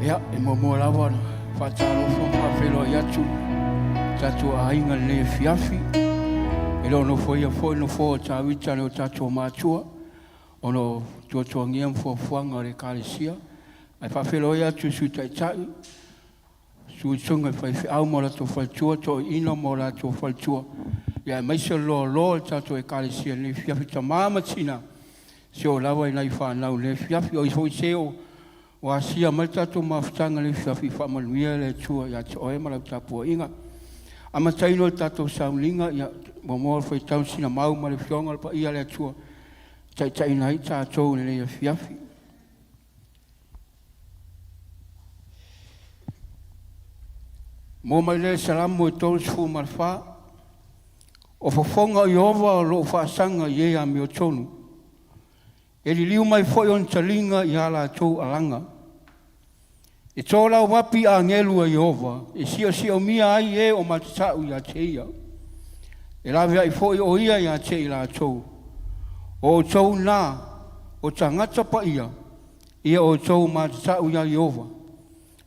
Ia, e muamua lava ona faatalofa ma faafeiloai atu i tatou aiga i lenei afiafi. E le o nofoia foi le nofoa o Tavita le o tatou matua ona o tuatuagia ma fuafuaga a le Ekalesia. Ae faafeiloai atu i le Sui Taitai, susuga i faifeau ma o latou faletua, toeaiina ma o latou faletua, ia aemaise le loaloa o le tatou Ekalesia i lenei afiafi, tama ma tina, se oo lava i nai fanau i lenei afiafi. O ai foi se ua asia mai le tatou mafutaga i lenei afiafi, faamanuia le Atua ia te oe ma lau tapuaiga. Amataina o le tatou sauniga, ia muamua ona faitau sina mau ma le Afioga o le Paia a le Atua e taitaiina ai tatou i lenei afiafi. Maua mai lea i Salamo e 34, O fofoga o Ieova o lo o faasaga i e amiotonu, e liliu mai foi ona taliga i a latou alaga. E tolauapi agelu a Ieova e siosiomia ai e o matatau ia te ia. E laveai foi o ia ia te i latou. O outou na, o tagata paia, Ia outou matata'u iā Ieova,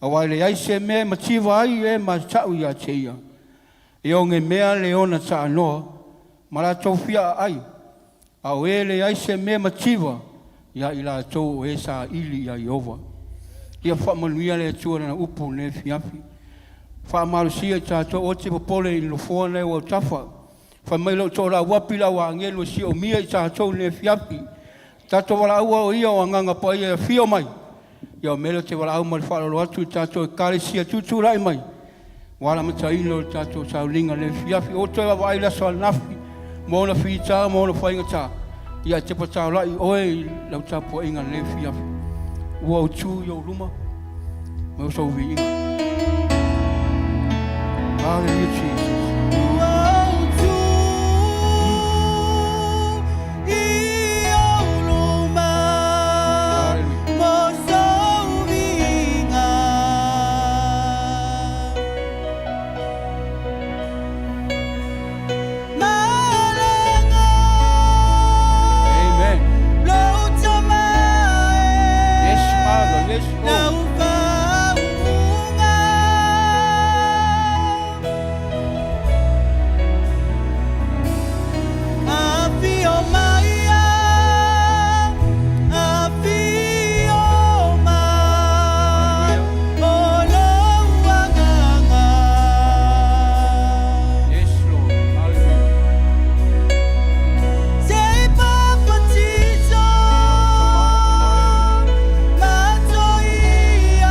auā e leai se mea e mativa ai e matata'u iā te Ia. E ogemea le ona taanoa ma latou fiaaai, a o e leai se mea mativa iā i latou o e saili iā Ieova. Ia faamanuia le Atua i Lana upu i lenei afiafi. Faamalosia i tatou, aua e te popole i le nofoa lena e i ou autafa. Fai mai lou toolauapi i le au agelu e siomia i tatou i lenei afiafi. Tatou valaaua o ia o Agaga Paia e afio mai. Ia o le mea lea ou te valaau ma le faaaloalo atu i le tatou Ekalesia, tutulai mai aua le amataina o le tatou sauniga i lenei afiafi. Ua ou toe vaavaai i le aso ananafi ma ona fita ma ona faigata, ia ae tepa taulai oe i lau tapuaiga i lenei afiafi. Ua ou tu i ou luma ma sou viiga. Hallelujah, Jesus. Ua ou tu i ou luma Hallelujah. mo sou viiga. Malaga Amen. lou tama e Yes, Father. Yes, Lord. lau faauuga. Afio mai, afio mai, o lou agaga. Yes, Lord. Hallelujah. Se i papatiso matou ia.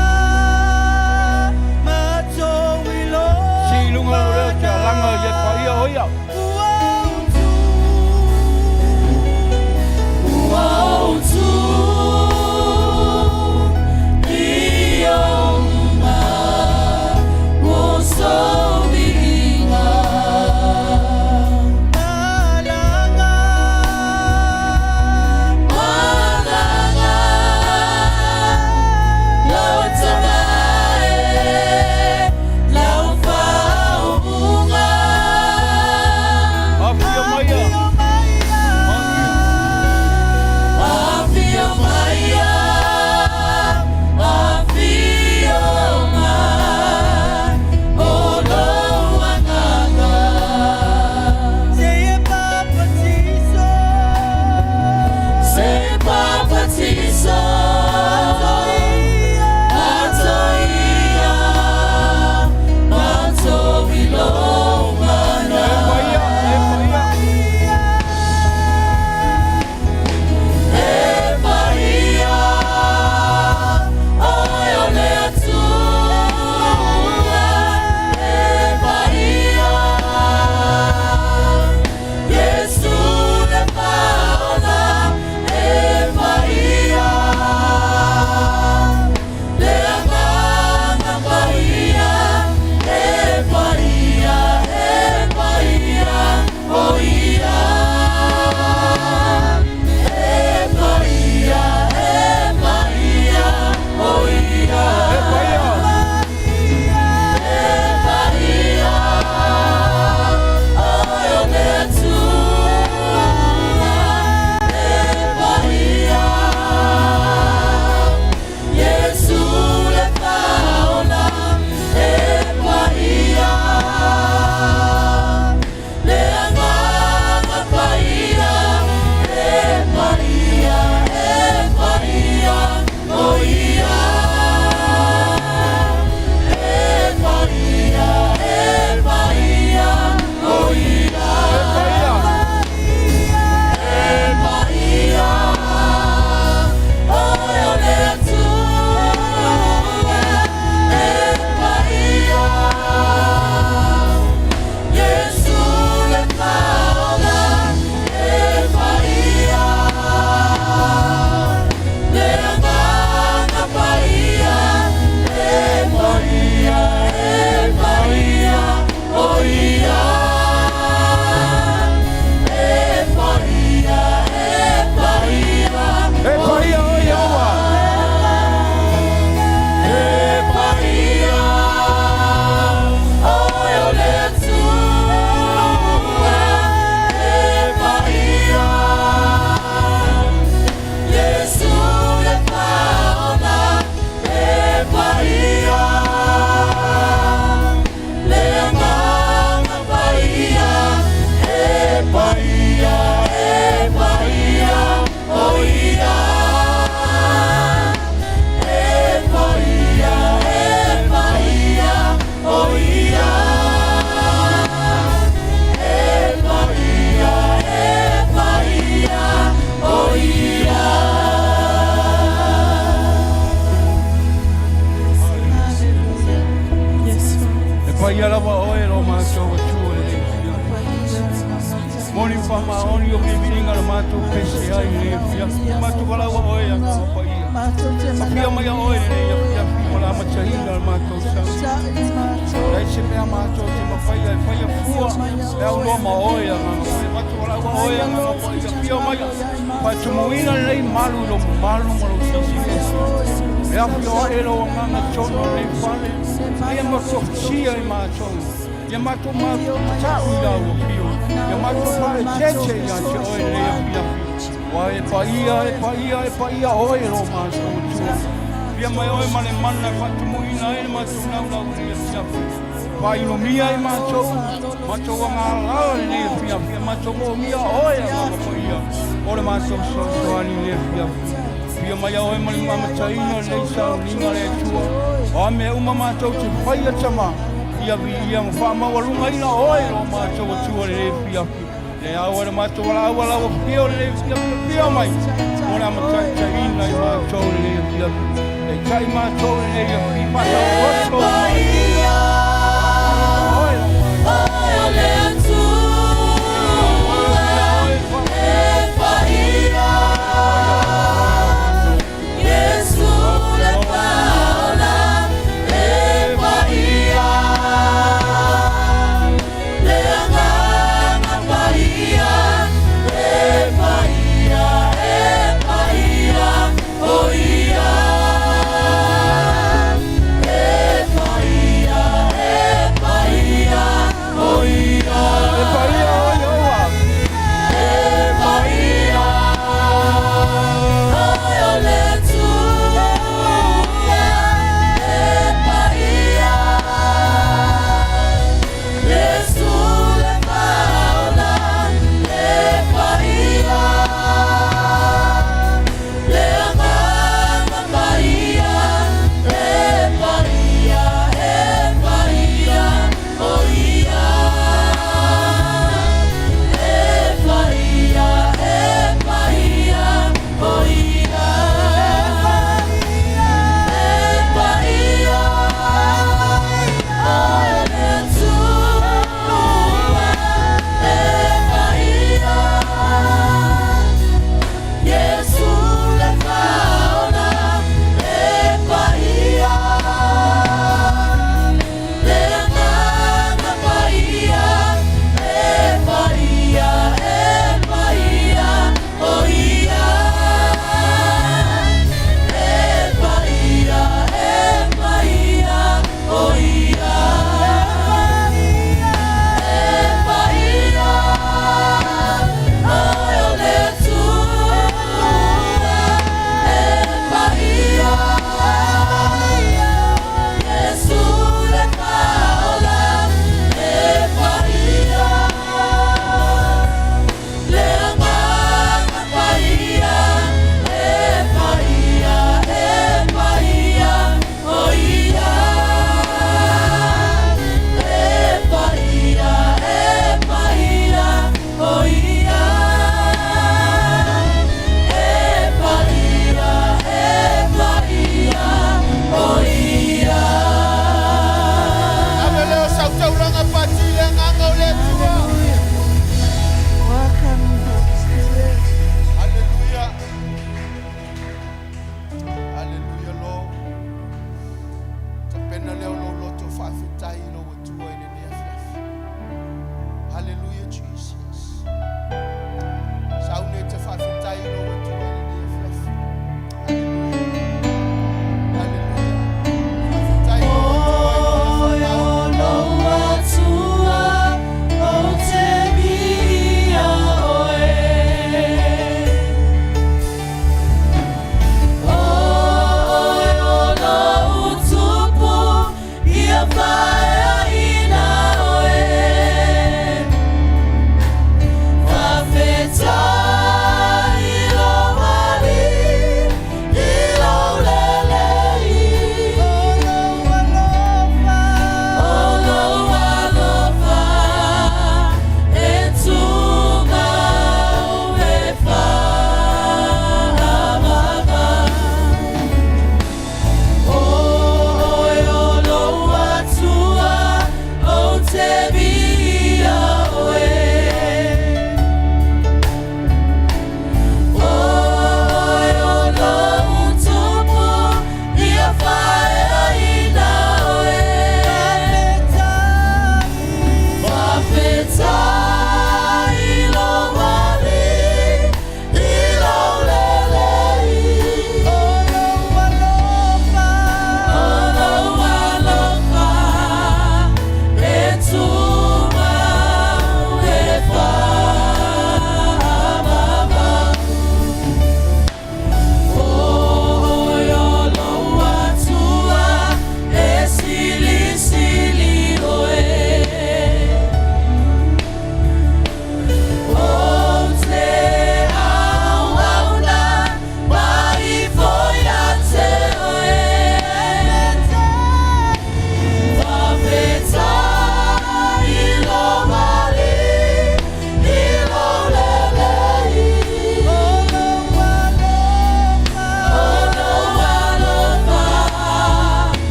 Paia lava oe lo matou Atua i lenei afiafi. Moni ma faamaoni o viviiga na matou pese ai i lenei afiafi. Matou valaau oe Agaga Paia. Afio mai oe i lenei afiafi mo le amataina o le matou tausaga. Leai se mea matou te mafaia e faia fua e aunoa ma oe Agaga Paia. Matou valaau oe Agaga Paia. Afio mai faatumuina lenei malu i lo mamalu ma lou silisili ese. E afio ae lou agaga tonu o lenei fale. Ia matou afasia i matou. Ia matou matau i lau afio. Ia matou faaeteete ia te oe i lenei afiafi. Ua e paia, e paia, e paia oe e lo matou Atua. Fia mai oe ma le mana e faatumuina ai le matou laulau i lenei afiafi. Faainomia i matou, matou agalala i lenei afiafi. E matou moomia oe Agaga Paia o le matou fesoasoani i lenei afiafi. Fia mai oe ma le amataina o lenei sauniga le Atua. O a mea uma matou te faia tama, ia viia ma faamaualugaina oe lo matou Atua i lenei afiafi. Le au e le matou valaau lau afio i lenei afiafi, afio mai mo le amataitaiina i matou i lenei afiafi. E tai matou i lenei afiafi, faataoto mai. Oe lo matou. O le Atua e paia, Iesu le Paola e paia, le Agaga Paia e paia, e paia, o Ia e paia.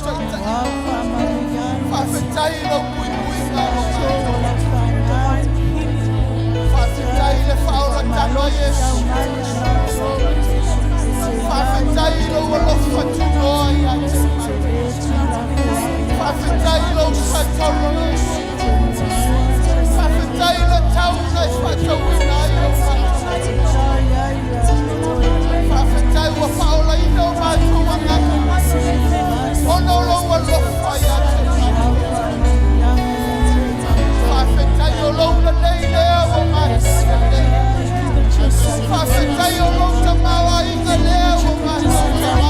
taitaiga. Faafetai i lou puipuiga o lo Faafetai i le faaolataga o Iesu. Faafetai i lou alofa tunoa ia te matou. Faafetai i lou satolo Iesu. Faafetai i le tau na e faatauina ai o matou. Faafetai ua faaolaina o matou agaga ona o lou alofa ia te matou. Faafetai o lou lelei lea ua matou lelei. Faafetai o lou tamaoaiga lea ua matou.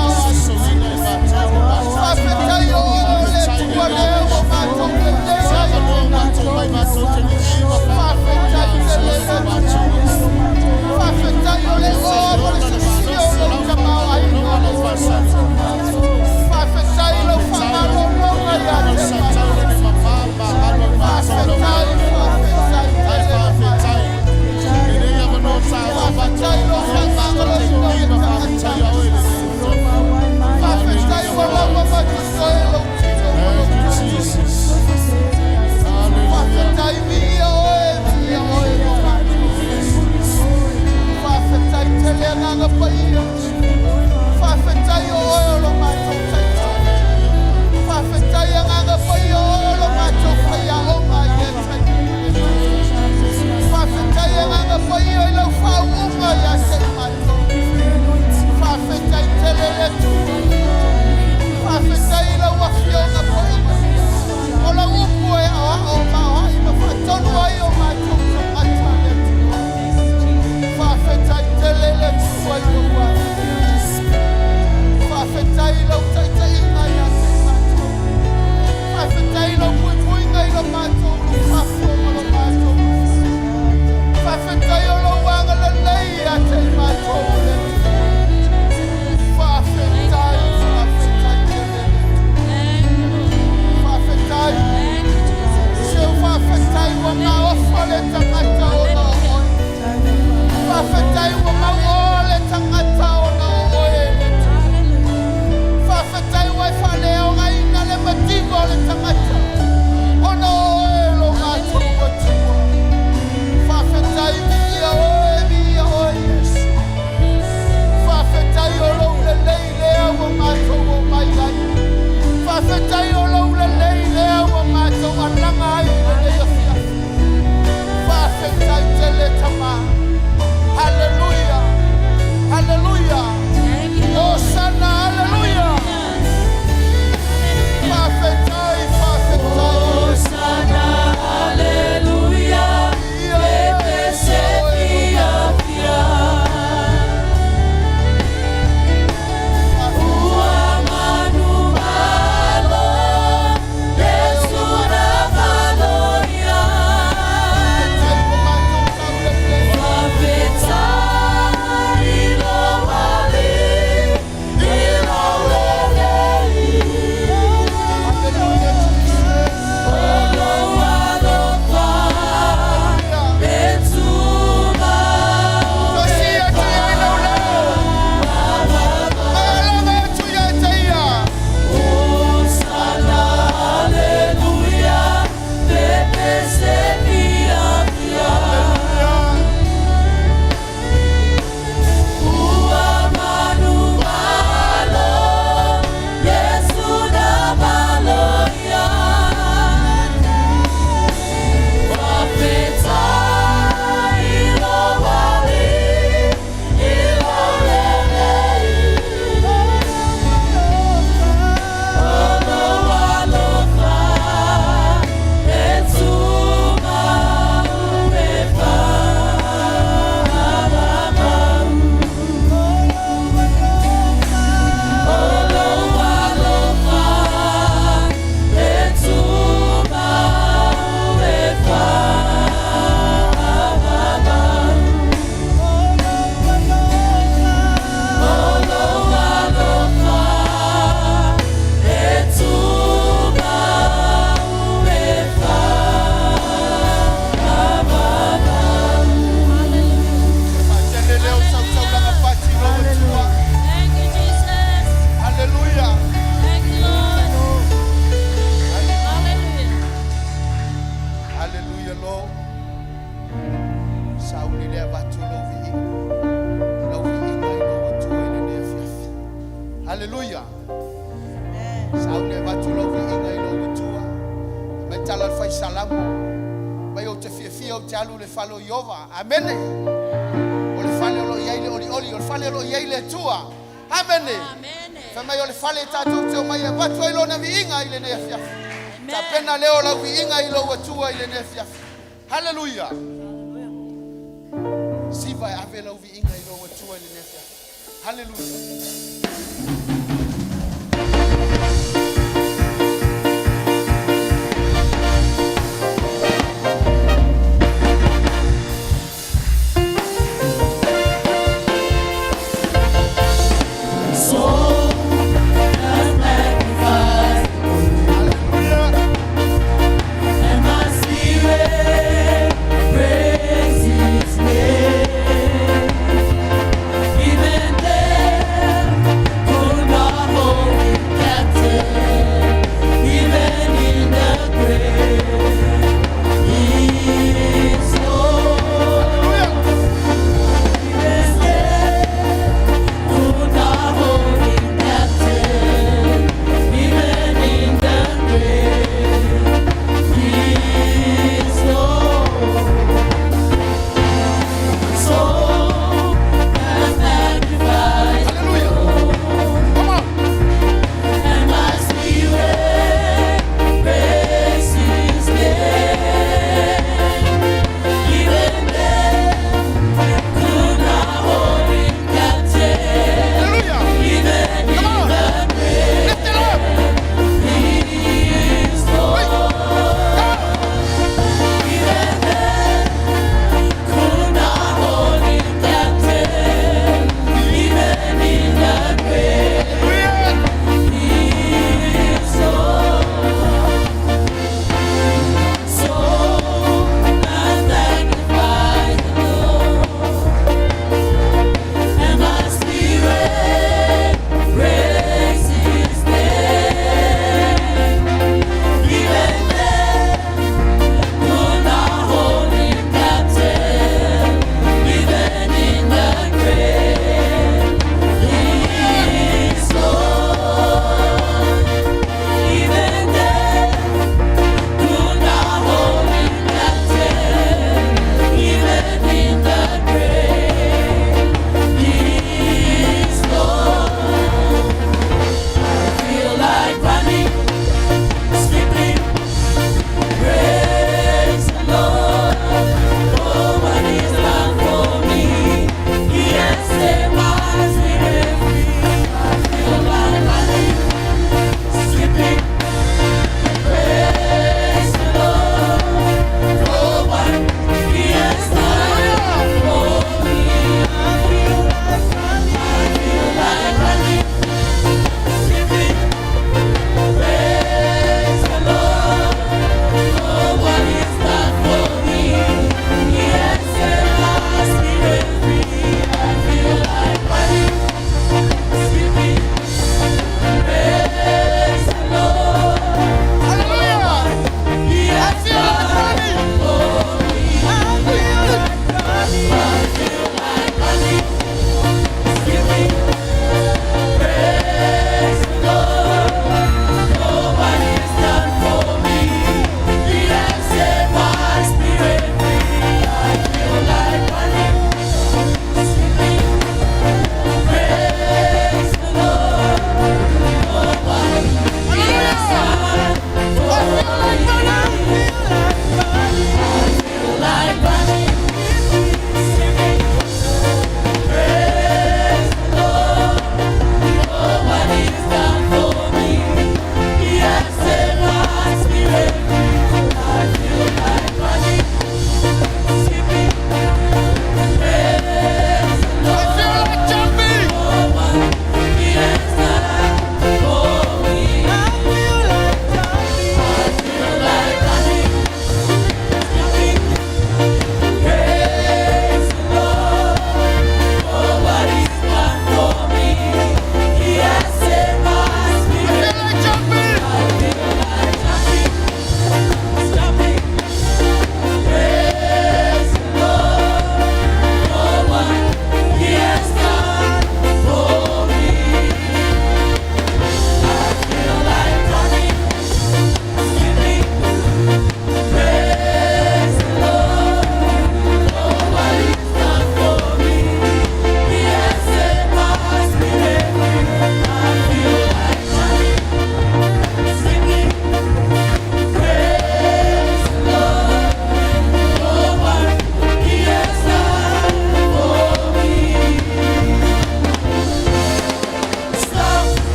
Haleluya. Sauni avatu lau viiga i lou Atua. Mai tala le fai salamo. Mai ou te fiafia ou te alu i le fale o Iova. Amene. O le fale o lo o i ai le olioli, o le fale o lo o i ai le Atua. Amene. Fai mai o le fale tatou te omai e avatu ai lona viiga i lenei afiafi. Tapena lea o lau viiga i lou Atua i lenei afiafi. Haleluya. Siva e ave lau viiga i lou Atua i lenei afiafi. Haleluya. Soul does magnify Haleluya. and my spirit praise His name. Even death could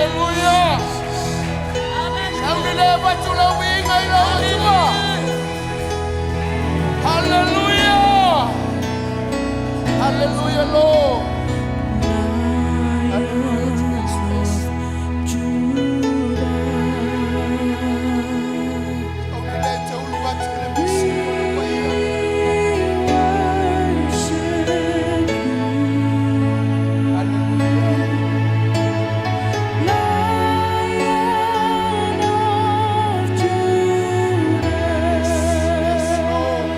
Hallelujah. Sauni le avatu lau viiga i lau Atua. Hallelujah. Hallelujah, Lord. Hallelujah, Jesus. Awulethe ulubathi kule misindo lokwayena. Hallelujah. Yes, Lord.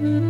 Yes, Lord.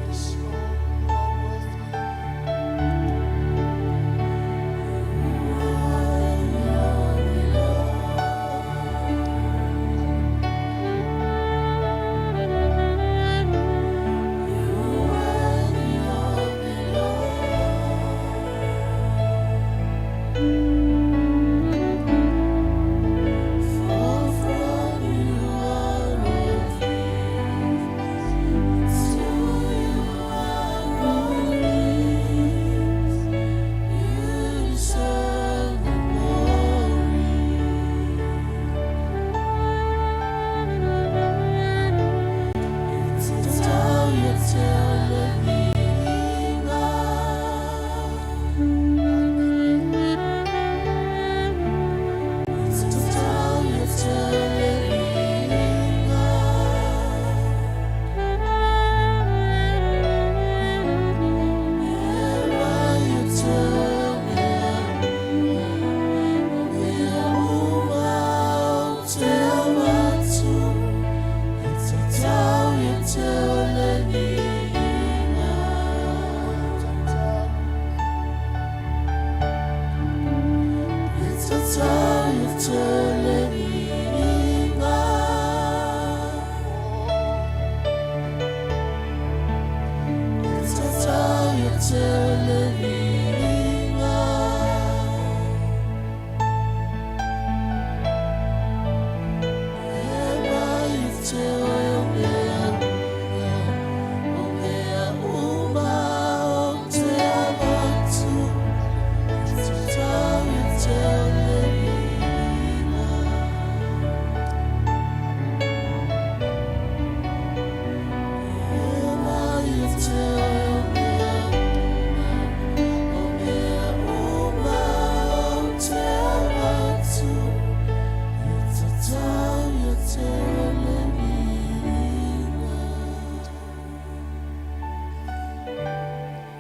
Yes, Lord, you are worthy.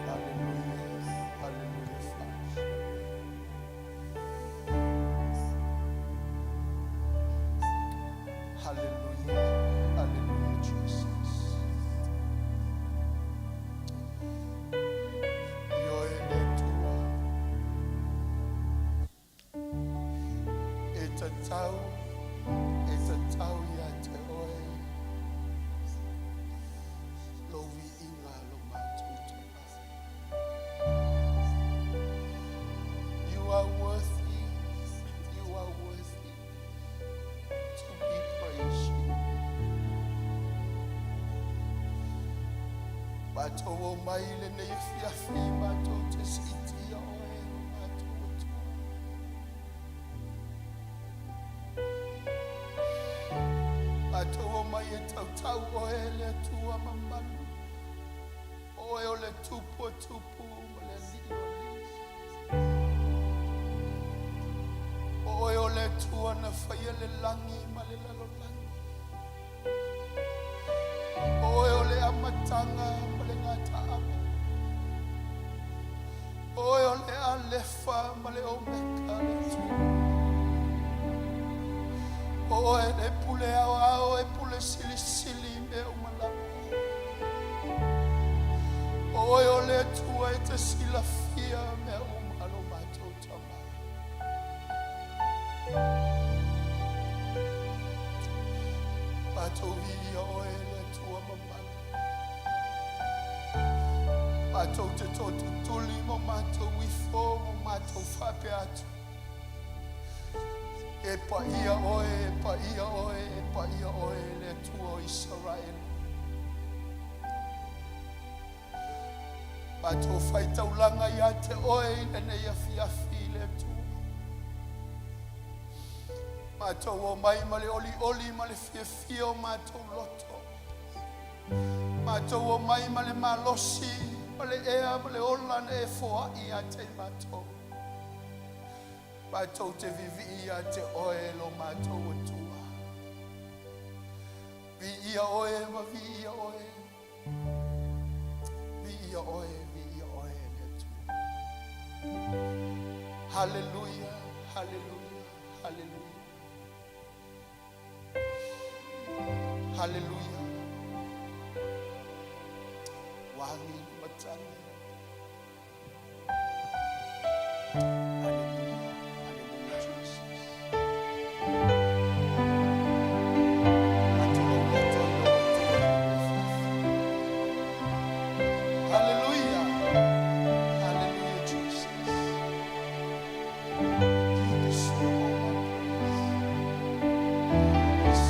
Hallelujah. Hallelujah, Father. Hallelujah. Hallelujah, Jesus. Yoeletua. Etatau. Etatau ya te oe. Lovi inga lo matutu. You are worthy. You are worthy to be praised. Bato o maile nei fiafi mato te siti oe lo matutu. Bato o mai e tautau oe le atua mamalu. Oe o le tupu o tupu ma le alii o alii. Oe o le Atua na faia le lagi ma le lalolagi. Oe o le Atua e te silafia mea uma lo matou Tama. Matou viia oe le Atua mamalu. Matou te tootutuli ma matou ifo ma matou faapea atu. E paia oe, e paia oe, e paia oe le Atua o Isaraelu. Matou faitaulaga ia te oe i lenei afiafi le Atua. Matou omai ma le olioli ma le fiafia o matou loto. Matou omai ma le malosi ma le ea ma le ola na e foai ia te i matou. Matou te vivii ia te oe lo matou Atua. Viia oe ma viia oe. Viia oe, viia oe le Atua. Hallelujah, hallelujah, hallelujah. Hallelujah. Wagi matani. Hallelujah, hallelujah, Jesus. Hallelujah. Hallelujah, Jesus. You deserve all my praise. Yes.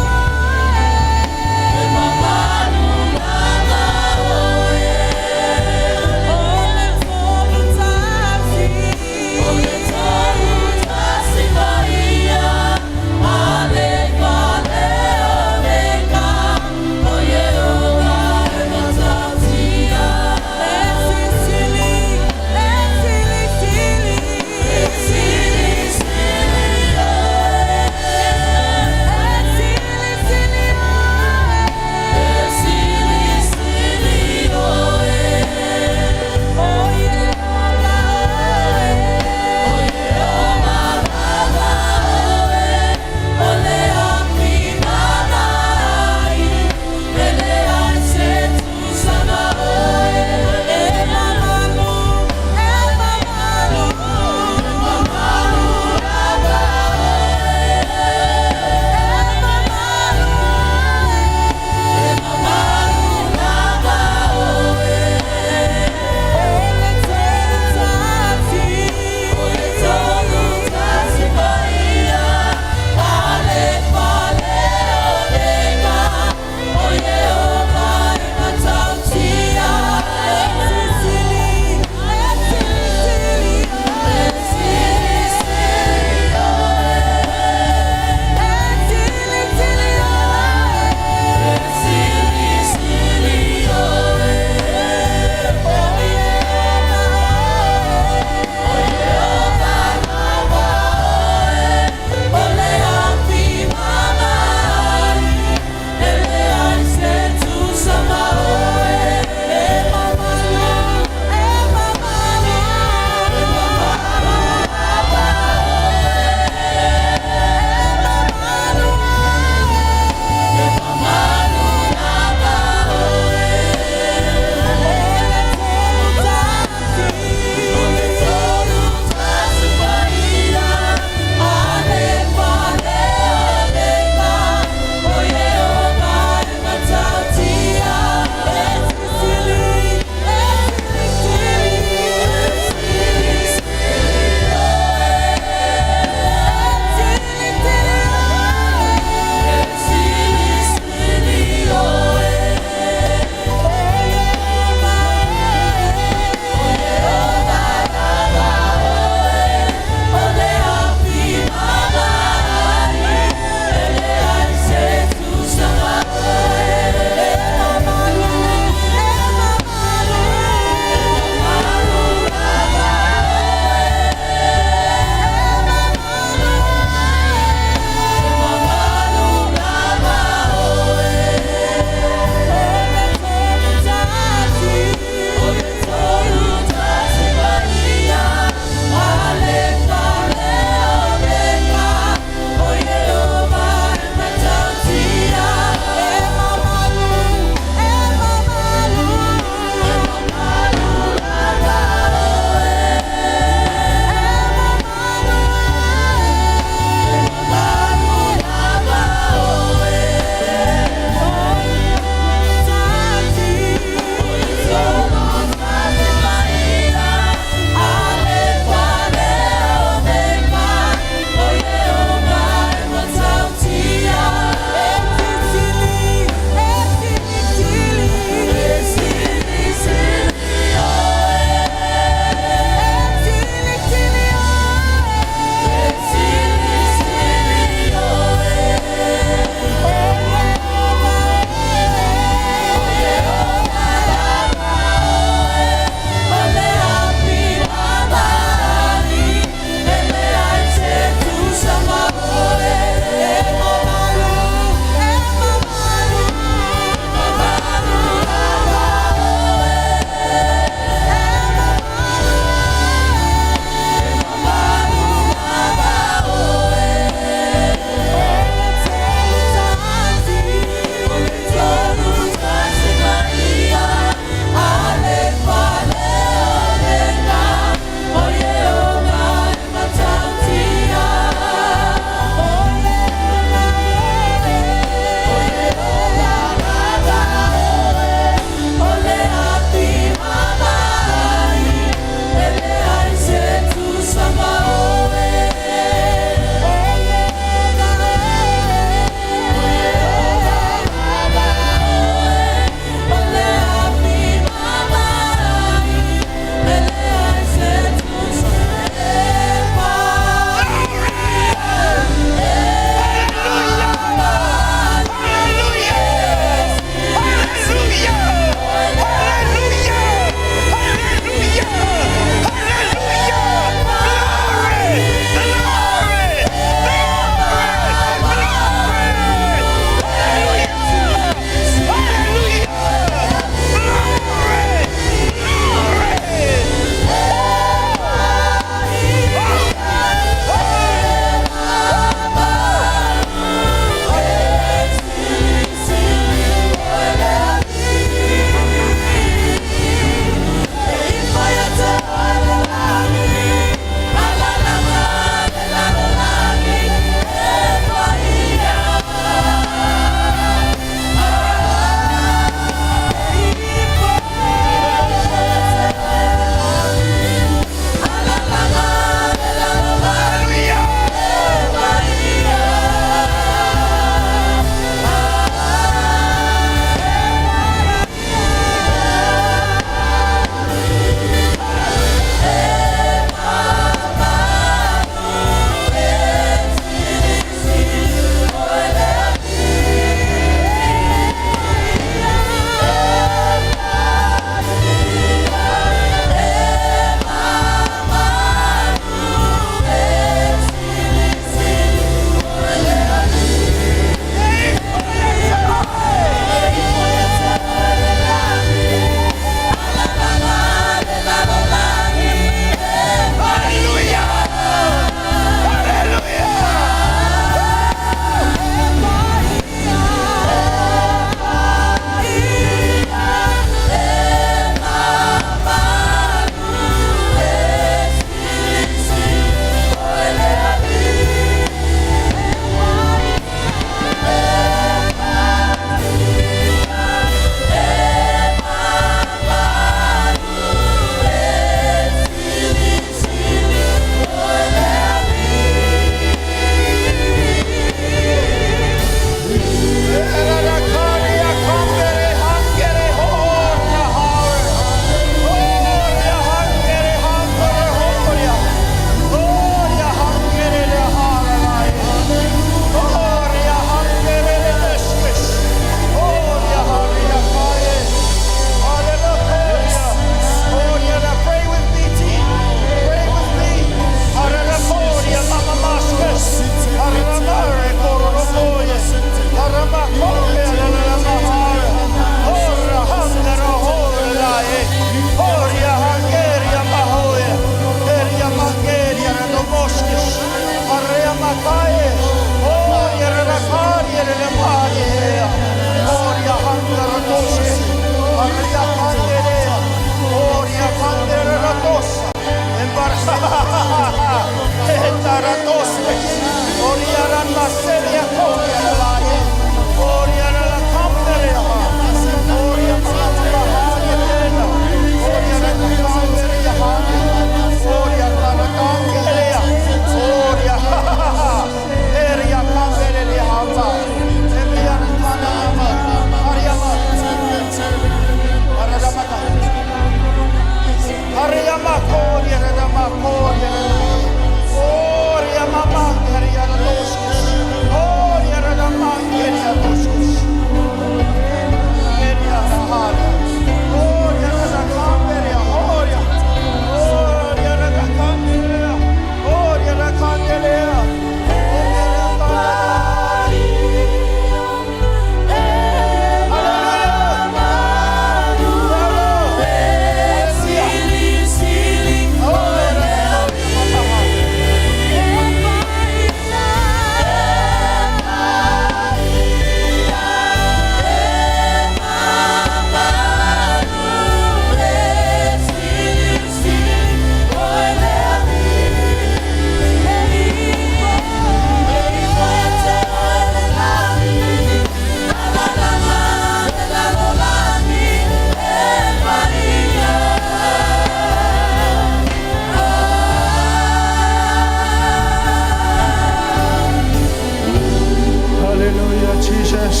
Hallelujah, Jesus.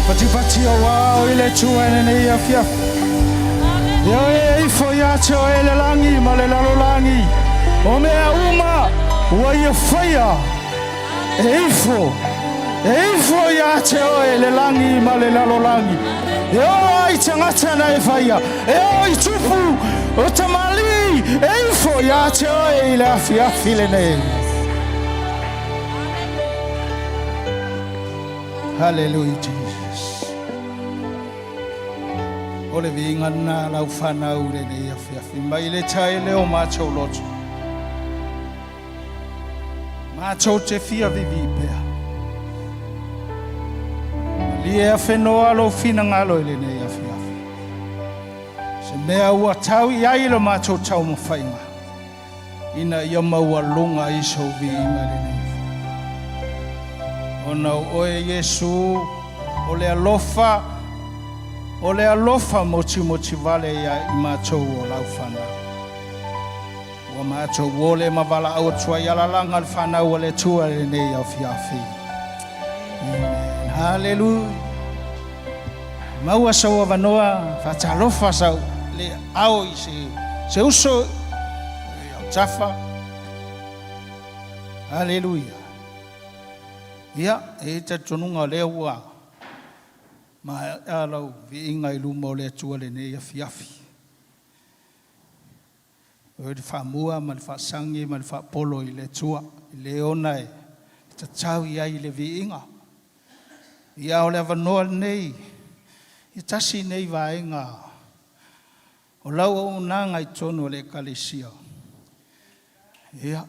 Fatipati o wao i le tua e nei afiafi. Ia e ifo ia te o e le langi ma le lalolagi. O mea uma ua ia faia. E ifo. E ifo ia te o e le langi ma le lalolagi. E o ai tagata na e faia. E o i tupu o tamalii. E ifo ia te oe i le afiafi lenei. Hallelujah, Jesus. O le viiga lena lau fanau i lenei afiafi mai le taele o matou loto. Matou te fia vivii pea. Malie afenoa lou finagalo i lenei afiafi. Se mea ua tau i ai lo matou taumafaiga ina ia maualuga ai sou viiga i lenei afiafi. Ona o oe Iesu o le alofa, o le alofa motimoti vale ia i matou o lau fanau. Ua matou ole ma valaau atu ai alalaga le fanau a le Atua i lenei afiafi. Amen. Hallelujah. Maua sau avanoa faatalofa sau le ao i se uso i au tafa. Hallelujah. Ia, e talitonuga o lea ua maea lau viiga i luma o le Atua lenei afiafi. O le faamua ma le faasagi ma le faapolo i le Atua, i le ona e tatau i ai le viiga. Ia o le avanoa lenei, i tasi nei vaega o lau auaunaga i totonu o le Ekalesia. Ia,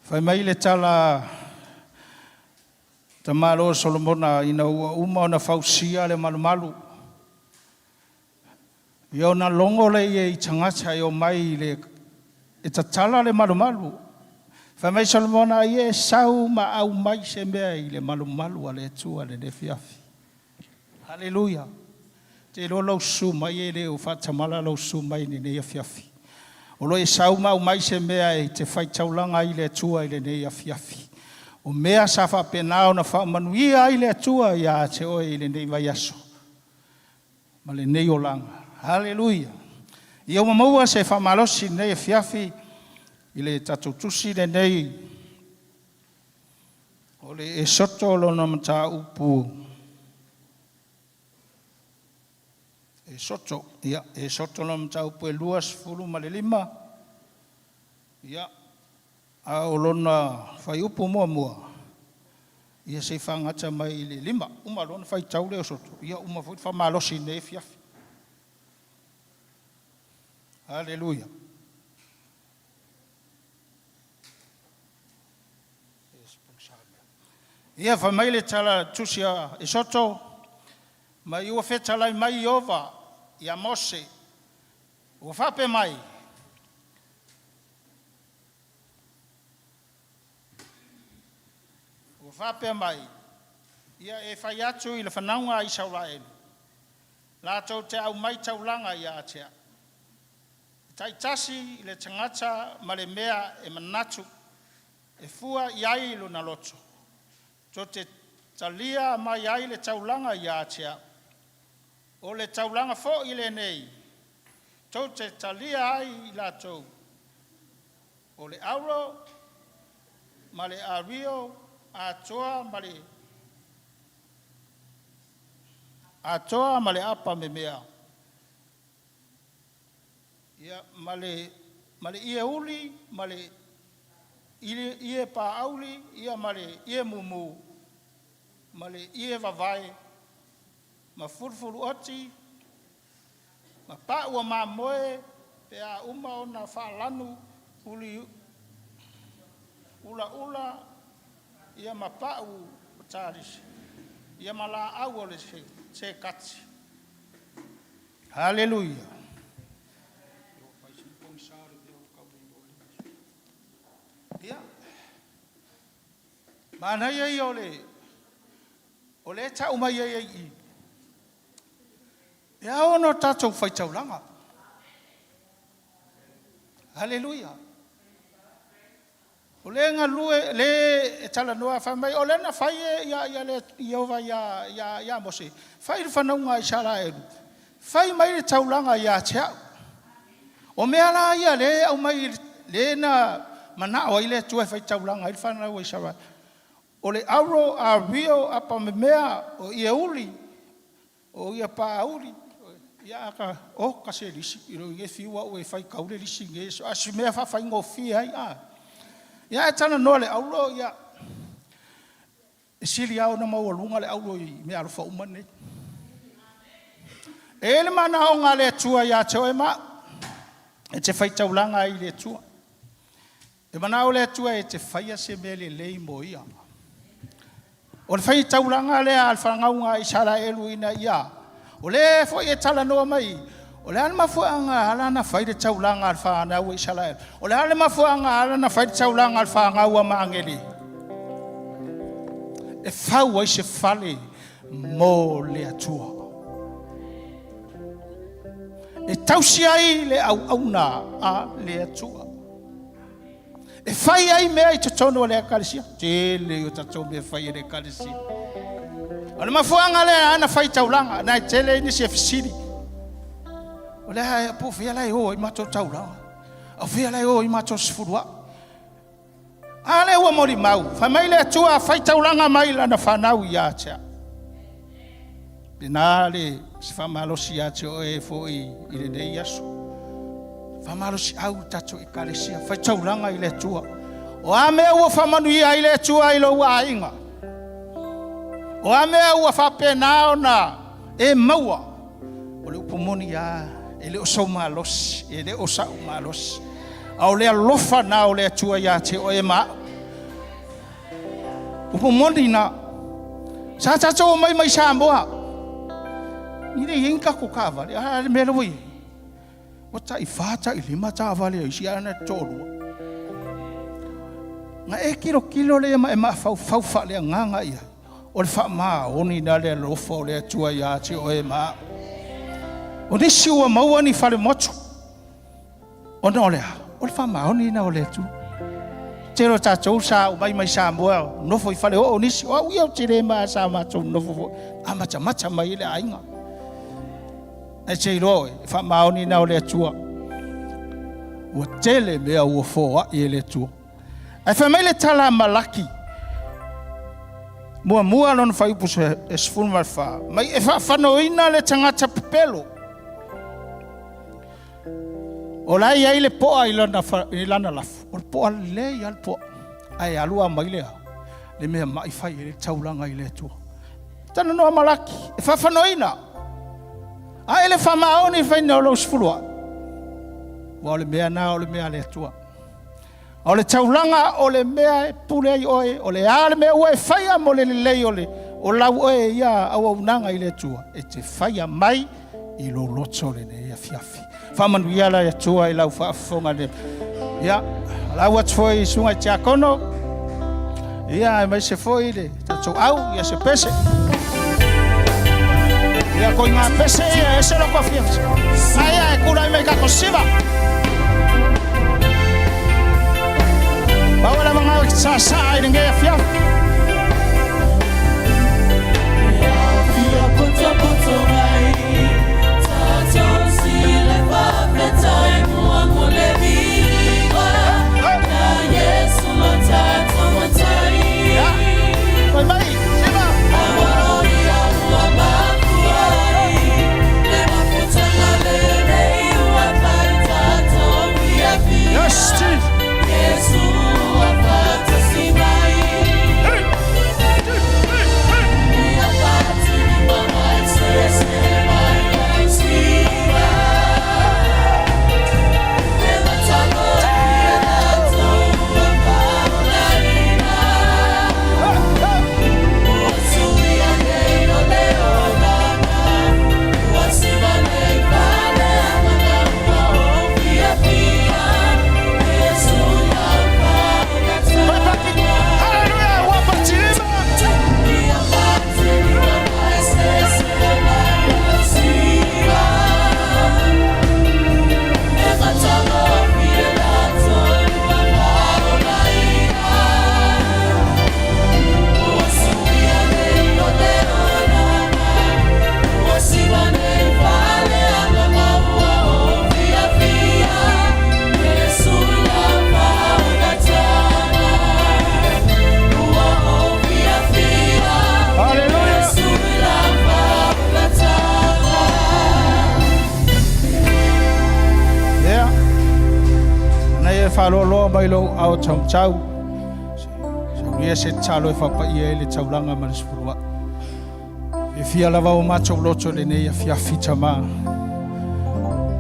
fai mai le tala tamaloa Solomona ina ua uma ona fausia le malumalu. Ia ona logo lea i tagata e omai i le e tatala le malumalu. Fai mai Solomona ai e sau ma aumai se mea i le malumalu a le Atua lenei afiafi. Haleluia. Te iloa lau susu mai e le o faatamala lau susu mai i lenei afiafi. O lo e sau ma aumai se mea e te faitaulaga ai i le Atua i lenei afiafi. O mea sa faapena ona faamanuia ai le Atua ia te oe i lenei vaiaso ma lenei olaga. Haleluia. Ia ua maua se faamalosi i lenei afiafi i le tatou tusi lenei o le Esoto lona mataupu Esoto. Ia, Esoto lona mataupu e 25. Ia, a o lona fuaiupu muamua, ia se i faagata mai i le 5. Uma lona faitau lea o Soto, ia uma foi le faamalosi i lenei afiafi. Haleluia. Ia fai mai le tala tusi a Esoto, ma i ua fetalai mai Ieova ia Mose. Ua faapea mai, ua faapea mai, Ia e fai atu i le fanauga a Isaraelu, latou te aumai taulaga ia te au, e taitasi le tagata ma le mea e manatu e fua i ai lona loto, tou te talia mai ai le taulaga ia te au. O le taulaga foi lenei tou te talia ai e latou, o le auro ma le ario atoa ma le apamemea, ia ma le ie uli ma le ie paauli ia ma le ie mumu ma le ie vavae ma fulufuluoti ma pau o mamoe pe a uma ona faalanu ulaula ia ma pau o talisi ia ma laau o le sekati. Haleluia. Ia, manaia ia o le o lea e tau mai ai i i, e ao ona tatou faitaulaga. Haleluia. O lea e galue, le e talanoa fai mai, o lea na fai e ia, ia le Ieova ia, ia, ia Mose, fai le fanauga a Isaraelu, fai mai le taulaga ia te au. O mea la ia lea e aumai, le na manao ai le Atua e faitaulaga ai le fanau a Isaraelu. O le auro, ario, apamemea, o ie uli, o ia paauli, ia aka, o ka se lisi, i lo i fiu au e faitau le lisi nei, so a si mea faafaigofie ai, a. Ia ae talanoa i le auro, ia, e sili lava ona maualuga le auro i meaalofa uma nei. E i ai le manaoga a le Atua ia te oe ma au, e te faitaulaga ai i le Atua. E manao le Atua e te faia se mea lelei mo Ia. O le faitaulaga lea a le fanauga a Isaraelu ina ia, o lea foi e talanoa mai, o le a le mafuaaga e ala ona fai le taulaga a le fanau a Isaraelu? O le a le mafuaaga e ala ona fai le taulaga a le fanau a Magele? E fau ai se fale mo le Atua. E tausi ai le auauna a le Atua. E fai ai mea i totonu o le Ekalesia. Tele o tatou mea fai e le Ekalesia. O le mafuaaga lea ana fai taulaga, na e tele ai nisi e fesili. O le a po o fea la e o ai matou taulaga? O fea la e o ai matou sefuluai? A lea ua molimau, fai mai le Atua, fai taulaga mai lana fanau ia te au. Lena le se faamalosi ia te oe foi i lenei aso. Faamalosi au i tatou ekalesia, fai taulaga i le Atua. O a mea ua faamanuia ai le Atua i lou aiga? O a mea ua faapena ona e maua? O le upu moni lava, e le o sou malosi, e le o sa'u malosi, a o le alofa na o le Atua ia te oe ma a'u. Upu moni na. Sa tatou omai mai Samoa. I le i ai ni tatou taavale. A le mea lea ua i ai. Ua tai fa, tai lima taavale a isi, ae na toalua. Na e tilotilo lea ma e mafaufau faaleagaga i ai. O le faamaoni na le alofa o le Atua ia te oe ma a'u. O nisi ua maua ni fale motu. Ona o le a? O le faamaoni na o le Atua. Tele o tatou sa aumai mai Samoa, nofo i fale oo nisi. O au ia ou te le ma sa matou nofo foi. Amatamata mai ai le aiga. Ae te iloa oe, e faamaoni na o le Atua. Ua tele mea ua foai e le Atua. Ae fai mai le tala a Malaki, muamua lona fuaiupu e 14, mai e faafanoina le tagata pepelo. O la e i ai le poa i lana, i lana lafu, o le poa lelei lava le poa. Ae alu a mai lea, le mea mai fai ai le taulaga i le Atua. Talanoa Malaki, e faafanoina. A e le faamaoni faina o lou sefuluai. Ua o le mea na o le mea a le Atua. A o le taulaga o le mea e pule ai oe, o le a le mea ua e faia mo le lelei o le o lau oe ia auaunaga i le Atua, e te faia mai i lou loto lenei afiafi. Faamanuia le Atua i lau faafofoga le. Ia, lau atu foi i susuga i tiakono, ia aemaise foi le tatou au, ia se pese. Ia ko ngā pese ia e se loko fia. Aia e kura i mai kako siva. Bawa la mga sa sa ai nge fia. Fia poto poto mai, tatou sile fafetai mua mo le viva. Na Yesu lo tatou matai. Ia. Mai mai, siva. Awaroria ua mafuai, le mafutanga lenei ua fai tatou fiafia. Yes, Jesus. Yesu ua faatasi mai. Hey. Two, three, hey. Ia patini mai se se mai siva. Le matalo ia tatou ua faolaina. Hey, hey. Ua suia nei o le olaga, ua siva nei fale agaga ua ou fiafia. Yesu ia Mai paki. faogatana. Hallelujah. Wa patilima. Ia patini mai se se mai siva. Le matalo ia tatou ua faolaina. Ua suia nei o le olaga, ua siva nei fale agaga ua ou fiafia. Yesu ia faogatana. Ua ou fiafia. Hallelujah. Yesu ia faogatana. Ia. Na e whaloloa mai lou ao tau. Saunia se talo e whapaia e le taulanga ma le sefuluai. E fia lava o matou loto lenei afiafi tamā.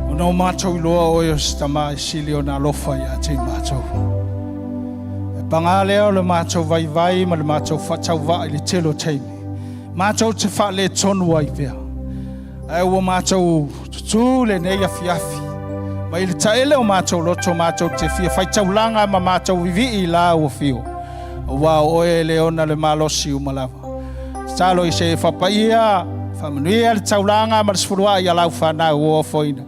Ona o matou iloa oe o se tamā e sili ona alofa ia te matou. E pagā lea o le matou vaivai ma le matou faatauvaa i le tele o taimi. Matou te faaletonu ai pea. Ae ua matou tutū lenei afiafi. Ma i le taele o matou loto matou te fia faitaulaga ma matou vivii i la ua fio. Ua o oe le ona le malosi uma lava. Tatalo i se fapaia, faamanuia le taulaga ma le sefuluai ia lau fanau ua ofoina.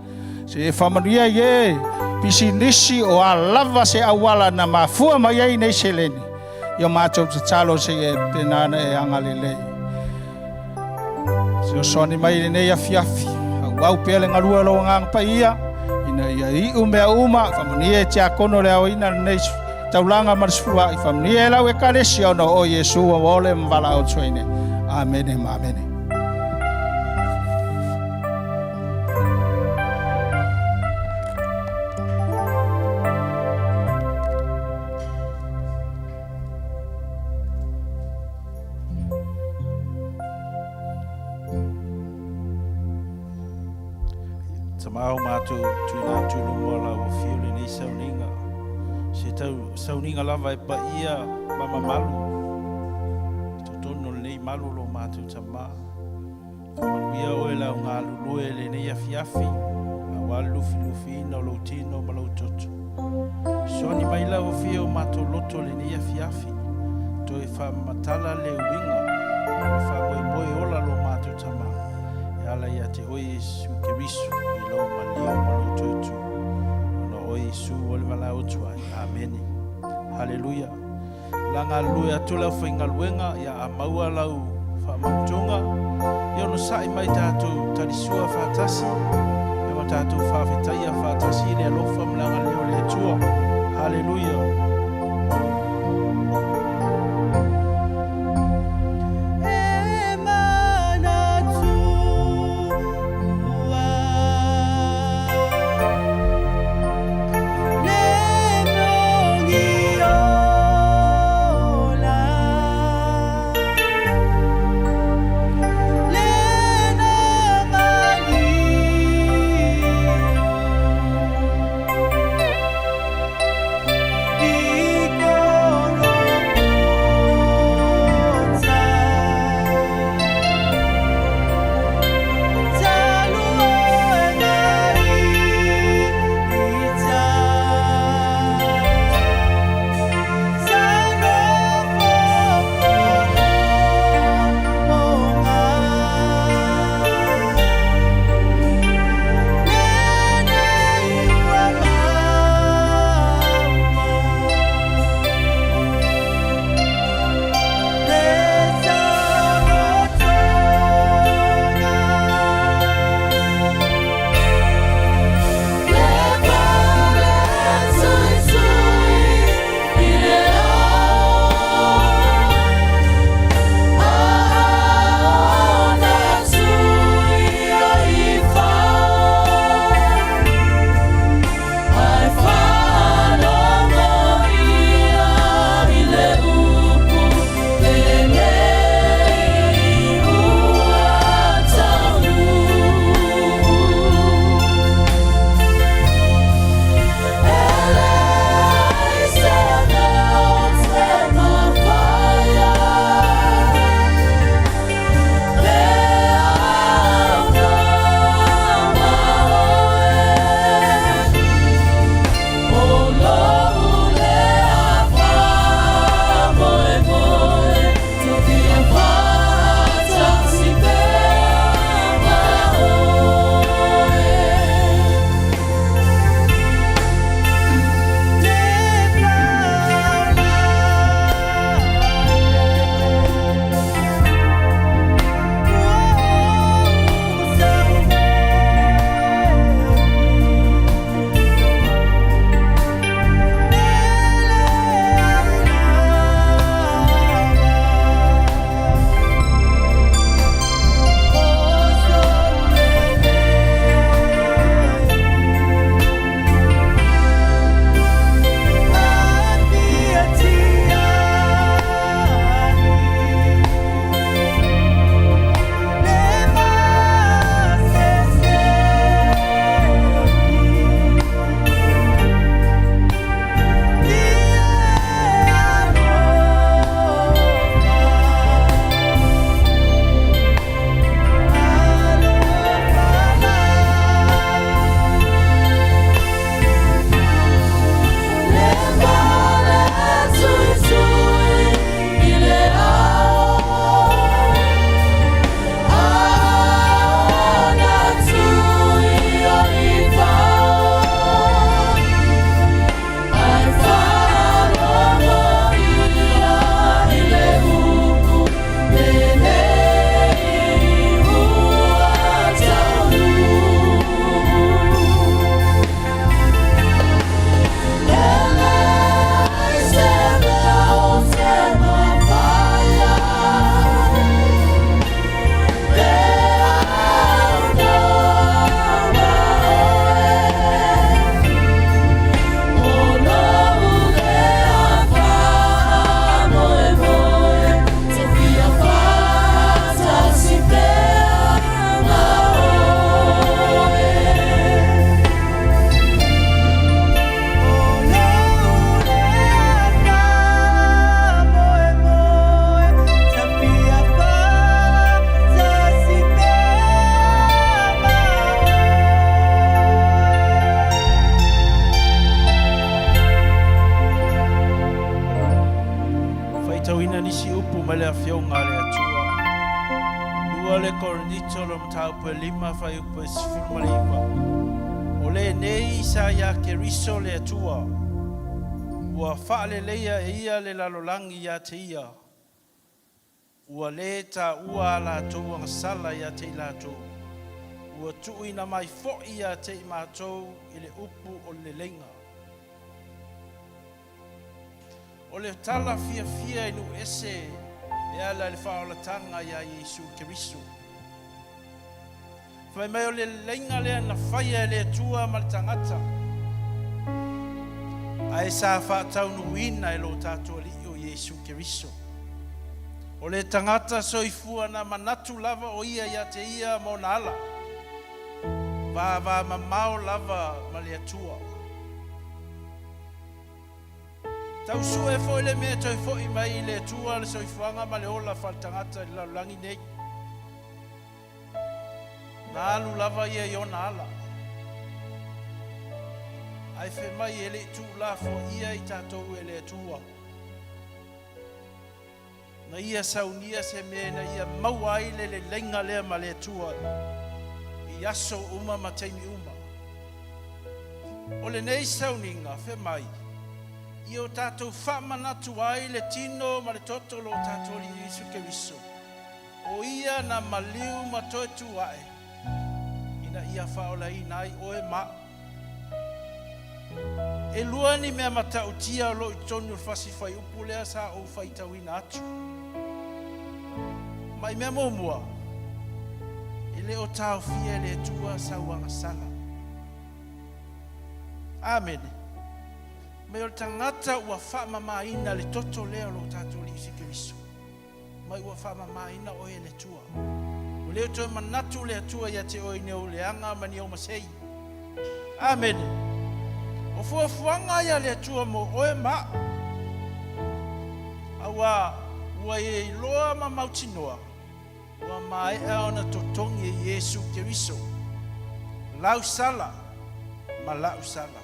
Se faamanuia i e pisinisi o a lava se auala na mafua mai ai nei seleni. Ia matou tatalo se e penana e agalelei. Fesoasoani mai lenei afiafi. Auau pea le galue o lou agaga paia. Ina ia iu mea uma. Faamanuia e tiakono le aoina lenei taulaga ma le sefuluai. Faamanuia e lau ekalesia ona o Iesu ua ole ma valaau atu ai nei. Amene ma amene. Tamā o mātou tuina atu luma o lau afio lenei sauniga. Se tau sauniga lava e paia ma mamalu. Totonu o lenei malu lo mātou tamā. Faamanuia oe lau galulue lenei afiafi. Auā le lufilufiina o lou tino ma lou toto. Soani mai lau afio o mātou loto lenei afiafi. Toe faamatala le uiga. Le faamoemoe ola lo mātou tamā. E ala ia te oe Iesu Keriso i lou maliu ma lou toetū. Ona oe Iesu o le valaau atu ai. Amene. Haleluia. La galulue atu lau faigaluega ia a maua lau faamautuga. Ia ono sa'i mai tatou talisua faatasi. Ia ma tatou faafetaia faatasi i le alofa ma le agalelei o le Atua. Haleluia. E manatua le moni ola le na malio i faitauina nisi upu mai le Afioga a le Atua. Lua le Korinito lo mataupu e 5 fuaiupu e 19. O lenei sa ia Keriso le Atua, ua faaleleia e ia le lalolagi ia te ia, ua lē taua a latou agasala ia te i latou, ua tuuina mai foi ia te i matou i le upu o le leleiga. O le tala fiafia i nuu ese e ala i le faaolataga iā Iesu Keriso. Fai mai o le leleiga lea na faia e le Atua ma le tagata, ae sa faataunuuina e lo tatou Alii o Iesu Keriso. O le tagata soifua na manatu lava o ia ia te ia ma ona ala, vavamamao lava ma le Atua. Tausue foi le mea toe foi mai i le Atua le soifuaga ma le ola faaletagata i le lalolagi nei. Na alu lava ia i ona ala. Ae fai mai e le i tuulafoaia i tatou e le Atua. Na ia saunia se mea ina ia maua ai le leleiga lea ma le Atua i aso uma ma taimi uma. O lenei sauniga, fai mai, ia o tatou faamanatu ai le tino ma le toto o lo tatou Alii Iesu Keriso, o ia na maliu ma toe tu ae, ina ia faaolaina ai oe ma au. E lua ni mea matautia o lo o i totonu o le fasi fuaiupu lea sa ou faitauina atu. Ma i mea muamua, e le o taofia e le Atua sau agasala. Amene. Mai o le tagata ua faamamaina le toto lea o lo tatou Alii Iesu Keriso. Mai ua faamamaina oe e le Atua. Ua le toe manatu le Atua ia te oe i ni ou leaga ma ni ou masei. Amene. O fuafuaga ia le Atua mo oe ma au. Auā ua e iloa ma mautinoa, ua maea ona totogi e Iesu Keriso lau sala ma la'u sala.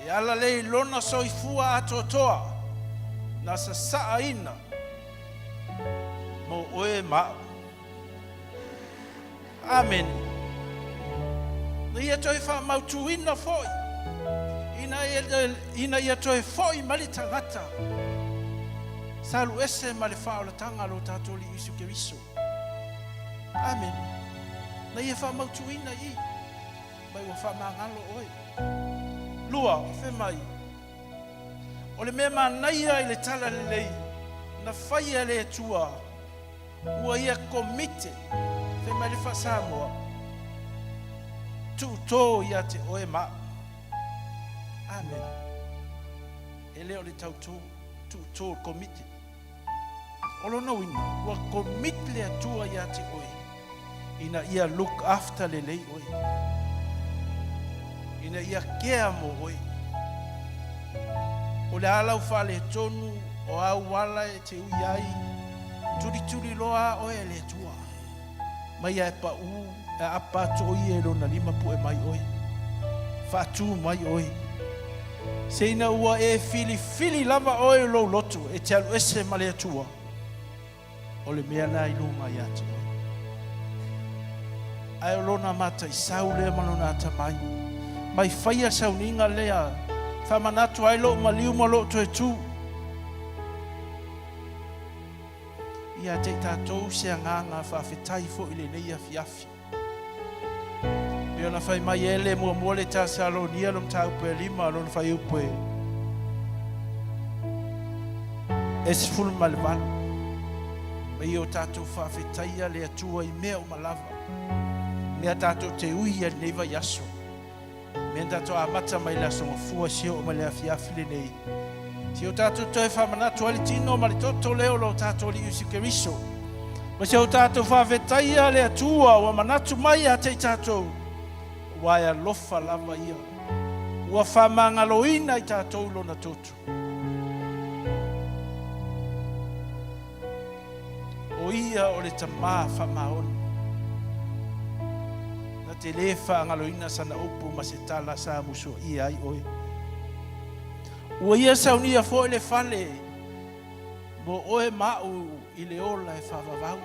E ala lea i lona soifua atoatoa na sasaaina mo oe ma au. Amene. Na ia toe faamautuina foi ina ia toe foi mai le tagata sa alu ese ma le faaolataga a lo tatou Alii Iesu Keriso. Amene. Na ia faamautuina i mai ua faamagalo oe. Lua, fai mai, o le mea manaia i le tala lelei na faia e le Atua, ua ia komite, fai mai le faa-Samoa, tuutō ia te oe ma au. Amene. E le o le tautō, tuutō, komite. O lona uiga, ua commit le Atua ia te oe ina ia look after lelei oe, ina ia care mo oe. O le a lau faaletonu, o au ala e te ui ai, tulituli loa oe e le Atua. Mai a e paū, e aapa atu o ia i lona lima pue mai oe, faatū mai oe. Seina ua e filifili lava oe i lou loto e te alu ese ma le Atua, o le mea la i luga ia te oe. Ae o lona mataisau lea ma lona atamai, mai faia sauniga lea, faamanatu ai lou maliu ma lou toe tū. Ia te i tatou se agaga faafetai foi i lenei afiafi. Pei ona fai mai e le muamua le Tesalonia lo mataupu e 5 lona fuaiupu e 18. Mai o tatou faafetaia le Atua i mea uma lava. Mea tatou te ui i lenei vaiaso. Mea tatou amata mai le aso Gafua si oo mai le afiafi lenei. Si o tatou toe faamanatu ai le tino ma le toto lea o lo tatou Alii Iesu Keriso. Ma si o tatou faafetaia le Atua ua manatu mai ia te i tatou, aua e alofa lava ia. Ua faamagaloina i tatou lona toto. O ia o le Tamā faamaoni. Na te lē faagaloina sana upu ma se tala sa musuaia ai oe. Ua ia saunia foi le fale Mo oe ma'u i le ola e faavavau.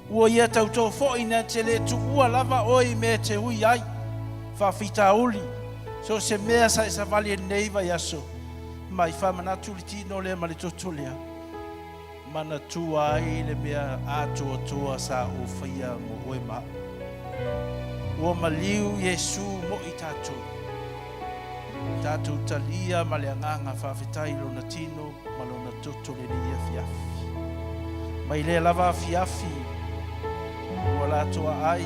Ua ia tautō fo'i na te lē tu'ua lava oe i mea e te ui ai faafitauli. So o se mea sa e savali ai lenei vaiaso, ma i faamanatu le tino lea ma le toto lea, manatua ai le mea atoatoa sa ou faia mo oe ma a'u. Ua maliu Iesū mo'i tatou. Tatou talia ma le agaga faafetai lona tino ma lona toto lenei afiafi. Mai lea lava afiafi ua latoa ai.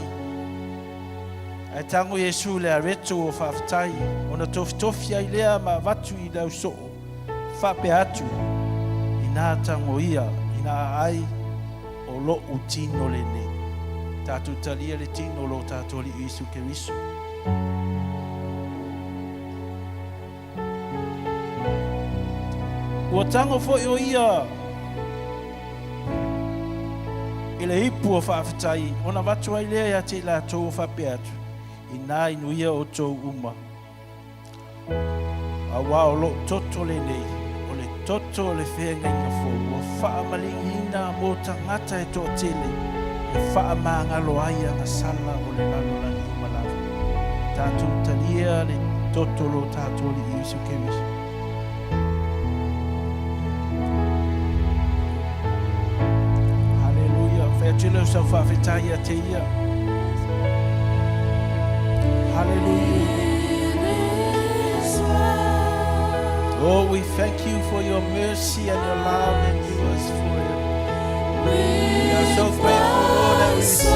Ae tago Iesu i le areto o faafetai, ona tofitofi ai lea ma avatu i le ausoo, faapea atu, Inā tago ia, ina aai o lo'u tino lenei. Tatou talia le tino o lo tatou Alii Iesu Keriso. Ua tago foi o ia i le ipu o faafetai, ona avatu ai lea ia te i latou o faapea atu, Inā inuia outou uma, auā o lo'u toto lenei, o le toto o le feagaiga fou, ua faamaligiina mo tagata e toatele, e faamagalo ai agasala o le lalolagi uma lava. Tatou talia le toto o lo tatou Alii Iesu Keriso. Haleluia. Fai atu lea o sau faafetai ia te ia. Hallelujah. Oh, we thank you for your mercy and your love endures forever. We are so grateful, Lord, that we receive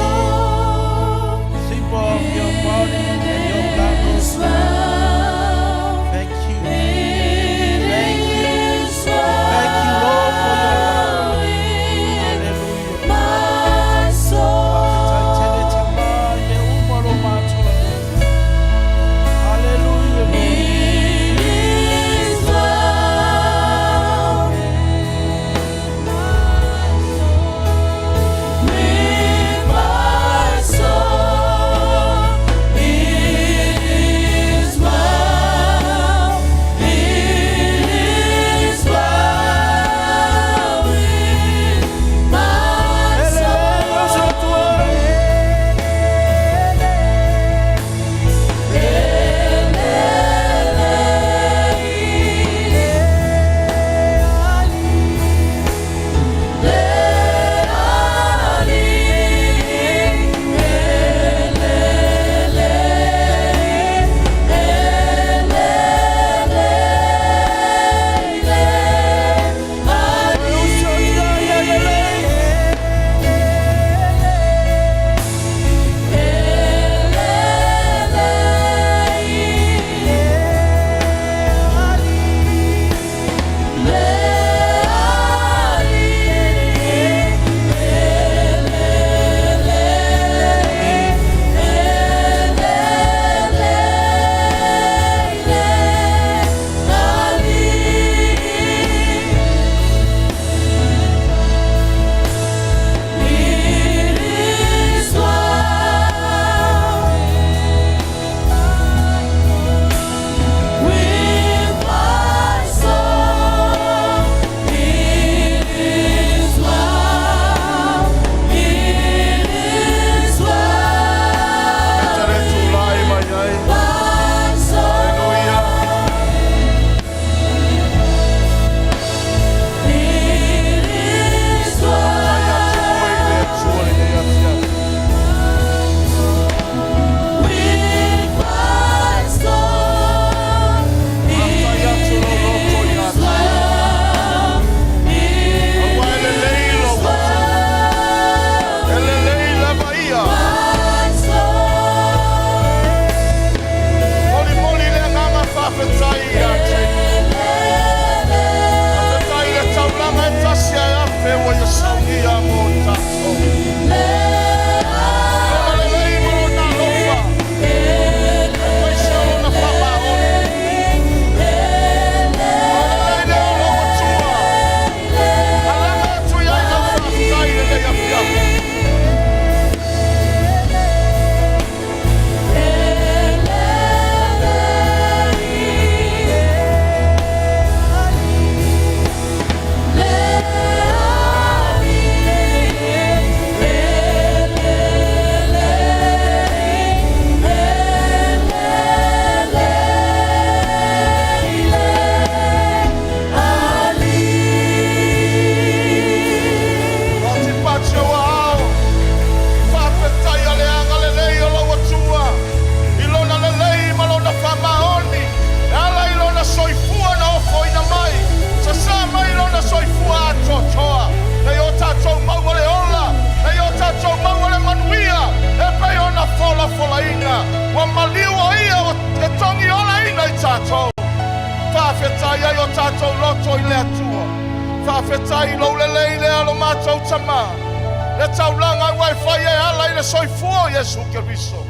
the symbol of your body and your blood, Lord. Thank you. Thank you. Thank you, Lord, for your love. Hallelujah. Faafetai tele Tamā i mea uma lo matoa. Hallelujah, Lord. My soul, it is well. tātou. Faafetai ai o tātou loto i le Atua. Faafetai i lou lelei lea lo matou Tamā. Le taulaga ua e fai e ala i le soifua o Iesu Keriso.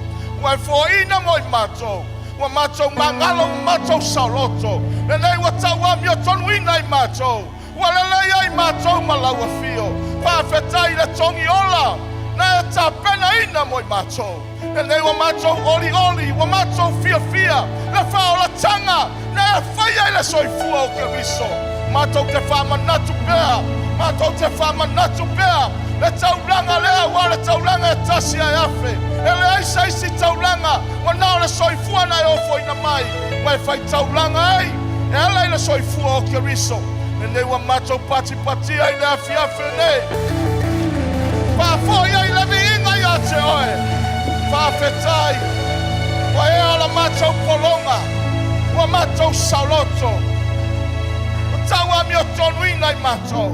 Ua e foaina mo i matou. Ua matou magalo ma matou saoloto. Lenei ua tauamiotonuina i matou. Ua lelei ai matou ma lau afio. Faafetai i le togi ola na e tapenaina mo i matou. Lenei ua matou olioli, ua matou fiafia, le faaolataga na e faia i le soifua o Keriso. Matou te faamanatu pea, matou te faamanatu pea, le taulaga lea ua o le taulaga e tasi ae afe. E leai se isi taulaga, ua na o le soifua na e ofoina mai, ma e faitaulaga ai, e ala i le soifua o Keriso. Lenei ua matou patipatia i le afiafi lenei. Faafoi ai le viiga ia te oe. Faafetai. Ua e ala matou pologa. Ua matou saoloto. Ua tauamiotonuina i matou.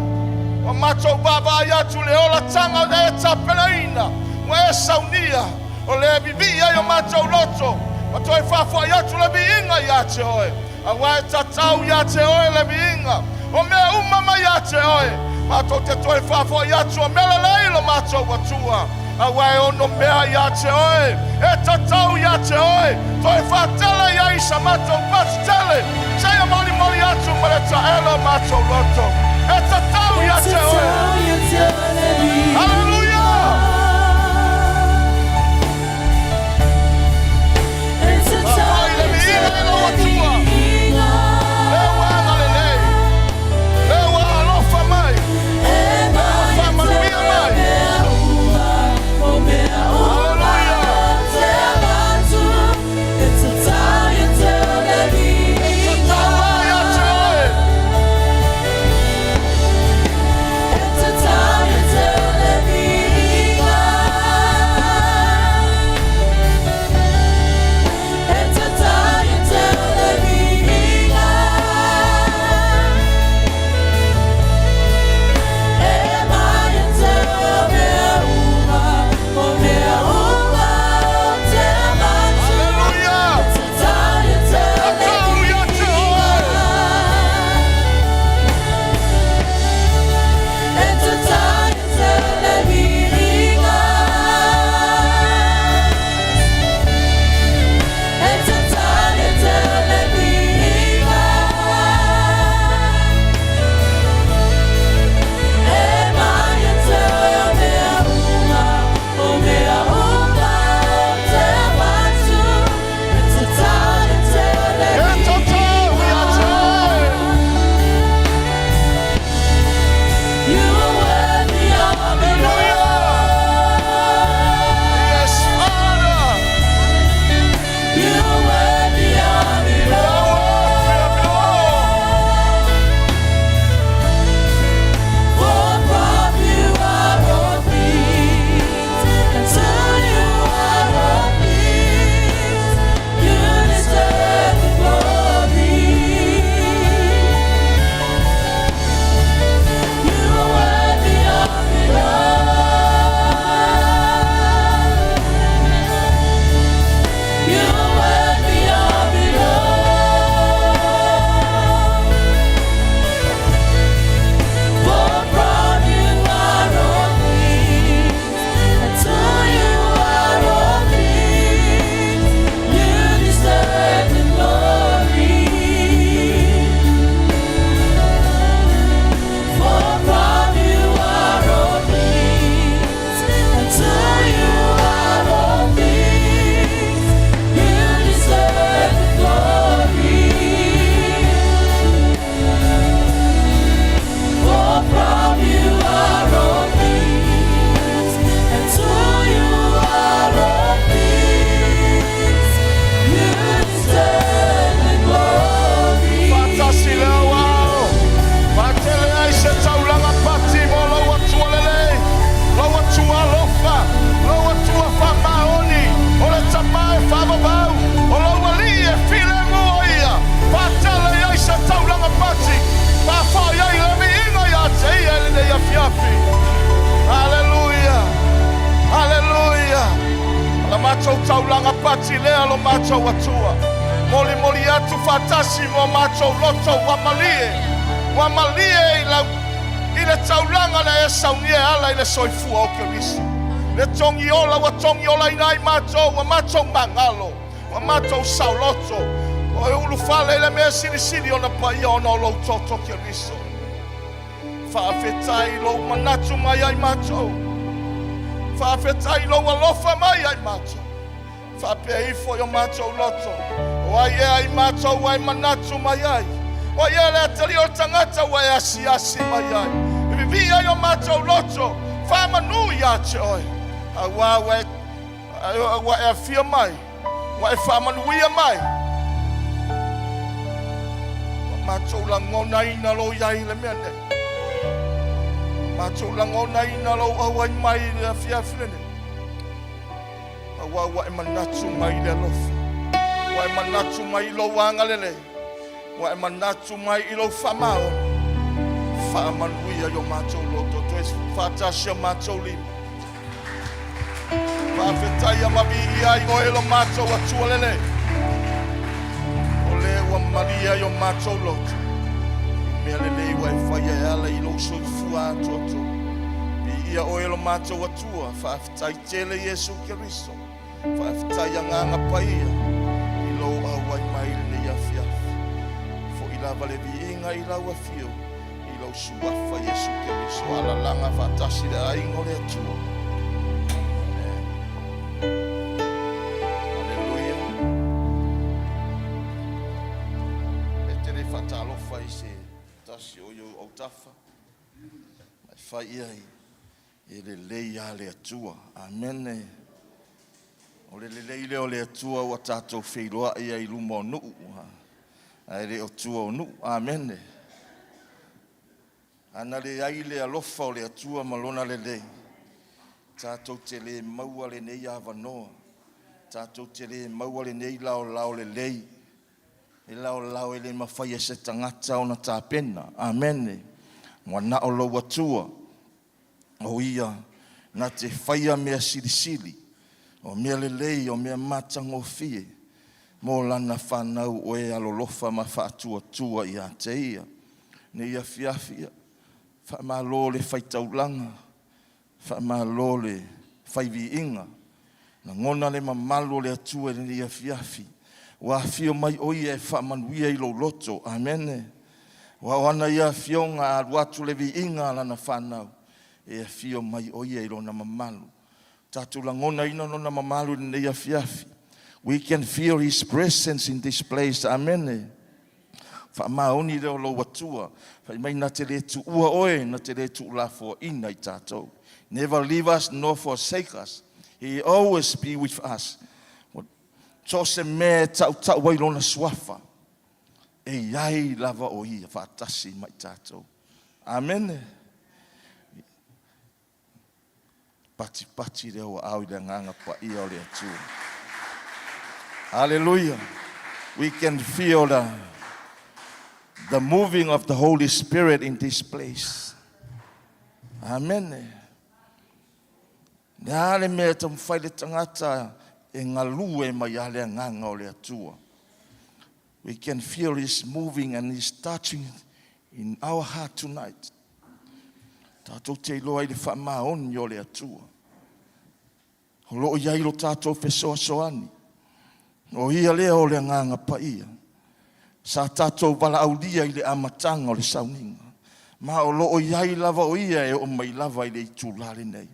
Ua matou vaavaai atu le olataga na e tapenaina. Ua e saunia. O lea e vivii ai o matou loto. Ma toe faafoai atu le viiga ia te oe. Auā e tatau ia te oe le viiga. O mea uma mai ia te oe. Matou te toe faafoai atu o mea lelei lo matou Atua. Auā e ono mea ia te oe. E tatau ia te oe. Toe faatele i ai sa matou patitele. Seia molimoli atu ma le taele o matou loto. E tatau ia te oe. Haleluia! Faafoi le viiga i lou Atua. Le ua agalelei. Le ua alofa mai. Le ua faamanuia mai. Haleluia! E tatau mai ia te oe. Haleluia! Tatau ia te oe. E tatau ia te oe. You are worthy of it Hallelujah! Yes, Father! You are worthy of it You are worthy of it all. For from you are all things, and to you are all things. You deserve the glory. You are worthy of it all. You are worthy of it all. For from you are all things, and to you are all things. You deserve the glory. For from you are all things, and to you are all things. You deserve the glory. For from you are all things, and to you are all things. You deserve the glory. Faatasi le aoao. Faatele ai se taulaga pati mo lau Atua lelei. Lau Atua alofa. Lau Atua faamaoni. O le Tamā e faavavau. O lau Alii e filemu o ia. Faatele ai se taulaga pati. Faafoi ai le viiga ia te ia i lenei afiafi. Haleluia. Haleluia. La matou taulaga pati lea lo matou Atua. Molimoli atu faatasi ma o matou loto ua malie, ua malie i lau i le taulaga na e saunia e ala i le soifua o Keriso. Le togiola ua togiolaina ai matou, ua matou magalo, ua matou saoloto, ua ulufale i le mea silisili ona paia ona o lou toto Keriso. Faafetai i lou manatu mai ai matou. Faafetai i lou alofa mai ai matou. Faapea ifo i o matou loto, o ai ea i matou ua e manatu mai ai? O ai ea le atalii o le tagata ua e asiasi mai ai? E vivii ai o matou loto, faamanu ia te oe, auā ua e, ua e afio mai, ua e faamanuia mai. Ua matou lagonaina lou iai i le mea nei. Ua matou lagonaina lou auai mai i le afiafi lenei. Aua ua e manatu mai i le alofa, ua e manatu mai i lou agalelei, ua e manatu mai i lou faamaoni. Faamanuia i o matou loto, toe faatasi o matou lima. Faafetaia ma viia ai oe lo matou Atua lelei. O lea ua malie ai o matou loto i mea lelei ua e faia e ala i lou soifua atoatoa. Viia oe lo matou Atua, faafetai tele Iesu Keriso. Faafetai Agaga Paia i lou auai mai i lenei afiafi. Foi lava le viiga i lau afio i lou suafa Iesu Keriso. Alalaga faatasi le aiga o le Atua. Amen. Haleluia. E te le faatalofa i se tasi o i ou autafa. Mai fai ia i E lelei lava le Atua. Amene. O le lelei lea o le Atua ua tatou feiloai ai i luma o nuu, ae le o tua o nuu. Amene. Ana leai le alofa o le Atua ma Lona lelei, tatou te le maua lenei avanoa, tatou te le maua lenei laolao lelei, e laolao e le mafai e se tagata ona tapena. Amene. Ua na o lou Atua O ia na te faia mea silisili, o mea lelei, o mea matagofie mo lana fanau o e alolofa ma faatuatua ia te ia. Nei afiafi ia, faamalo le faitaulaga, faamalo le faiviiga, lagona le mamalu o le Atua i lenei afiafi. Ua afio mai o ia e faamanuia i lou loto. Amene. Ua o ana ia afioga a alu atu le viiga a lana fanau, e afio mai o ia i lona mamalu. Tatou lagonaina lona mamalu i lenei afiafi. We can feel his presence in this place. Amene. Faamaoni lea o lou Atua. Fai mai na te le tuua oe, na te le tuulafoaina i tatou. Never leave us nor forsake us. He always be with us. So o se mea e tautau ai lona suafa, e iai lava o ia faatasi ma i tatou. Amene. Patipati lea ua ao i le agaga paia o le Atua. Hallelujah. We can feel the moving of the Holy Spirit in this place. Amen. Le a le mea e taumafai le tagata e galue mai a le agaga o le Atua. We can feel His moving and His touching in our heart tonight. Tatou te iloa i le faamaoni o le Atua. O loo i ai lo tatou fesoasoani. O ia lea o le agaga paia. Sa tatou valaaulia i le amataga o le sauniga. Ma o loo i ai lava o ia e oo mai lava i le itula lenei.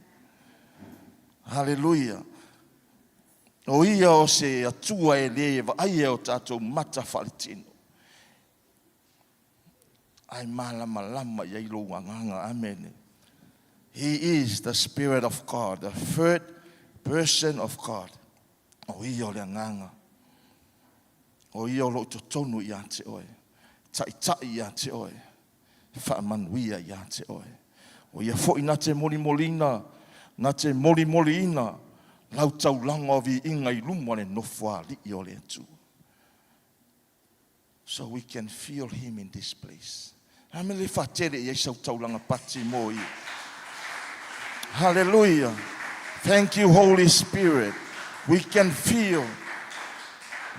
Haleluia. O ia o se Atua e le vaaia e o tatou mata faaletino. Ae malamalama i ai lou agaga. Amene. He is the Spirit of God, the third person of God. O ia o le agaga. O ia o loo totonu ia te oe. Taitai ia te oe. Faamanuia ia te oe. O ia foi na te molimolina, na te molimoliina lau taulaga o viiga i luma le nofoalii o le Atua. So we can feel him in this place. A mea le faatele i ai sau taulaga pati mo ia. Hallelujah. Thank you, Holy Spirit. We can feel.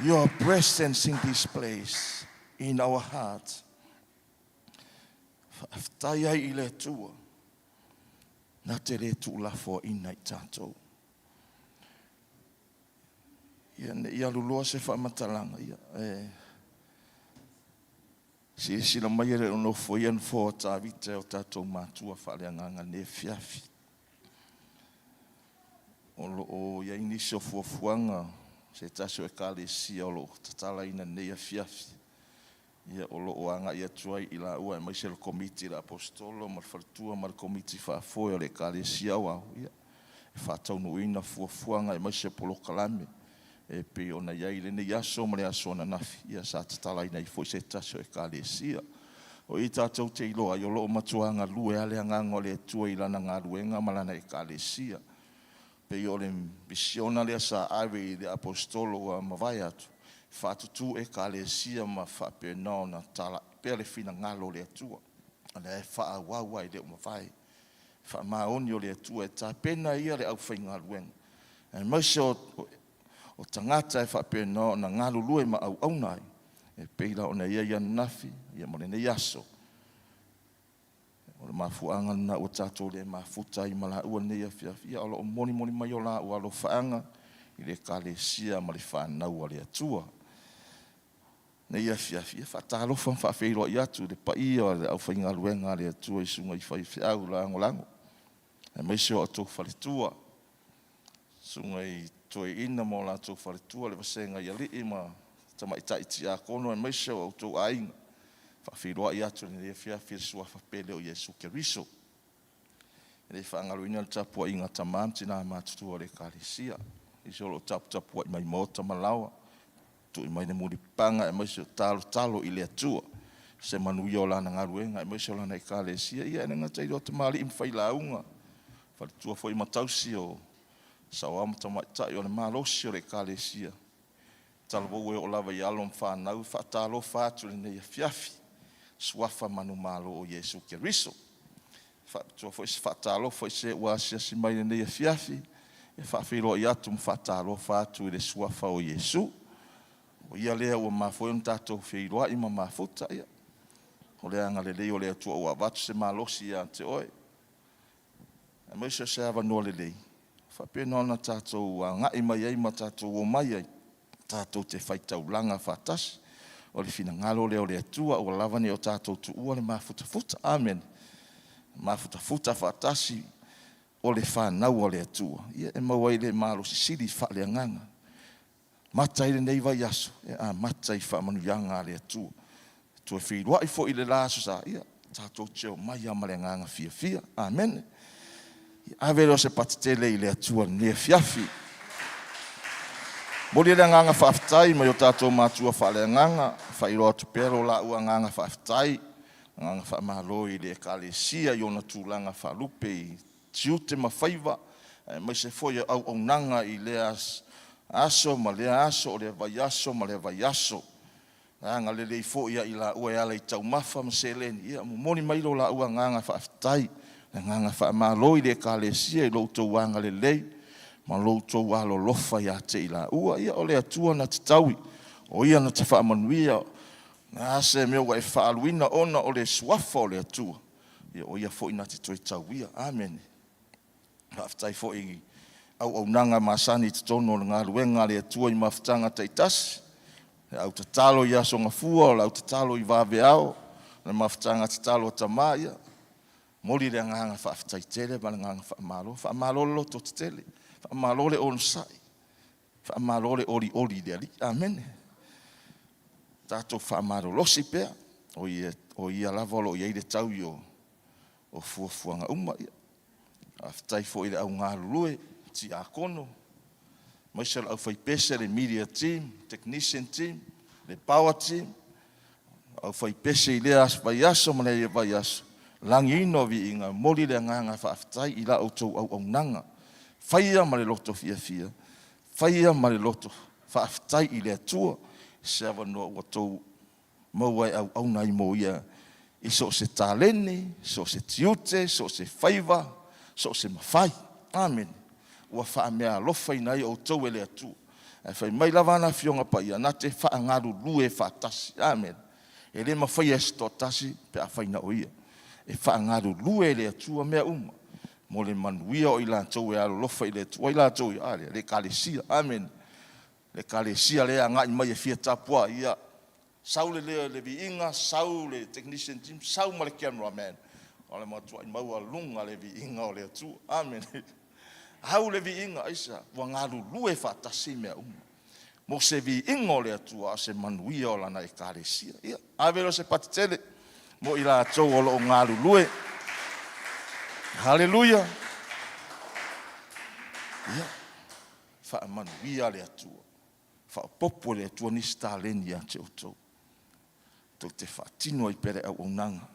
Your presence in this place, in our hearts. Faafetai ai i le Atua, na te le tuulafoaina i tatou. Ia, ne i aluloa se faamatalaga, ia, e silasila mai e le o nofoia nofoa o Tavita e o tatou matua faaleagaga i lenei afiafi. O lo o i ai nisi o fuafuaga se tasi o Ekalesia o lo o tatalaina i lenei afiafi. Ia, o lo o agai atu ai i laua aemaise le Komiti le Aposetolo ma le Faletua ma le Komiti Faafoe o le Ekalesia Aoao, ia, e faataunuuina fuafuaga aemaise polokalame e pei ona i ai lenei aso ma le aso ananafi, ia sa tatalaina ai foi se tasi o Ekalesia. O i tatou te iloa ai o lo o matua galue lava le Agaga o le Atua i lana galuega ma lana Ekalesia. Pei o le misiona lea sa ave i le Aposetolo ua mavae atu, faatutu Ekalesia ma faapena ona talai pea le finagalo o le Atua. O lea e faaauau lava e le o mavae. Faamaoni o le Atua e tapena ia le aufaigaluega, aemaise o tagata e faapena ona galulue ma auauna ai, e pei la ona i ai ananafi ma lenei aso. O le mafuaaga lena ua tatou le mafuta ai ma laua i lenei afiafi, ia o lo o molimoli mai o laua alofaaga i le Ekalesia ma le fanau a le Atua. Lenei afiafi, ia faatalofa ma faafeiloai atu i le paia o le aufaigaluega a le Atua i susuga i faifeau lagolago, aemaise o outou faletua, susuga i toeaina ma o latou faletua, le vasega i alii ma tamaitai tiakono aemaise o outou aiga. Faafeiloai atu i lenei afiafi i le suafa pele o Iesu Keriso. E le faagaloina le tapuaiga a tama ma tina matutua o le Ekalesia, nisi o lo o taputapuai mai maota ma laoa, tui mai le mulipapaga aemaise o talotalo i le Atua se manuia o lana galuega aemaise o lana Ekalesia. Ia e le gata i lea o tamalii ma failauga, faletua foi ma tausi o saoao ma tamaitai o le malosi o le Ekalesia, talavou e oo lava i alo ma fanau, e faatalofa atu i lenei afiafi, suafa manumalo o Iesu Keriso. E faapitoa foi se faatalofa i se ua asiasi mai i lenei afiafi, e faafeiloai atu ma faatalofa atu i le suafa o Iesu. O ia lea ua mafua ai ona tatou feiloai ma mafuta. Ia, o le agalelei o le Atua ua avatu se malosi ia te oe, aemaise o se avanoa lelei, faapena ona tatou agai mai ai ma tatou omai ai, tatou te faitaulaga faatasi. O le finagalo lea o le Atua, ua lava nei o tatou tuua le mafutafuta. Amene. Mafutafuta faatasi o le fanau a le Atua, ia e maua ai le malosi sili faaleagaga. Mata ai lenei vaiaso, e amata i faamanuiaga a le Atua. Toe feiloai foi i le la Aso Sa, ia tatou te omai lava ma le agaga fiafia. Amene. Ave lea o se patitele i le Atua i lenei afiafi. Momoli le agaga faafetai mai o tatou matua faaleagaga, faailoa atu pea lo laua agaga faafetai, agaga faamalo i le Ekalesia i ona tulaga faalupe i tiute ma faiva, aemaise foi o auaunaga i lea aso ma lea aso, o lea vaiaso ma lea vaiaso. Agalelei foi ia i laua e ala i taumafa ma seleni, ia momoli mai lo laua agaga faafetai, le agaga faamalo i le Ekalesia i lo outou agalelei ma lo outou alolofa ia te i laua. Ia o le Atua na te taui, o Ia na te faamanuia, na se mea ua e faaluina ona o le suafa o le Atua, ia o Ia foi na te toe tauia. Amene. Faafetai foi i auaunaga masani i totonu o le galuega a le Atua i mafutaga taitasi, le au tatalo i Aso Gafua, o le au tatalo i Vaveao, le mafutaga tatalo a tama, ia momoli le agaga faafetai tele ma le agaga faamalo. Faamalo le lototetele, faamalo le onosai, faamalo le olioli i le Alii. Amene. Tatou faamalolosi pea, o ia lava o lo o i ai le taui o fuafuaga uma. Ia, faafetai foi i le au galulue, tiakono, aemaise o le aufaipese, le media team, technician team, le power team, aufaipese i lea vaiaso ma lea vaiaso, lagiina o viiga, momoli le agaga faafetai i la outou auaunaga. Faia ma le loto fiafia, faia ma le loto faafetai i le Atua, se avanoa ua outou maua e auauna ai mo ia i so o se taleni, so o se tiute, so o se faiva, so o se mafai. Amene. Ua faameaalofaina ai outou e le Atua. Ae fai mai lava ana Afioga Paia, na te faagalulue faatasi. Amene. E le mafaia e se toatasi pe afai na o ia. E faagalulue e le Atua mea uma mo le manuia o i latou e alolofa i le Atua. O ai latou ia? A lea, le Ekalesia. Amene. Le Ekalesia lea e agai mai e fia tapuai, ia sau le viiga, sau le technician team, sau ma le cameraman. O le matuai maualuga le viiga o le Atua. Amene. Au le viiga, aisea? Ua galulue faatasi mea uma mo se viiga o le Atua, a o se manuia o Lana Ekalesia. Ia, ave lea o se pati tele mo i latou o lo o galulue. Haleluia! Ia, faamanuia le Atua, faaopoopo e le Atua nisi taleni ia te outou, tou te faatino ai pea le auaunaga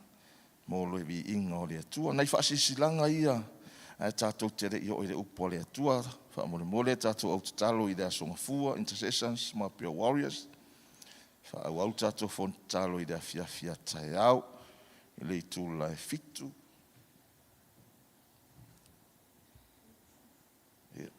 mo le viiga o le Atua. O nai faasilasilaga ia ae tatou te le i oo i le upu a le Atua. Faamolemole tatou autatalo i le Aso Gafua, Intercessors ma Prayer Warriors. Faaauau le tatou fono tatalo i le afiafi a taeao i le itula e 7. Ia.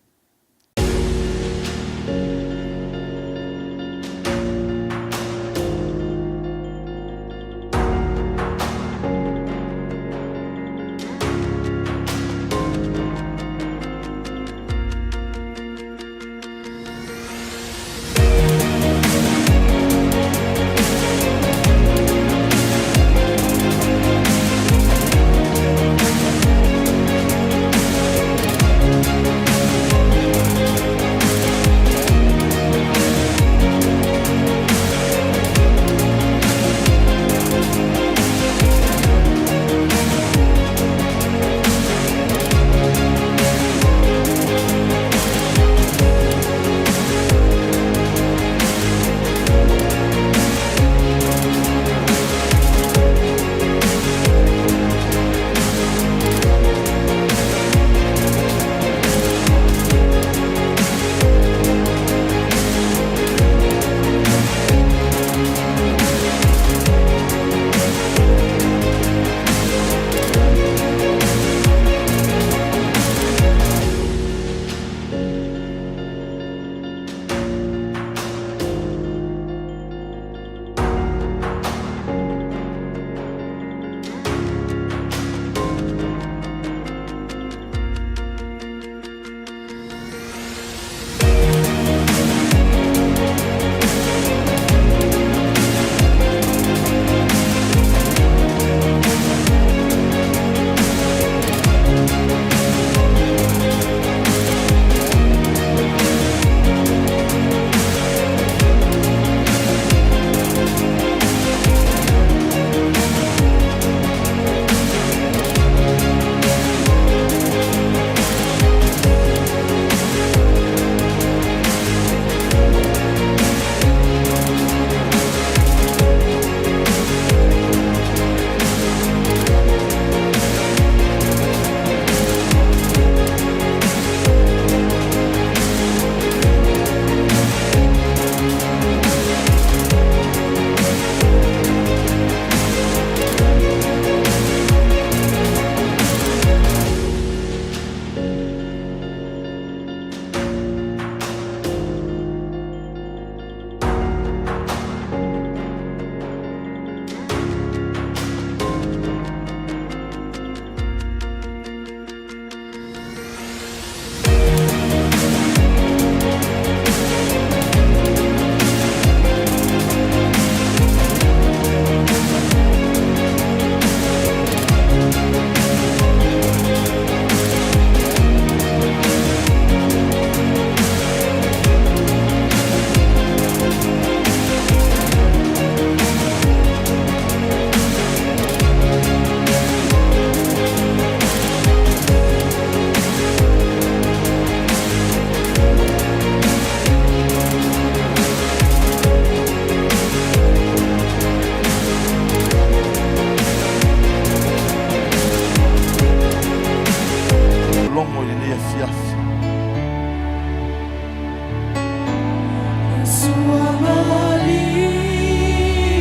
Logo i lenei afiafi.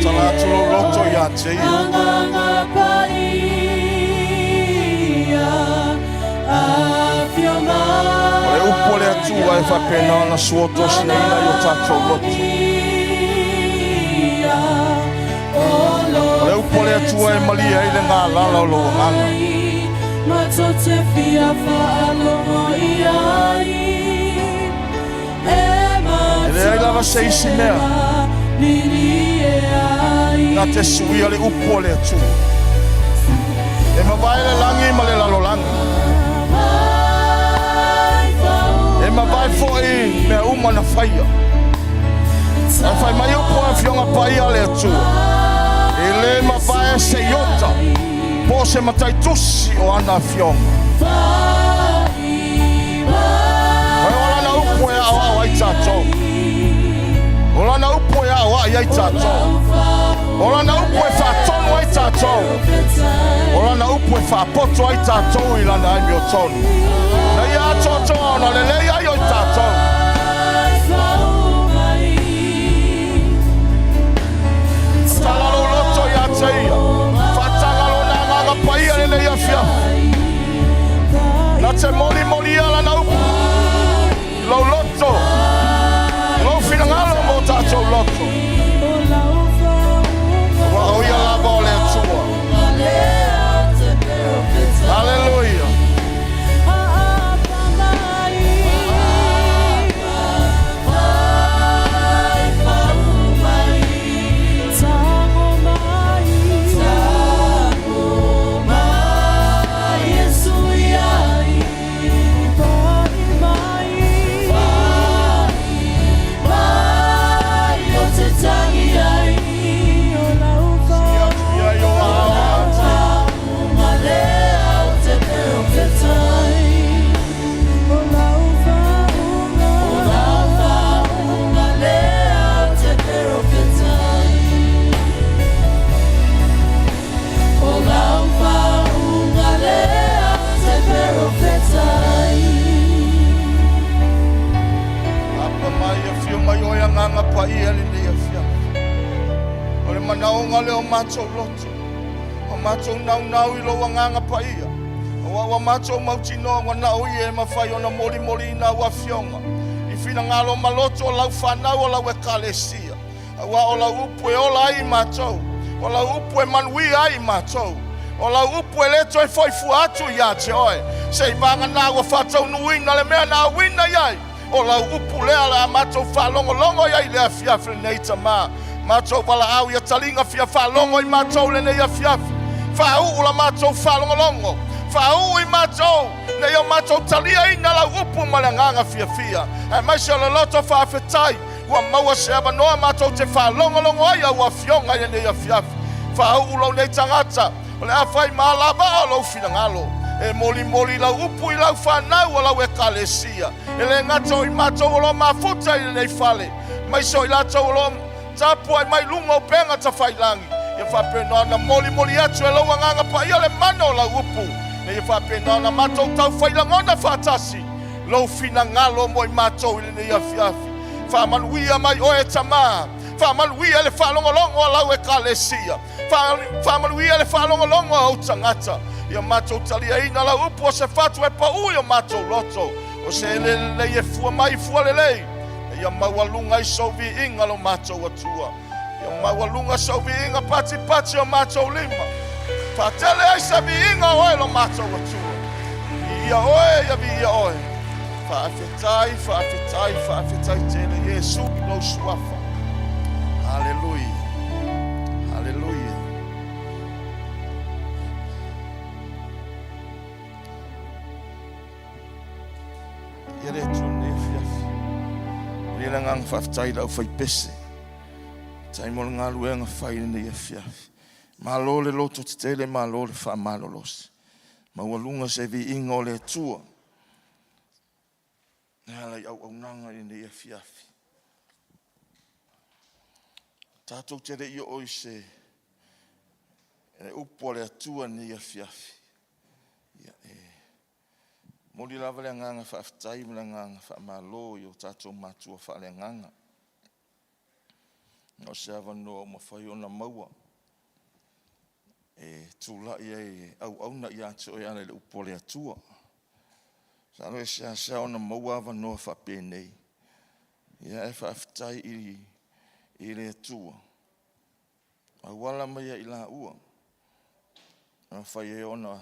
Tala atu lou loto ia te Ia. O le upu a le Atua e faapena ona suotosinaina i o tatou loto. O le upu a le Atua e malie ai le galala o lou agaga. E leai lava se isi mea na te suia le upu a le Atua. E mavae le lagi ma le lalolagi. E mavae foi mea uma na faia. Ae fai mai upu a Afioga Paia a le Atua, e le mavae se iota po o se mataitusi o ana afioga. Ae o lana upu e aoao ai tatou. O lana upu e aoai ai tatou. O lana upu e faatonu ai tatou. O lana upu e faapoto ai tatou i lana amiotonu. Na ia atoatoa ona lelei ai o i tatou. Tala lou loto ia te ia. Faataga lona agaga paia lenei afiafi. Na te molimolia lana upu i lou loto, lou finagalo mo tatou loto. Ua o ia lava o le Atua. Haleluia. Siki atu ia i o aao ia te ia. Apa mai afio mai oe agaga paia lenei afiafi. O le manaoga lea o matou loto. O matou naunau i lou agaga paia. Aua ua matou mautinoa ua na o ia e mafai ona molimoliina au afioga i finagalo ma loto o lau fanau o lau ekalesia. Aua o lau upu e ola ai i matou. O lau upu e manuia ai i matou. O lau upu e le toe foi fua atu ia te oe. Se i vagana ua faataunuuina le mea na auina i ai. O lau upu lea o le a matou faalogologo i ai i le afiafi lenei Tamā. Matou valaau ia taliga fia faalogo i matou lenei afiafi. Faauu la matou faalogologo. Faauu i matou ina ia matou taliaina lau upu ma le agaga fiafia. Aemaise o le loto faafetai ua maua se avanoa matou te faalogologo ai au afioga i lenei afiafi. Faauu lou nei tagata o le a fai ma alavaa o lou finagalo. E molimoli lau upu i lau fanau o lau ekalesia. E le gata o i matou o lo o mafuta i lenei fale, aemaise o i latou o lo o tapuai mai luga o upega tafailagi. Ia faapena ona molimoli atu e lou agaga paia le mana o lau upu, ina ia faapena ona matou taufai lagona faatasi lou finagalo mo i matou i lenei afiafi. Faamanuia mai oe e Tamā, faamanuia le faalogologo a lau ekalesia, faamanuia le faalogologo a ou tagata. Ia matou taliaina lau upu o se fatu e pau i o matou loto, o se eleele lelei e fua mai i fua lelei. Ia maualuga i sou viiga lo matou Atua. Ia maualuga sou viiga patipati o matou lima. Faatele ai se viiga o oe lo matou Atua. Viia oe, ia viia oe. Faafetai, faafetai, faafetai tele Iesu i lou suafa. Haleluia. Haleluia. Ia le Atua lenei afiafi. Momoli le agaga faafetai i le aufaipese. Faafetai mo le galuega fai i lenei afiafi. Malo le loto tetele, malo le faamalolosi. Maualuga se viiga o le Atua e ala i auaunaga i lenei afiafi. Tatou te le i oo i se upu a le Atua i lenei afiafi. Ia, e momoli lava le agaga faafetai ma le agaga faamalo i o tatou matua faaleagaga. O se avanoa ua mafai ona maua e tulai ai e auauna ia te oe e ala i le upu a le Atua. Masalo e seasea ona maua avanoa faapenei, ia ae faafetai i, i le Atua, auala mai ia i laua, na mafai ai ona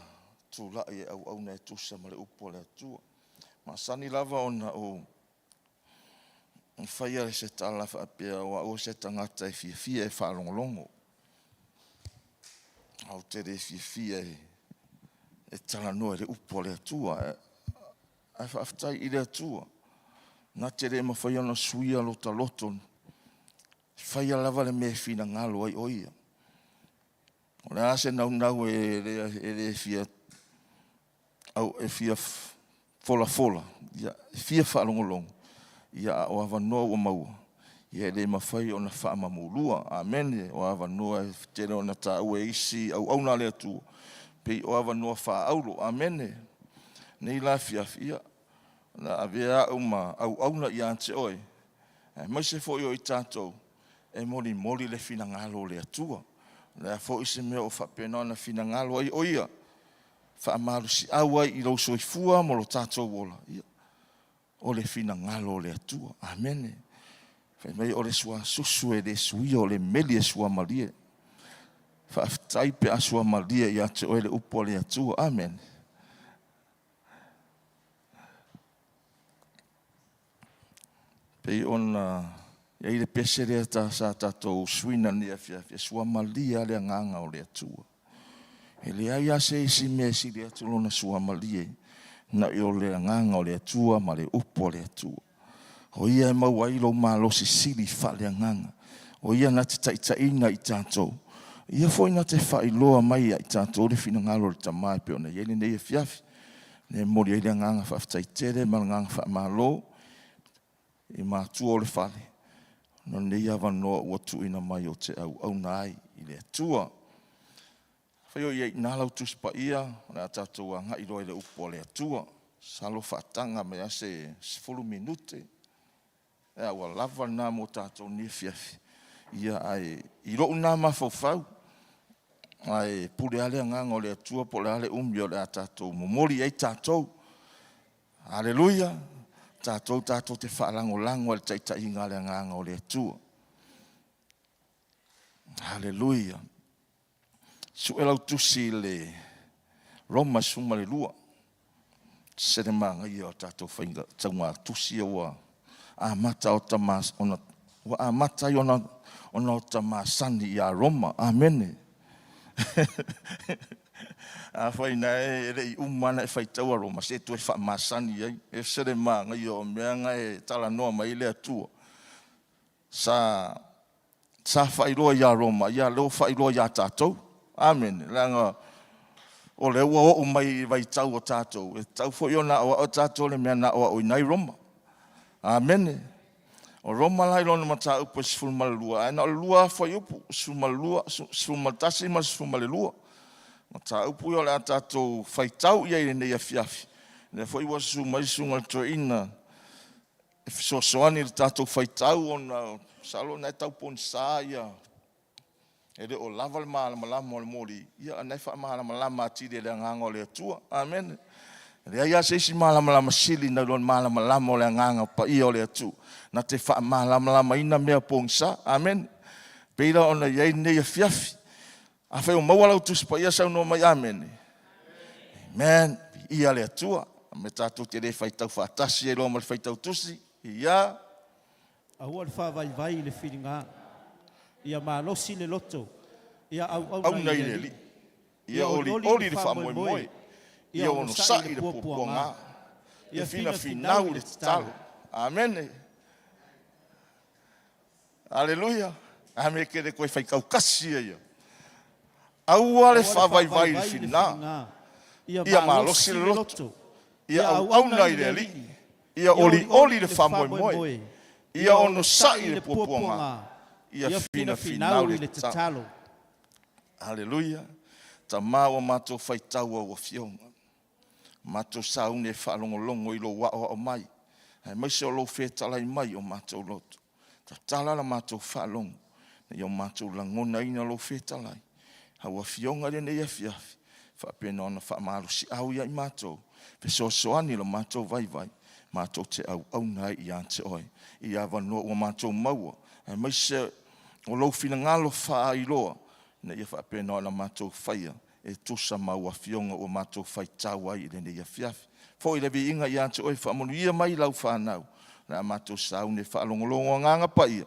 tulai e auauna e tusa ma le upu a le Atua. Masani lava ona ou faia se tala faapea o au o se tagata e fiafia e faalogologo. Ou te le fiafia e, e talanoa i le upu a le Atua. Ae faafetai i le Atua, na te le mafai ona suia lota loto, faia lava le mea e finagalo ai o ia. O le a se naunau e le, e le fia, au, e fia folafola, ia, e fia faalogologo, ia a o avanoa ua maua, ia e le mafai ona faamamulua. Amene. O avanoa e tele ona taua e isi auauna a le Atua, pei o avanoa faaauro. Amene. Nei la afiafi, ia, na avea au ma auauna ia te oe, aemaise foi o i tatou e molimoli le finagalo o le Atua. O le a foi se mea o faapena ona finagalo ai o ia, faamalosiau ai i lou soifua ma lo tatou ola, ia, o le finagalo o le Atua. Amene. Fai mai o le suasusu e le suia, o le meli e suamalie. Faafetai pe a suamalie ia te oe le upu a le Atua. Amene. Pei ona i ai le pese lea ta, sa tatou suina nei afiafi, e suamalie lava le agaga o le Atua. E leai lava se isi mea e sili atu lona suamalie na i o le agaga o le Atua ma le upu a le Atua. O ia e maua ai lou malosi sili faaleagaga. O ia na te taitaiina i tatou. Ia foi na te faailoa mai ia i tatou le finagalo o le Tama e pei ona i ai lenei afiafi. E momoli ai le agaga faafetai tele ma le agaga faamalo i matua o le fale, ona lenei avanoa ua tuuina mai ou te auauna ai i le Atua. Afai o i ai i ina lau Tusi Paia, o le a tatou agai loa i le upu a le Atua. Masalo faataga mai lava se 10 minute, ia ua lava lena mo tatou nei afiafi. Ia ae i lou lena mafaufau, ae pule lava le agaga o le Atua po o le a le umi o le a tatou momoli ai tatou. Aleluia! Tatou tatou te faalagolago i le taitaiga a le agaga o le Atua. Aleluia! Sue lau tusi i le Roma 12. Se le manaia o tatou faiga taugatusi ia ua amata o tama, ona, ua amata ai ona, ona o tamasani ia Roma. Amene. Afai na e le i uma na e faitaua Roma, se toe faamasani ai. E se le manaia o mea na e talanoa mai ai le Atua. Sa sa faailoa ia Roma, ia lea ua faailoa ia tatou. Amene. Leaga o lea ua oo mai i vaitau o tatou, e tatau foi ona aoao tatou le mea na aoaoina ai Roma. Amene. O Roma la i lona mataupu e 12, ae na o le lua lava fuaiupu, 12, 11 ma le 12. Mataupu ia o le a tatou faitau i ai i lenei afiafi. O lea foi ua susu mai le susuga i le toeaina e fesoasoani i le tatou faitau ona masalo o lena e tau pogisa ia e le o lava le malamalama o le moli, ia o lena e faamalamalama atili e le Agaga o le Atua. Amene. E leai lava se isi malamalama sili nai lo le malamalama o le Agaga Paia o le Atua, na te faamalamalamaina mea pogisa. Amene. Pei la ona i ai lenei afiafi. Afai o maua lau Tusi Paia, saunoa mai amene. Amen. Viia le Atua. Me tatou te le faitau faatasi ai loa ma le faitau tusi. Ia. Aua le faavaivai i le filiga. Ia malosi le loto. Ia auauna i le Alii. Ia olioli le faamoemoe. Ia onosai le puapuaga. Ia finafinau i le tatalo. Amene. Aleluia. Amene ke le toe faitau kasi ia ia. Aua le faavaivai i le filiga. Ia malosi le loto. Ia auauna i le Alii. Ia olioli le faamoemoe. Ia onosai le puapuaga. Ia finafinau i le tatalo. Aleluia. Tama ua matou faitau au afioga. Matou sauni e faalogologo i lou aoao mai, aemaise o lou fetalai mai o matou loto. Tatala la matou faalogo, ina ia o matou lagonaina lou fetalai. Au afioga i lenei afiafi, Faapena ona faamalosiau ia i matou, fesoasoani i lo matou vaivai, matou te auauna ai ia te Oe i avanoa ua matou maua, aemaise o Lou finagalo faailoa, ina ia faapena ona matou faia e tusa ma Au Afioga ua matou faitau ai i lenei afiafi. Foi le viiga ia te Oe, faamanuia mai i Lau fanau, o le a matou sauni e faalogologo Agaga Paia,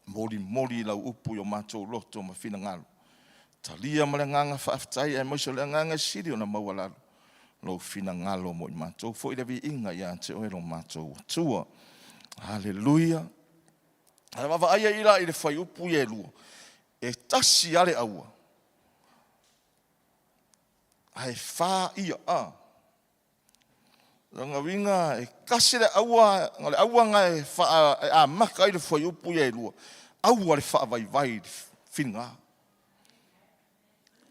molimoli Lau upu i o matou loto ma finagalo. Talia ma le agaga faafetai aemaise o le agaga e sili ona maualalo Lou finagalo mo i matou. Foi le viiga ia te Oe lo matou Atua. Haleluia. A vaavaai ai la i le fuaiupu ia e lua, e tasi lava le aua, ae fa ia. A. Lona uiga e tasi le aua, o le aua lena e amata ai le fuaiupu ia e lua, aua le faavaivai i le filiga.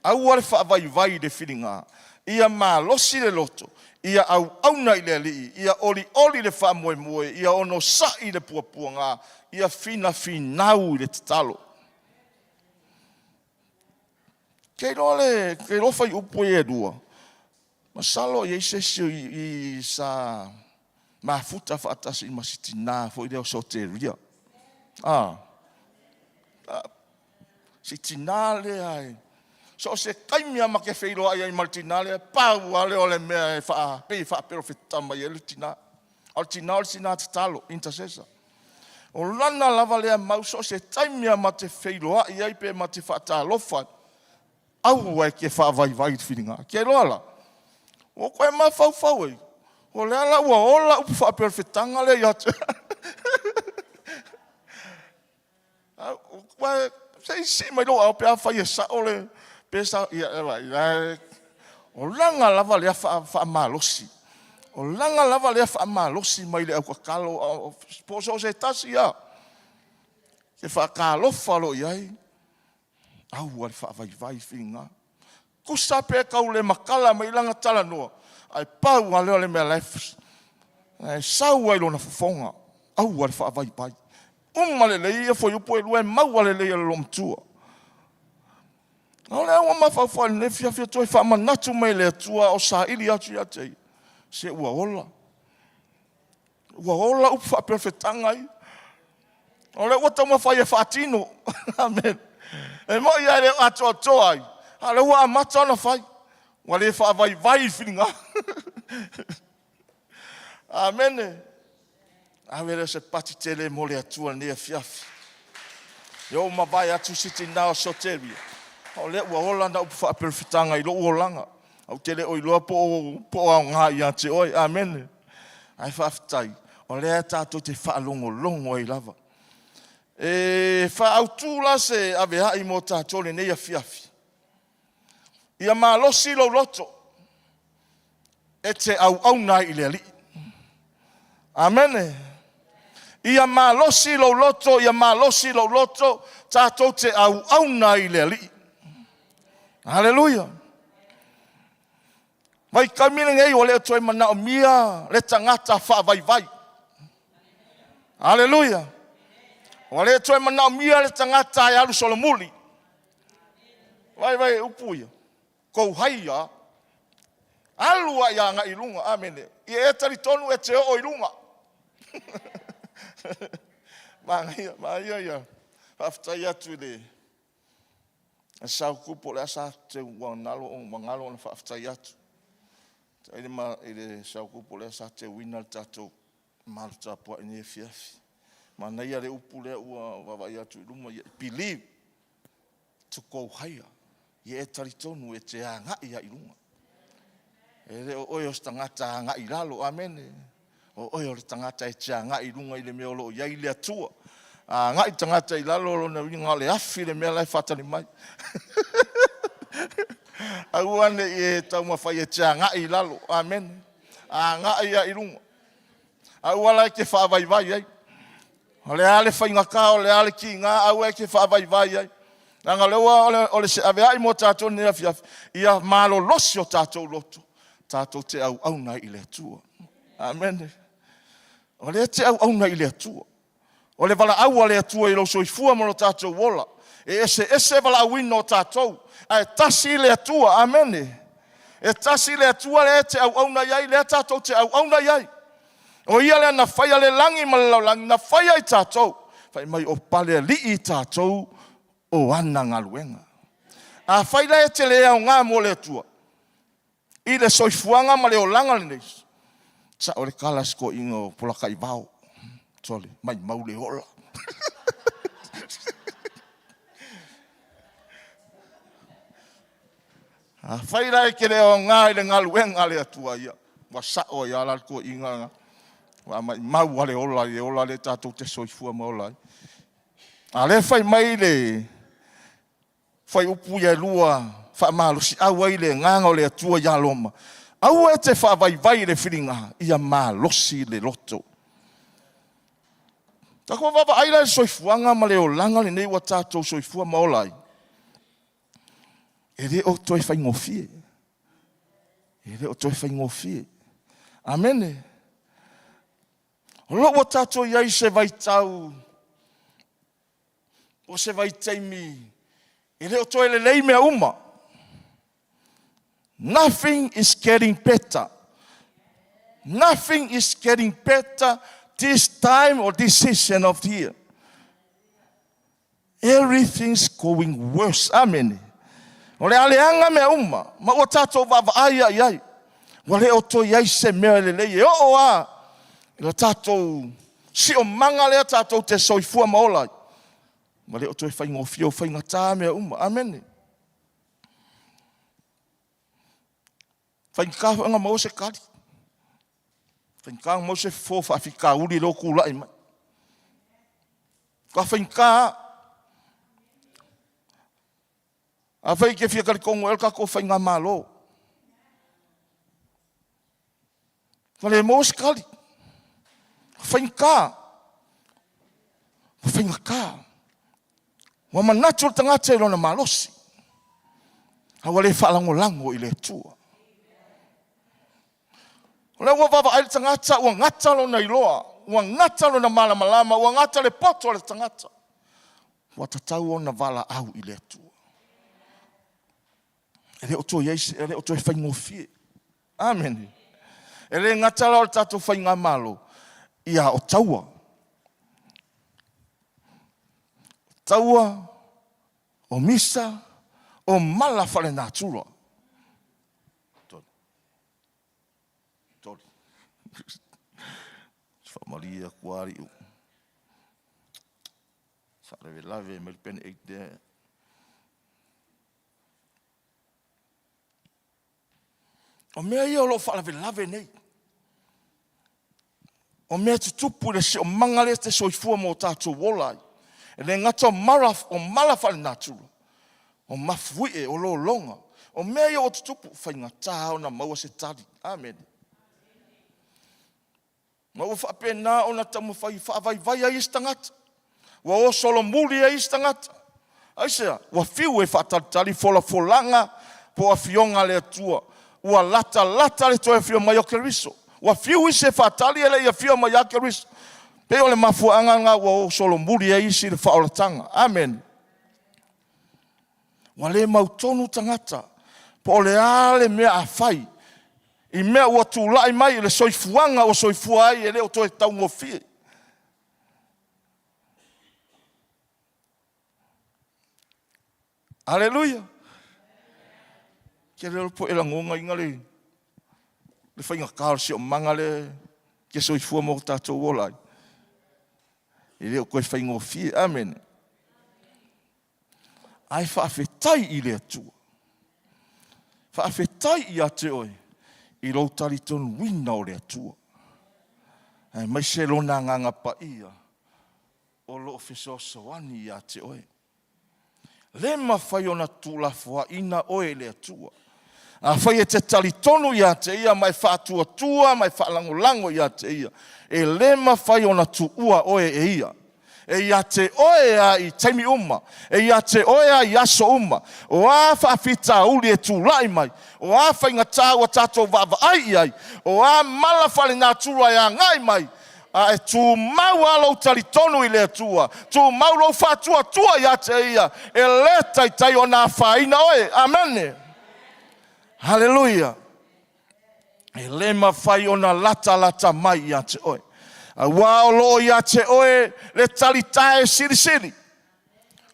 Aua le faavaivai i le filiga, ia malosi le loto, ia auauna i le Alii, ia olioli le faamoemoe, ia onosai i le puapuaga, ia finafinau i le tatalo. Ke iloa le ke iloa fuaiupu ia e lua, masalo e i ai se isi i sa mafuta faatasi ma si tinā foi lea o Soteria. Ah, si tinā lea e so o se taimi lava ma te feiloai ai ma le tinā lea, pau lava lea o le mea e pei e faapelofeta mai ai le tinā. A o le tinā o le tinā tatalo, intercessor. O lana lava lea mau, so o se taimi lava ma te feiloai ai pe ma te faatalofa, aua e te faavaivai i le filiga. Ke iloa la, ua toe mafaufau ai, o lea la ua ola upu faapelofetaga lea ia te au. Se i sii mai lou aao pe afai e sao le pe sa ia e vaai, o lana lava lea faamalosi. O lana lava lea faamalosi mai le au tatalo po o so o se tasi lava. E faatalofa loa i ai, aua le faavaivai filiga. Tusa pe tau le matala mai lana talanoa, ae pau lava lea o le mea la e sau ai lona fofoga, aua le faavaivai. Uma lelei ia fuaiupu e lua e maua lelei e le loomatua. O lea ua mafaufau i lenei afiafi toe faamanatu mai e le Atua a o saili atu ia te ia, se ua ola. Ua ola upu faaperofetaga ia. O lea ua taumafai e faatino. Amen. E moni lava e le o atoatoa ai, a o lea ua amata ona fai. Ua le faavaivai i filiga. Amene. Ave lea o se pati tele mo le Atua i lenei afiafi. E oo mavae atu si tinā o Soteria, o lea ua ola na upu faaperofetaga i lou olaga. Ou te le o iloa po o aoga ia te oe. Amene. Ae faafetai, o lea tatou te faalogologo ai lava. E faaautu la se aveai mo tatou i lenei afiafi. Ia malosi lou loto e te auauna ai i le Alii. Amene. Ia malosi lou loto, ia malosi lou loto, tatou te auauna ai i le Alii. Haleluia. Vaitaimi lenei ua le o toe manaomia le tagata faavaivai. Haleluia. Ua le toe manaomia le tagata e alu solomuli. Vai vai upu ia. Kou hai ia. Alu ai agai i luga. Amene. Ia e talitonu e te oo i luga. Manaia, manaia ia. Faafetai atu i le sau tupu o le asa te ua nalo ona faafetai atu. I le, i le sau tupu o le asa teuina le tatou malu tapuai nei afiafi. Manaia le upu lea ua vaavaai atu i luma, believe to go higher. Ia e talitonu e te agai ai i luga. E le o oe o se tagata agai i lalo. Amene. O oe o le tagata e te agai i luga i le mea o lo o i ai le Atua. A agai tagata i lalo lona uiga o le afi le mea la e faatali mai. Aua ne i e taumafai e te agai i lalo. Amene. Agai ai i luga. Aua la e te faavaivai ai. O le a le faigata, o le a le kiga, aua e te faavaivai ai. Leaga o lea ua o le se aveai mo tatou nei afiafi, ia malolosi o tatou loto, tatou te auauna ai i le Atua. Amene. O lea te auauna i le Atua. O le valaau a le Atua i lou soifua ma lo tatou ola. E eseese valaauina o tatou, ae tasi le Atua. Amene. E tasi le Atua lea e te auauna i ai, lea tatou te auauna i ai. O ia lea na faia le lagi ma le lalolagi, na faia i tatou. Fai mai o palealii i tatou o ana galuega. Afai la e te le aoga mo le Atua i le soifuaga ma le olaga lenei, sao le tala a si toeaina o Polataivao, sole, maimau le ola. Afai la e te le aoga i le galuega a le Atua, ia, ua sao ai lava la le toeaina lena. Ua maimau lava le ola i le ola lea tatou te soifua ma ola ai. A o lea e fai mai le fuaiupu ia e 2 faamalosiau ai le agaga o le Atua ia Roma, aua e te faavaivai i le filiga, ia malosi le loto. Tatou vaavaai la i le soifuaga ma le olaga lenei ua tatou soifua ma ola ai, e le o toe faigofie. E le o toe faigofie. Amene. O lo o ua tatou i ai i se vaitau o se vaitaimi e le o toe lelei mea uma. Nothing is getting better. Nothing is getting better this time or this season of the year. Everything's going worse. Amene. O le a leaga mea uma, ma ua tatou vaavaai lava i ai. Ua le o toe i ai se mea e lelei e oo lava i le tatou siomaga lea tatou te soifua ma ola ai. Ua le o toe faigofie, ua faigata mea uma. Amene. Faigata foi ona maua se tali. Faigata ona maua se fofo o faafitauli lea ua tulai mai. Matua faigata lava. Afai e te fia talitonu ea o le tatou faigamalo, ua le maua se tali, ua faigata, ua faigata. Ua manatu le tagata i lona malosi, a ua le faalagolago i le Atua. O lea ua vaavaai le tagata ua gata lona iloa, ua gata lona malamalama, ua gata le poto o le tagata. Ua tatau ona valaau i le Atua. E le o toe i ai, e le o toe faigofie. Amene. E le gata la o le tatou faigamalo, ia o taua. Taua, o misa, o mala faalenatura. Faamalie atu lava alii, faalavelave mai le pene 8 lea. O mea ia o lo o faalavelave nei, o mea tutupu i le siomaga lea te soifua ma o tatou ola ai. E le gata o mala, o mala faalenatura, o mafuie, o lologa, o mea ia ua tutupu, faigata ona maua se tali. Amene. Ma ua faapena ona taumafai e faavaivai ai isi tagata, ua o solomuli ai isi tagata. Aisea? Ua fiu e faatalitali folafolaga po o afioga a le Atua, ua latalata le toe afio mai o Keriso. Ua fiu isi e faatali e le i afio mai ia Keriso. Pei o le mafuaaga lena ua o solomuli ai isi i le faaolataga. Amene. Ua le mautonu tagata po o le a le mea a fai i mea ua tulai mai i le soifuaga ua soifua ai, e le o toe taugofie. Aleluia! Tele o po'e lagonaina le faigata o le siomaga lea ke soifua ma o tatou ola ai. E le o toe faigofie. Amene. Ae faafetai i le Atua. Faafetai ia te oe i lou talitonuina o le Atua, aemaise Lona Agaga Paia o lo o fesoasoani ia te oe. Le mafai ona tuulafoaina oe e le Atua. Afai e te talitonu ia te Ia ma e faatuatua ma e faalagolago ia te Ia, e le mafai ona tuua oe e Ia. E ia te oe lava i taimi uma, e ia te oe lava i aso uma, o a faafitauli e tulai mai, o a faigata ua tatou vaavaai i ai, o a mala faalenatura e agai mai, a e tumau lava lou talitonu i le Atua, tumau lou faatuatua ia te Ia, e le taitai ona afaina oe. Amene. Haleluia! E le mafai ona latalata mai ia te oe, auā o lo o ia te oe le talitae e silisili.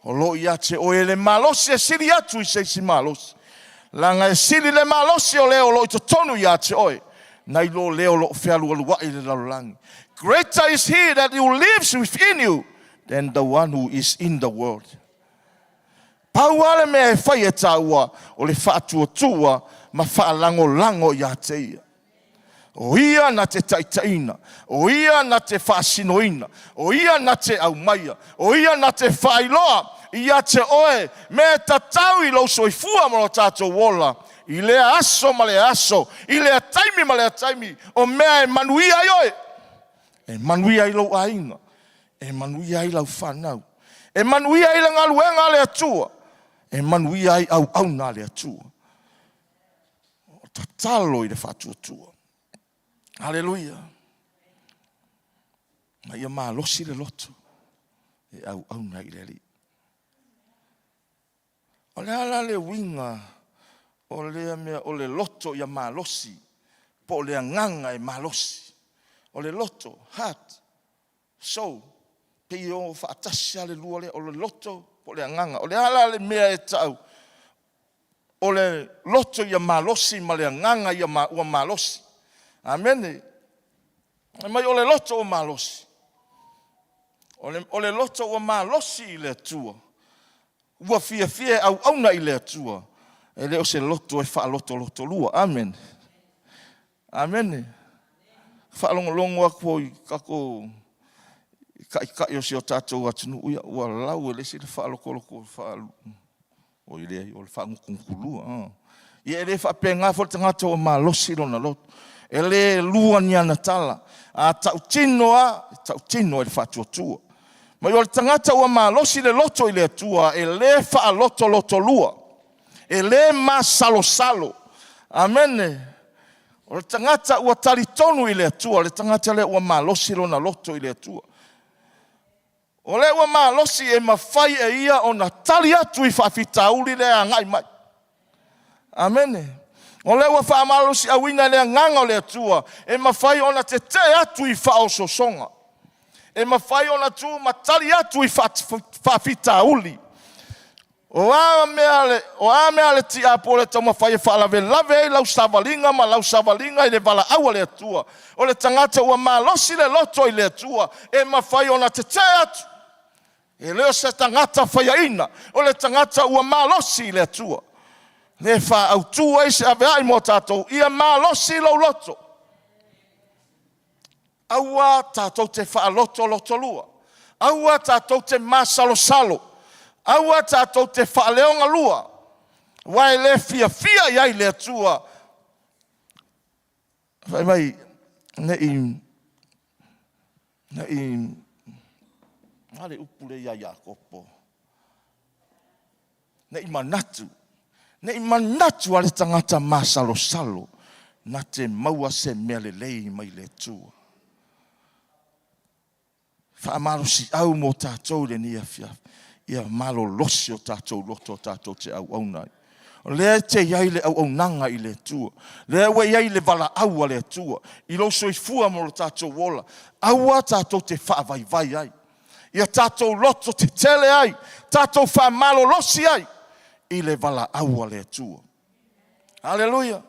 O lo o ia te oe le malosi e sili atu i se isi malosi, leaga e sili le malosi o le o lo o i totonu ia te oe, nai lo le o lo o fealualuai i le lalolagi. Greater is he that who lives within you than the one who is in the world. Pau lava le mea e fai e tāua, o le faatuatua ma faalagolago ia te Ia. O Ia na te taitaiina, o Ia na te faasinoina, o Ia na te aumaia, o Ia na te faailoa ia te oe mea e tatau i lou soifua ma lo tatou ola, i lea aso ma lea aso, i lea taimi ma lea taimi, o mea e manuia ai oe, e manuia ai lou aiga, e manuia ai lau fanau, e manuia ai le galuega a le Atua, e manuia ai auauna a le Atua. O tatalo i le faatuatua. Aleluia. Ma ia malosi le loto e auauna i le Alii. O le a la le uiga o lea mea o le loto ia malosi po o le agaga e malosi? O le loto, heart, soul, pei e o faatasi lava le lua lea, o le loto po o le agaga. O le a la le mea e tau o le loto ia malosi ma le agaga ia ua malosi? Amene. Fai mai o le loto ua malosi. O le loto ua malosi i le Atua. Ua fiafia e auauna i le Atua. E le o se loto e faalotolotolua. Amene. Amene. Faalogologo atu i tatou taitai o si o tatou atunuu, ia ua lau e le isi le faalotoloto faa oi leai, o le faagutugutu Ia e le faapena foi le tagata ua malosi lona loto. E le lua ni ana tala. A tautino lava, e tautino i le faatuatua. Ma o le tagata ua malosi le loto i le Atua, e le faalotolotolua, e le masalosalo. Amene. O le tagata ua talitonu i le Atua, le tagata lea ua malosi lona loto i le Atua. O lea ua malosi e mafai e ia ona tali atu i faafitauli lea agai mai. Amene. O lea ua faamalosiauina e le agaga o le Atua, e mafai ona tetee atu i faaosoosoga, e mafai ona tu ma tali atu i faafitauli. O a mea a le tiapolo e taumafai e faalavelave ai lau savaliga ma lau savaliga i le valaau a le Atua, o le tagata ua malosi le loto i le Atua, e mafai ona tetee atu. E le o se tagata faiaina, o le tagata ua malosi i le Atua. Le faaautu ai se aveai mo tatou, ia malosi lou loto. Aua tatou te faalotolotolua, aua tatou te masalosalo, aua tatou te faaleogalua, aua e le fiafia i ai le Atua. Fai mai, nei, nei, a le upu lea ia Iakopo, nei manatu, nei manatu a le tagata masalosalo, na te maua se mea lelei mai le Atua. Faamalosiau mo tatou i lenei afiafi, ia malolosi o tatou loto tatou te auauna ai. O lea e te i ai le auaunaga i le Atua, lea ua i ai le valaau a le Atua i lou soifua ma lo tatou ola, aua tatou te faavaivai ai, ia tatou loto tetele ai, tatou faamalolosi ai i le valaau a le Atua. Aleluia.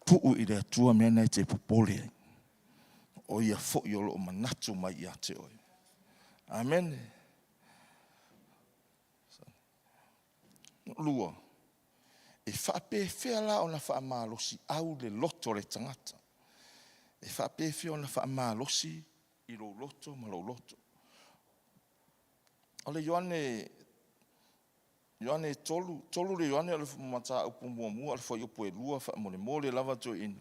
Tuu i le Atua mea na e te popole ai, o ia foi o lo o manatu mai ia te oe. Amene. Lua, e faapefea la ona faamalosi au le loto o le tagata? E faapefea ona faamalosi i lou loto ma lou loto? O le Ioane Ioane 3, 3 le Ioane o le mataupu muamua, o le fuaiupu e 2 faamolemole lava toeaina.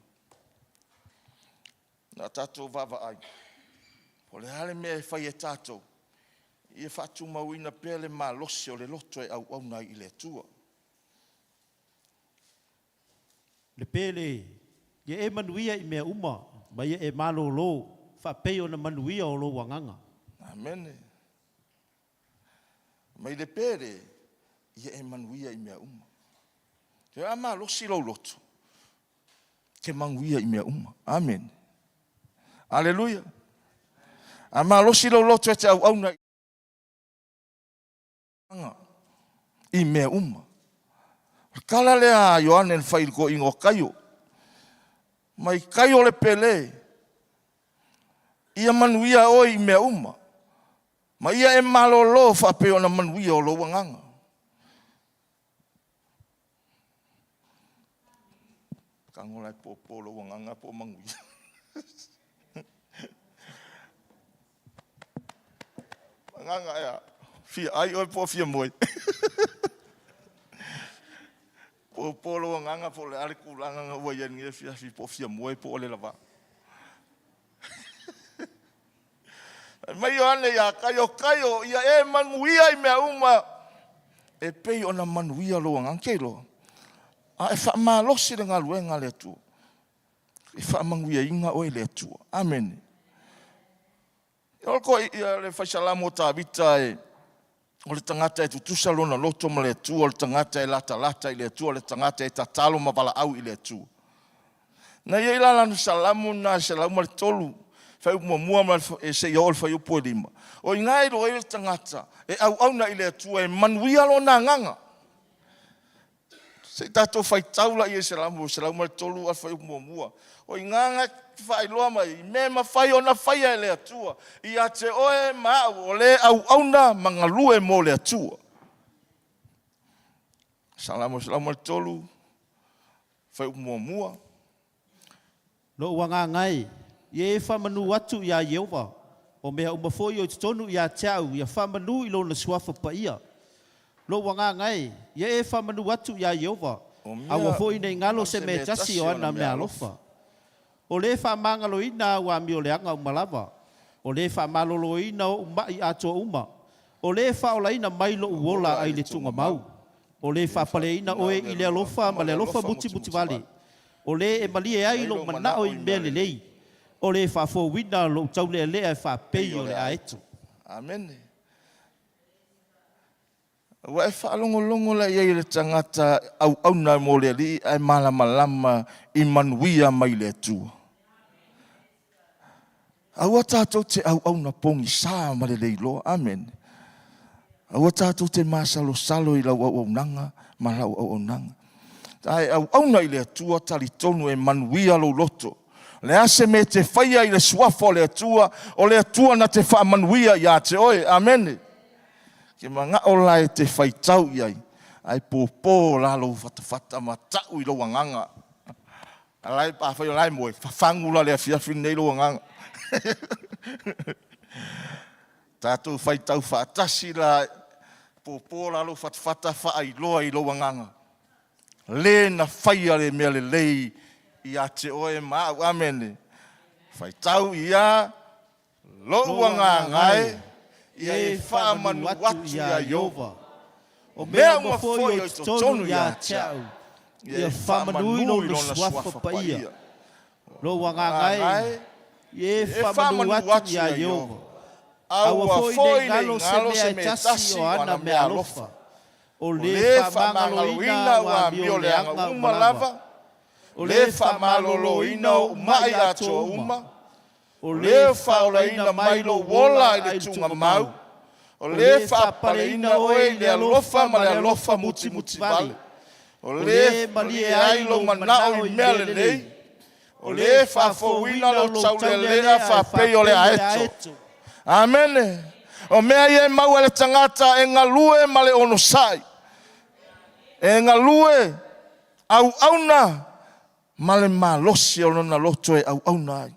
Na tatou vaavaai, o le a le mea e fai e tatou, ia faatumauina pea le malosi o le loto e auauna ai i le Atua. Le pele, ia e manuia i mea uma, ma ia e malōlō, faapei ona manuia o lou agaga. Amene. Mai le pele, ia e manuia i mea uma. Te a malosi lou loto, te manuia i mea uma. Amen. Aleluia. A malosi lou loto e te auauna i mea uma. O le tala lea a Ioane na fai i le toeaina o Kaio. Mai Kaio le pele, ia manuia oe i mea uma, ma ia e malolo faapei ona manuia o lou agaga. Tago la e popo lou agaga po o manuia. Agaga ea, fia ai oe po o fia moe. Popo lou agaga po o le a le tulaga na ua i ai i lenei afiafi po o fia moe po o le lava. Fai mai Ioane iā Kaio, Kaio, ia e manuia i mea uma e pei ona manuia lou agaga. Ke iloa, a e faamalosi le galuega a le Atua, e faamanuiaina oe e le Atua. Amene. O le faisalamo o Tavita e o le tagata e tutusa lona loto ma le Atua, o le tagata e latalata i le Atua, o le tagata e tatalo ma valaau i le Atua. Na i ai la lana salamo na e 103, fuaiupu 1 ma e seia oo i le fuaiupu 5. O i ina e iloa ai le tagata e auauna i le Atua e manuia lona agaga. Se i tatou faitau laia i Salamo 103 a le fuaiupu 1. O i ina na te faailoa mai i mea e mafai ona faia e le Atua ia te oe ma au o le auauna ma galue mo le Atua. Salamo 103, fuaiupu 1. Lou agaga e, ia e faamanu atu iā Ieova, o mea uma foi o i totonu ia te au, ia faamanu i lona suafa paia. Lou agaga e, ia e faamanu atu iā Ieova, aua foi ne i galo se mea e tasi o ana meaalofa. O lē faamagaloina au amioleaga uma lava, o lē faamaloloina oʻu maʻi atoa uma, o lē faaolaina mai loʻu ola ai le tuugamau, o lē faapaleina oe i le alofa ma le alofa mutimutivale, o lē e malie ai lou manao i mea lelei, o lē faafouina lou taulealea e faapei o le aeto. Amene. Ua e faalogologo la i ai i le tagata auauna mo le Alii ae malamalama i manuia mai le Atua. Aua tatou te auauna pogisa ma le le iloa. Amene. Aua tatou te masalosalo i lau auaunaga ma lau auaunaga. Ae auauna i le Atua, talitonu e manuia lou loto. Le a se mea e te faia i le suafa o le Atua, o le Atua na te faamanuia ia te oe. Amene. Ke manao la e te faitau i ai, ae pōpō la lou fatafata ma ta'u i lou agaga. Alai pa fai o lai moe, fafagu la le afiafi nei lou agaga. Tatou faitau faatasi la, pōpō la lou fatafata faailoa i lou agaga. Le na faia le mea lelei ia te oe ma au. Amene. Faitau ia lou agaga e, ia e faamanu atu iā Ieova. O mea uma foi o i totonu ia te au, ia e faamanu i lona suafa paia. Lou agaga e, ia e faamanu atu iā Ieova. Aua foi ne i galo se mea e tasi o ana meaalofa. O lē faamagaloina ua amioleaga uma lava, o lē faamaloloina oʻu maʻi atoa uma, o lē faaolaina mai lou ola i le tuugamau, o lē faapaleina oe i le alofa ma le alofa mutimutivale, o lē malie ai lou manao i mea lelei, o lē faafouina lou taulealea faapei o le aeto. Amene. O mea ia e maua e le tagata e galue ma le onosai, e galue auauna ma le malosi o lona loto e auauna ai.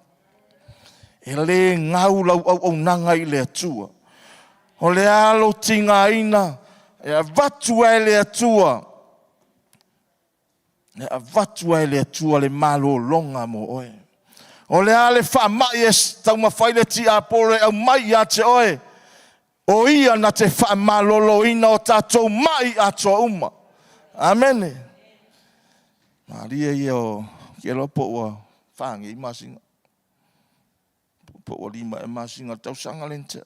E lē gau lau auaunaga i le Atua. O le a lou tigaina e avatu ai e le Atua, e avatu ai e le Atua le malologa mo oe. O le a le faamai e taumafai le tiapolo e aumai ia te oe, o ia na te faamaloloina o tatou maʻi atoa uma. Amene. Malie ia o ke iloa po ua 4 nei masina, po ua 5 ea masina o le tausaga lea na tea.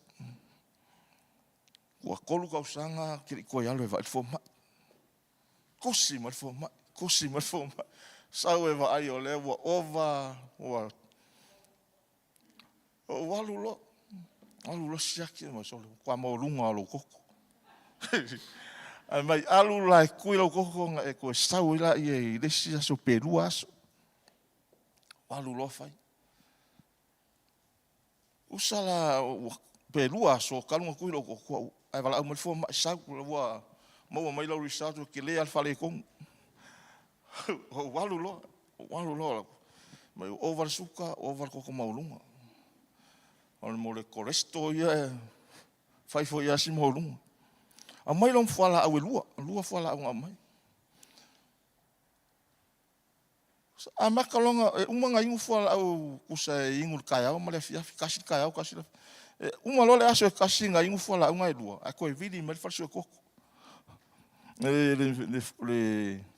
Ua 3 tausaga ou te le i toe alu e vaai le fomai. Tusi mai le fomai, tusi mai le fomai. Sau e vaai o lea ua ova, ua ou alu loa. Alu loa siaki ma sole, matua maualuga lava o lou toto. Ae mai alu la e tui lou toto ona e toe sau ai lea i le isi aso pe 2 aso. Alu loa fai. Tusa la pe 2 aso talu ona tui lou toto ae valaau mai le fomai, sau ua maua mai lau result ua tele lava le faaletonu. Ou alu loa, ou alu loa, mai ua ova le suka, ova le toto maualuga. O le mea o le cholesterol ia e fai foi lava si maualuga. Aumai loa ma fualaau e 2, 2 fualaau na aumai. Amata loa ona, e uma ona inu fualaau tusa e inu i le taeao ma le afiafi, tasi le taeao tasi le afiafi. E uma loa le aso e tasi ona inu fualaau na e 2, ae toe vili mai le fale sue toto,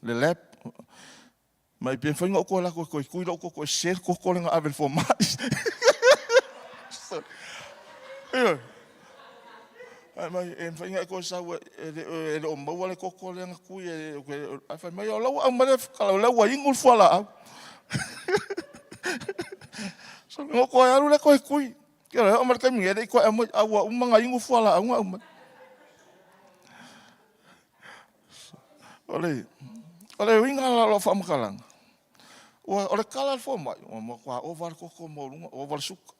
le lab. Ma pe mafai ona ou toe alu atu e toe tui lou toto e sese le toto lea na ave i le fomai. Ioe. Fai mai, e mafai ona e toe sau e le o maua le toto lea na tui. Ae fai mai, o la ua aumai le o la ua inu le fualaau. So, ona ou toe alu lea toe tui. E oo mai i le taimi nei, e le i toe aumaia, ae ua uma ona inu fualaau na aumai. O le uiga la o lau faamatalaga, o le tala a le fomai, ua matua ova lava le toto maualuga, ua ova le suka.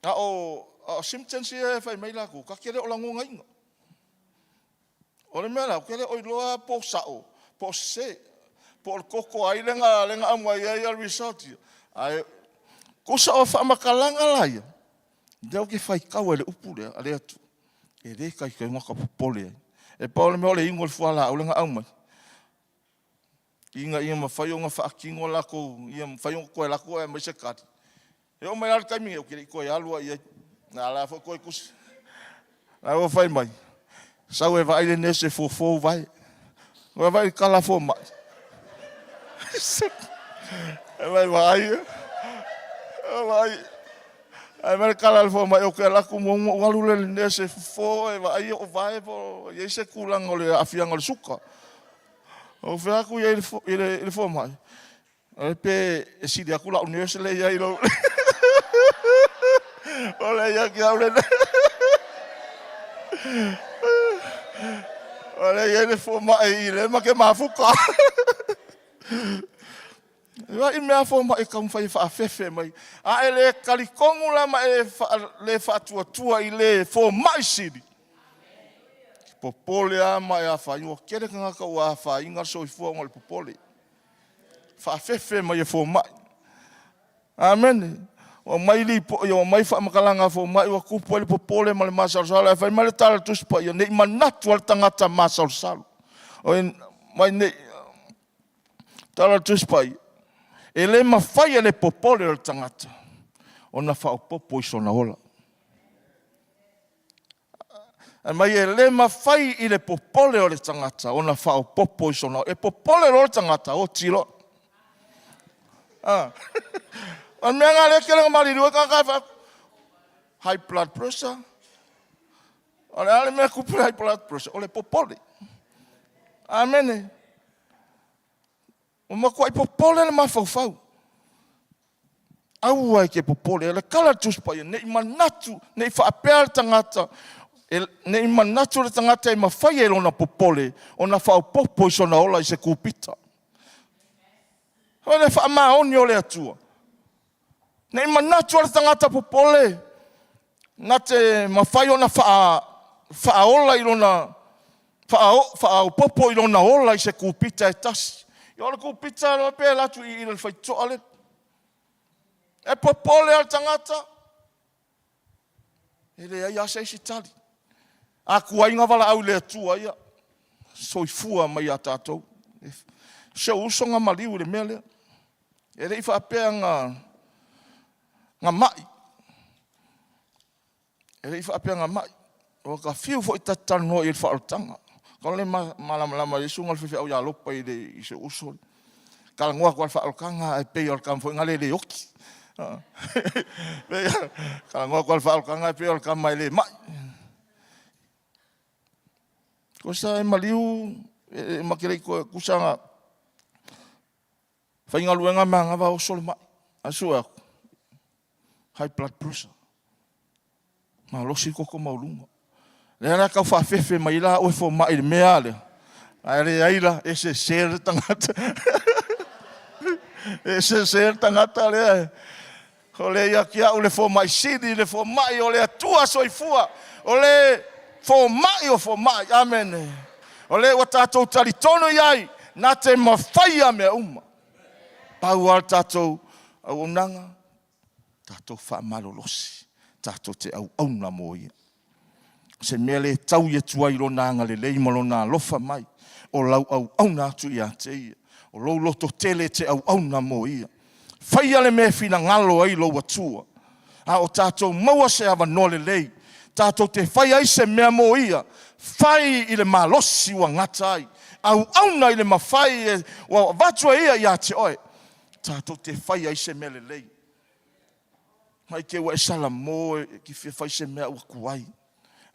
A o symptoms ia e fai mai latou, ta te le o lagonaina. O le mea la, ou te le o iloa po o sao, po o sese, po o le toto a ai lea na aumai ai le result ia. Ae tusa o faamatalaga la ia, lea ou te faitau ai i le upu lea a le Atua, e le taitai ona ta popole ai. E pau o le mea o le inu o le fualaau lea na aumai, ina ia mafai ona faatino latou, ia mafai ona toe alu atu e aumai se tali. E oo mai lava i le taimi nei, ou te le i toe alu lava i ai. A o la foi ua toe tusi, o la ua fai mai, sau e vaai le nurse e fofo ou vae. Ua vaai i le tala a fomai. E vai vaai, vaai. Ae mai le tala a le fomai, ou te alu atu muamua ou alu lea i le nurse e fofo e vaai ou vae po o i ai se tulaga o le aafiaga o le suka. Ou fai atu i ai i le fomai, pe e sili atu lau nurse lea e i ai i lou... O lea ia te au le... O lea e i ai le fomai i lea ma te mafuta. I mea fomai e taumafai e faafefe mai. A e le talitonu la ma e le faatuatua i le fomai sili, popole lava ma e afaina. Ua tele tagata ua afaina le soifua ona o le popole. Faafefe mai e fomai. Amene. Ua aumai lipoi, ua aumai faamatalaga a fomai, ua tupu ai le popole ma le masalosalo. Ae fai mai le tala a le Tusi Paia, ne i manatu lava le tagata masalosalo. Mai ne i tala a le Tusi Paia, e le mafai e le popole o le tagata ona faaopoopo i sona ola. Ae mai e le mafai i le popole o le tagata ona faaopoopo i sona ola. E popole loa le tagata, oti loa. O le mea lena lea e tele na maliliu ai tagata e fai atu, high blood pressure. O le a le mea e tupu i le high blood pressure? O le popole. Amene. Ua matuai popole le mafaufau. Aua e te popole. O le tala a le Tusi Paia, ne i manatu, ne i faapea le tagata, ne i manatu le tagata e mafai e lona popole ona faaopoopo i sona ola i se kupita. O le faamaoni o le Atua. Ne i manatu le tagata popole na te mafai ona faaola i lona, faaopoopo i lona ola i se kupita e tasi. O le kupita loa pe alu atu i le faitotoa lea. E popole lava le tagata, e leai lava se isi tali. A tuai ona valaau i le Atua ia, soifua mai ia tatou. Si ou uso na maliu i le mea lea. E le i faapea na mai. E le i faapea na mai. Ua ta fiu foi ta te talanoa i le faaolataga. Kau le malamalama i le susuga i le faifeau ia Lopa i si ou uso. Talanoa atu lava i le faaolataga ae pei o le tama foi lea e le oti. Talanoa atu lava i le faaolataga ae pei o le tama e le mai. Kosa e maliu e ma ke le ko kusa nga faigaluega ma agava oso le mai. Ae sue aku, high blood pressure. Malosi koko mauluga. Lea la tau faafefe mai la oe fomai i le mea lea. Ae leai la, e sese le tagata. E sese le tagata lea. O le ia ki au le fomai sili, le fomai o le Atua soifua. O le fomai o fomai. Amene. O le ua tatou talitonu i ai, na te mafaia mea uma. Pau lava le tatou auaunaga, tatou faamalolosi, tatou te auauna mo ia. O se mea le taui atu ai i lona agalelei ma lona alofa mai, o lau auauna atu ia te ia. O lou lototele e te auauna mo ia. Faia le mea e finagalo ai lou Atua. A o tatou maua se avanoa lelei, tatou te fai ai se mea mo ia, fai i le malosi ua gata ai, auauna i le mafai ua avatu e ia ia te oe, tatou te fai ai se mea lelei. Mai te ua e salamo e te fia fai se mea ua tuai.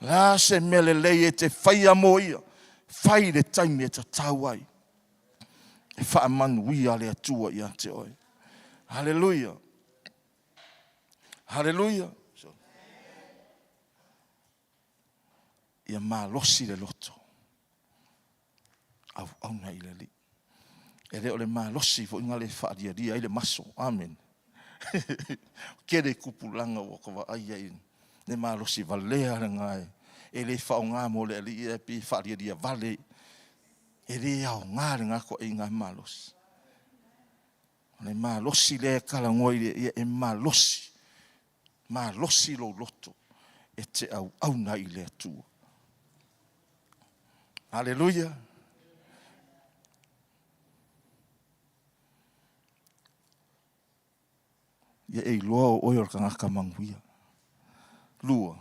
La se mea lelei e te faia mo ia, fai le taimi e tatau ai. E faamanuia le Atua ia te oe. Haleluia. Haleluia. Ia malosi le loto. Auauna i le Alii. E le o le malosi foi na le faalialia ai le maso. Amen. Tele tupulaga ua ta vaai ai le malosi valea lena e le faaaoga mo le Alii ae pei e faalialia vale. E le aoga lena toaiga malosi. O le malosi lea e talanoa i le ia e malosi, malosi lou loto e te auauna i le Atua. Aleluia. Ia e iloa o oe o le tagata manuia. Lua,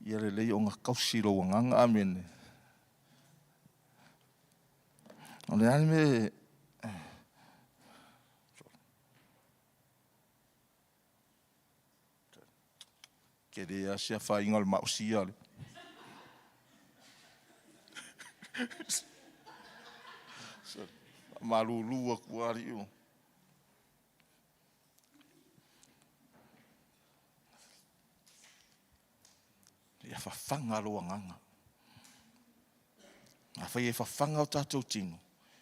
ia lelei ona tausi lou agaga. Amene. O le a le mea tele lava se afaina o le maosia le. Malulu atu alii o. Ia fafaga lou agaga. Afai e fafaga o tatou tino,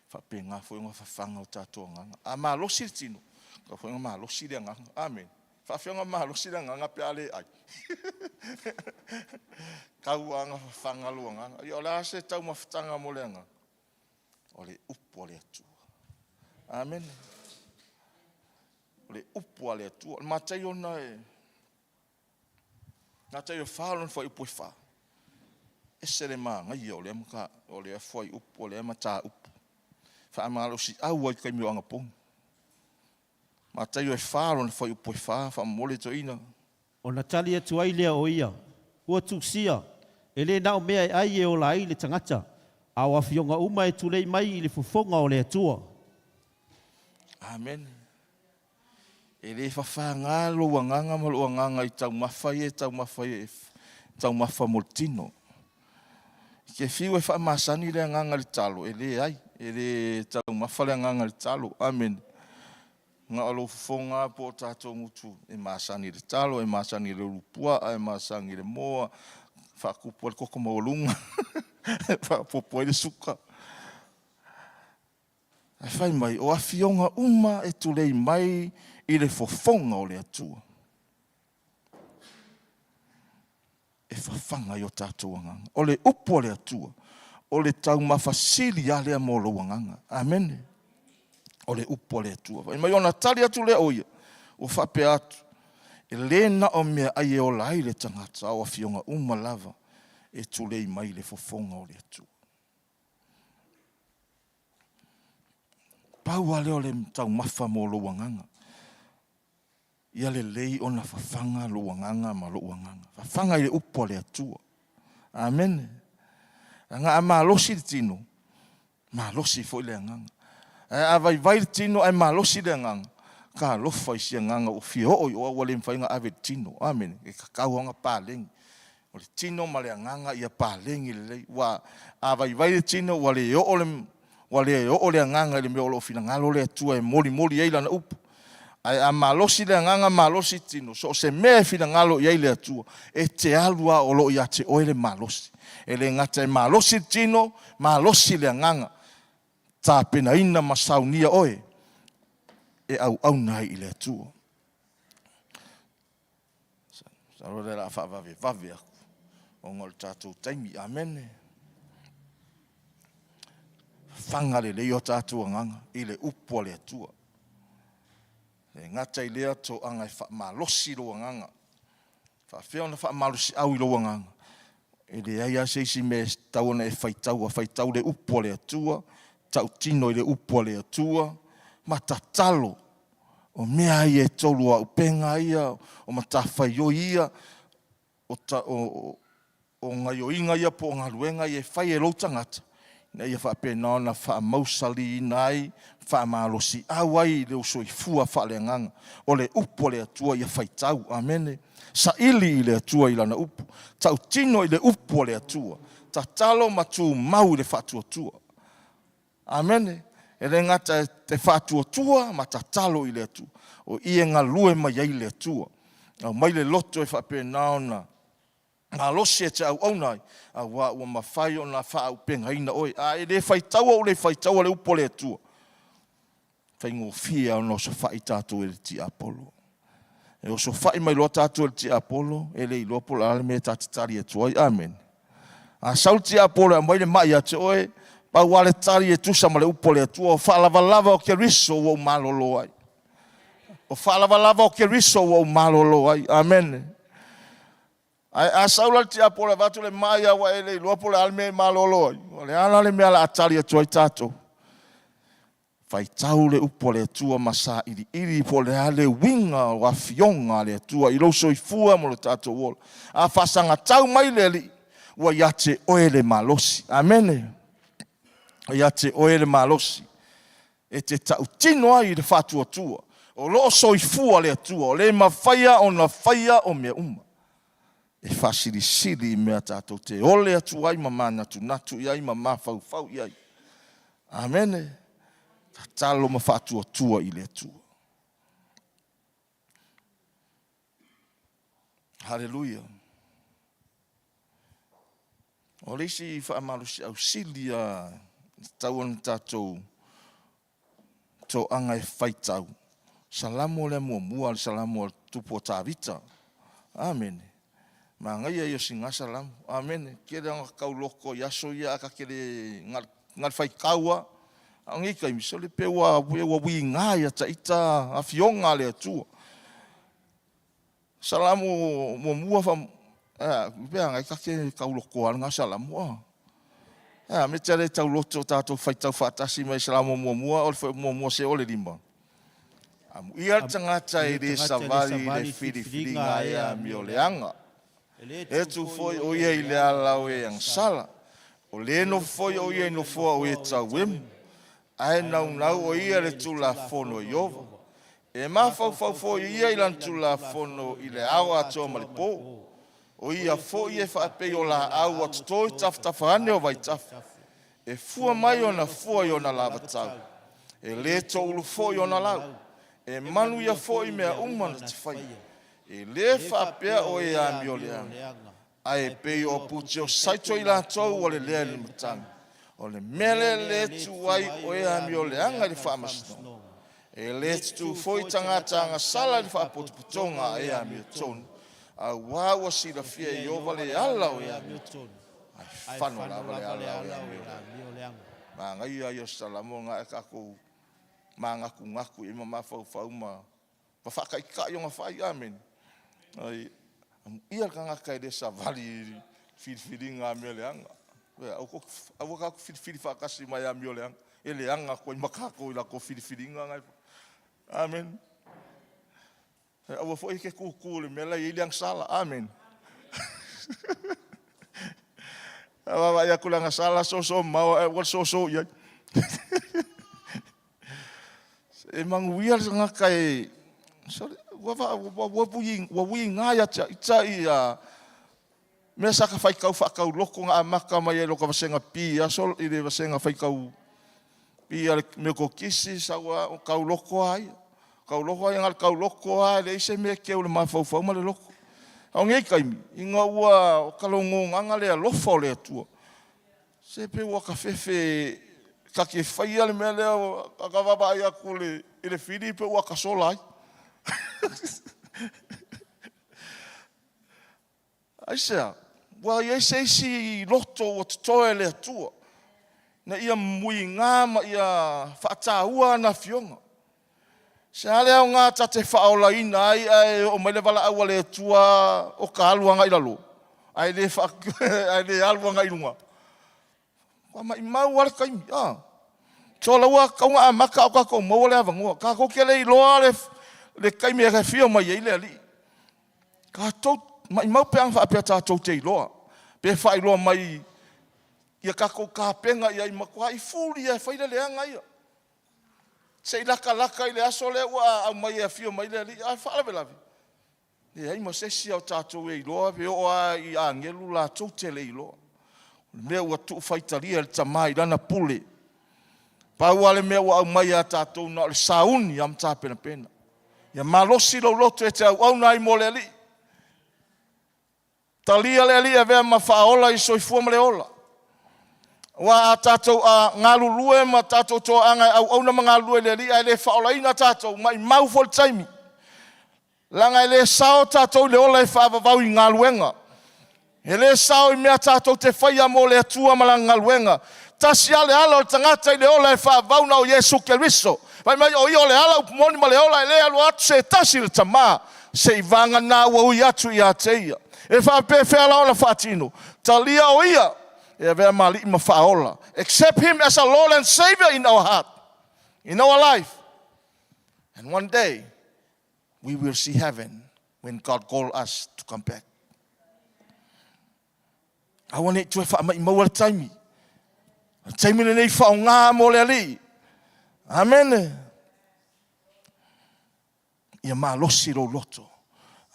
faapena foi ona fafaga o tatou agaga. A malosi le tino, tatau foi ona malosi le agaga. Amene. Faafefea ona malosi le agaga pe a le ai? Tau lava ona fafaga lou agaga. Ia o le a se taumafataga mo le agaga? O le upu a le Atua. Amene. O le upu a le Atua. O le Mataio lena e Mataio e 4 lona fuaiupu e 4. Ese le manaia o lea mata, o lea fuaiupu, o lea mataupu. Faamalosiau ai i taimi o anapogi. Mataio e 4 lona fuaiupu e 4, faamolemole toeaina. Ona tali atu ai lea o ia, Ua tusia, e le na o mea e ai e ola ai le tagata, a o afioga uma e tulei mai i le fofoga o le Atua. Amene. E le fafaga lou agaga ma lou agaga i taumafa ia e taumafa ia e taumafa mo le tino. Ke fiu e faamasani le agaga i le talo, e leai, e le taumafa le agaga i le talo. Amene. Na o lou fofoga lava po o tatou gutu e masani i le talo, e masani i le ulupuaa, e masani i le moa, faatupu ai le toto maualuga, faaopoopo ai le suka. Ae fai mai, o afioga uma e tulei mai i le fofoga o le Atua, e fafaga i o tatou agaga. O le upu a le Atua, o le taumafa sili lava lea mo lou agaga. Amene. O le upu a le Atua. Fai mai ona tali atu lea o ia, ua faapea atu, e le na o meaai e ola ai le tagata, a o afioga uma lava e tulei mai i le fofoga o le Atua. Pau lava lea o le taumafa mo lou agaga. Ia lelei ona fafaga lou agaga ma lou agaga. Fafaga i le upu a le Atua. Amene. Leaga a malosi le tino, malosi foi le agaga. Ae a vaivai le tino ae malosi le agaga, talofa i si agaga ua fia oo i o a ua le mafai ona ave i le tino. Amene. E tatau lava ona paleni. O le tino ma le agaga ia paleni lelei. Ua a vaivai le tino ua le oo le ua le oo le agaga i le mea o lo o finagalo le Atua e molimoli ai lana upu. Ae a malosi le agaga malosi tino, so o se mea e finagalo i ai le Atua, e te alu lava o lo o ia te oe le malosi. E le gata e malosi le tino, malosi le agaga, tapenaina ma saunia oe e auauna ai i le Atua. Masalo lea o le a faavavevave atu ona o le tatou taimi. Amene. Faga lelei o tatou agaga i le upu a le Atua. E gata i lea toaga e faamalosi lou agaga. Faafefea ona faamalosiau i lou agaga? E leai lava se isi mea e tatau ona e faitaua, faitau le upu a le Atua, tautino i le upu a le Atua, ma tatalo. O mea ia e tolu o auupega ia, o matafaioi ia, o, ta, o, o gaioiga ia po o galuega ia e fai e lou tagata, ina ia faapena ona faamausaliina ai, faamalosiau ai i lou soifua faaleagaga. O le upu a le Atua ia faitau. Amene. Saili i le Atua i lana upu. Tautino i le upu a le Atua. Tatalo ma tumau i le faatuatua. Amene. E le gata e te faatuatua ma tatalo i le Atua. O i e galue mai ai le Atua. Aumai le loto e faapena ona malosi e te auauna ai, auā ua mafai ona faaaupegaina oe. A e le faitaua ua le faitaua le upu a le Atua, faigofie lava ona osofai tatou e le tiapolo. E osofai mai loa tatou e le tiapolo, e le iloa po o le a le mea ta te tali atu ai. Amene. A sau le tiapolo e aumai le mai ia te oe, pau lava le tali e tusa ma le upu a le Atua, o faalavalava o Keriso ua ou malolo ai. O faalavalava o Keriso ua ou malolo ai. Amene. Ae a sau la le tiapolo e avatu le mai a ua e le iloa po o le a le mea e malolo ai, o le a la le mea o le a tali atu ai tatou? Faitau le upu a le Atua ma sailiili po o le a le uiga o afioga a le Atua i lou soifua ma lo tatou ola. A faasagatau mai le Alii, ua ia te oe le malosi. Amene. Ua ia te oe le malosi e te tautino ai i le faatuatua o lo o soifua le Atua, o le mafaia ona faia o mea uma. E faasilisili i mea tatou te ole atu ai ma manatunatu i ai ma mafaufau i ai. Amene. Tatalo ma faatuatua i le Atua. Haleluia. O le isi faamalosiau sili a tatau ona tatou toaga e faitau, Salamo lea muamua, le Salamo a le tupu o Tavita. Amene. Manaia ia o sina Salamo. Amene. Tele ona tau loto i aso ia a ta te le na le faitau a. A o nei taimi, sole pe ua uiga ia taita afioga a le Atua. Salamo muamua fa pe ana ta te tau loto a lena Salamo a. A me te le tau loto tatou faitau faatasi mai Salamo muamua o le muamua se o le lima. Amuia le tagata e le savali i le filifiliga e amioleaga. E tu foi o ia i le ala o e agasala. O le nofo foi o ia i nofoa o e tauemu. Ae naunau o ia i le Tulafono a Ieova. E mafaufau foi ia i lana Tulafono i le ao atoa ma le pō. O ia foi e faapei o laau ua toto i tafatafa ane o vaitafe. E fua mai ona fua i ona lavatau, e le toulu foi ona lau. E manuia foi mea uma na te faia. E le faapea o e amioleaga, ae pei o apute o saito i latou ua lelea i le matagi. O le mea lea e le tu ai o e amioleaga i le faamasinoga. E le tutū foi tagata agasala i le faapotopotoga a e amiotonu, auā ua silafia e Ieova le ala o e amiotonu, ae fano lava le ala o e amioleaga. Manaia ia o se Salamo lena e tatou manatunatu i ai ma mafaufau ma faataitai ona fai. Amene. Ai, amuia le tagata e le savali i filifiliga a mea leaga. Aua tatou te filifili faatasi mai amioleaga. E leaga atu ai ma tatou i latou filifiliga na e fai. Amene. Aua foi e te tūtū i le mea la e i ai le agasala. Amene. A vaavaai atu i le agasala, soso mamao ae aua le soso i ai. E manuia le tagata e ua uiga ia te ita ia. mea sa ka faitau faatauloko na amata mai ai loka vasega P aso i le vasega faitau P a le Metotisi sau a o tauloko a ia. Tauloko a ia na o le tauloko a e leai se mea e keu i le mafaufau ma le loto. A o nei taimi, ina ua o ka logonaga le alofa o le Atua, se pei ua ta fefe ta te faia le mea lea, a ta vaavaai atu i le fili pei ua ta sola ai. Aisea? Ua i ai se isi loto ua totoe e le Atua ina ia muiga ma ia faataua ana afioga. Se a le aoga ta te faaolaina ai ae oo mai le valaau a le Atua o ta alu agai i lalo ae le faa ae le alu agai i luga. Ua maimau lava le taimi, a. Solaua tatau ona amata a o tatou maua le avanoa. Tatou te le iloa le, le taimi e afio mai ai le Alii. Tatou, maimau pe ana faapea tatou te iloa, pe faailoa mai ia tatou tapena i ai, matuai fuli lava e fai le leaga ia. Se i latalata i le aso lea ua aumai e afio mai le Alii, ae faalavelave, leai ma se isi o tatou e iloa, pe oo lava i agelu latou te le iloa. O le mea ua tuu faitalia e le Tama i lana pule. Pau lava le mea ua aumai ia tatou na o le sauni lava ma tapenapena. Ia malosi lou loto e te auauna ai mo le Alii. Talia le Alii e avea ma faaola i soifua ma le ola. Aua a tatou a galulue ma tatou toaaga e auauna ma galulue i le Alii ae le faaolaina tatou, maimau foi le taimi. Leaga e le sao tatou i le ola e faavavau i galuega. E le sao i mea tatou te faia mo le Atua ma Lana galuega. Tasi lava le ala o le tagata i le ola e faavavau na o Iesu Keriso. Fai mai o Ia o le ala, upu moni ma le ola, e le alu atu se tasi i le Tama seiavagana ua ui atu ia te Ia. E faapefea la ona faatino? Talia o Ia e avea ma Alii ma Faaola. Accept Him as a Lord and Savior in our heart, in our life. And one day, we will see heaven when God call us to come back. Aua ne i toe faamaimaua le taimi. O le taimi lenei faaaoga mo le Alii. Amene. Ia malosi lou loto.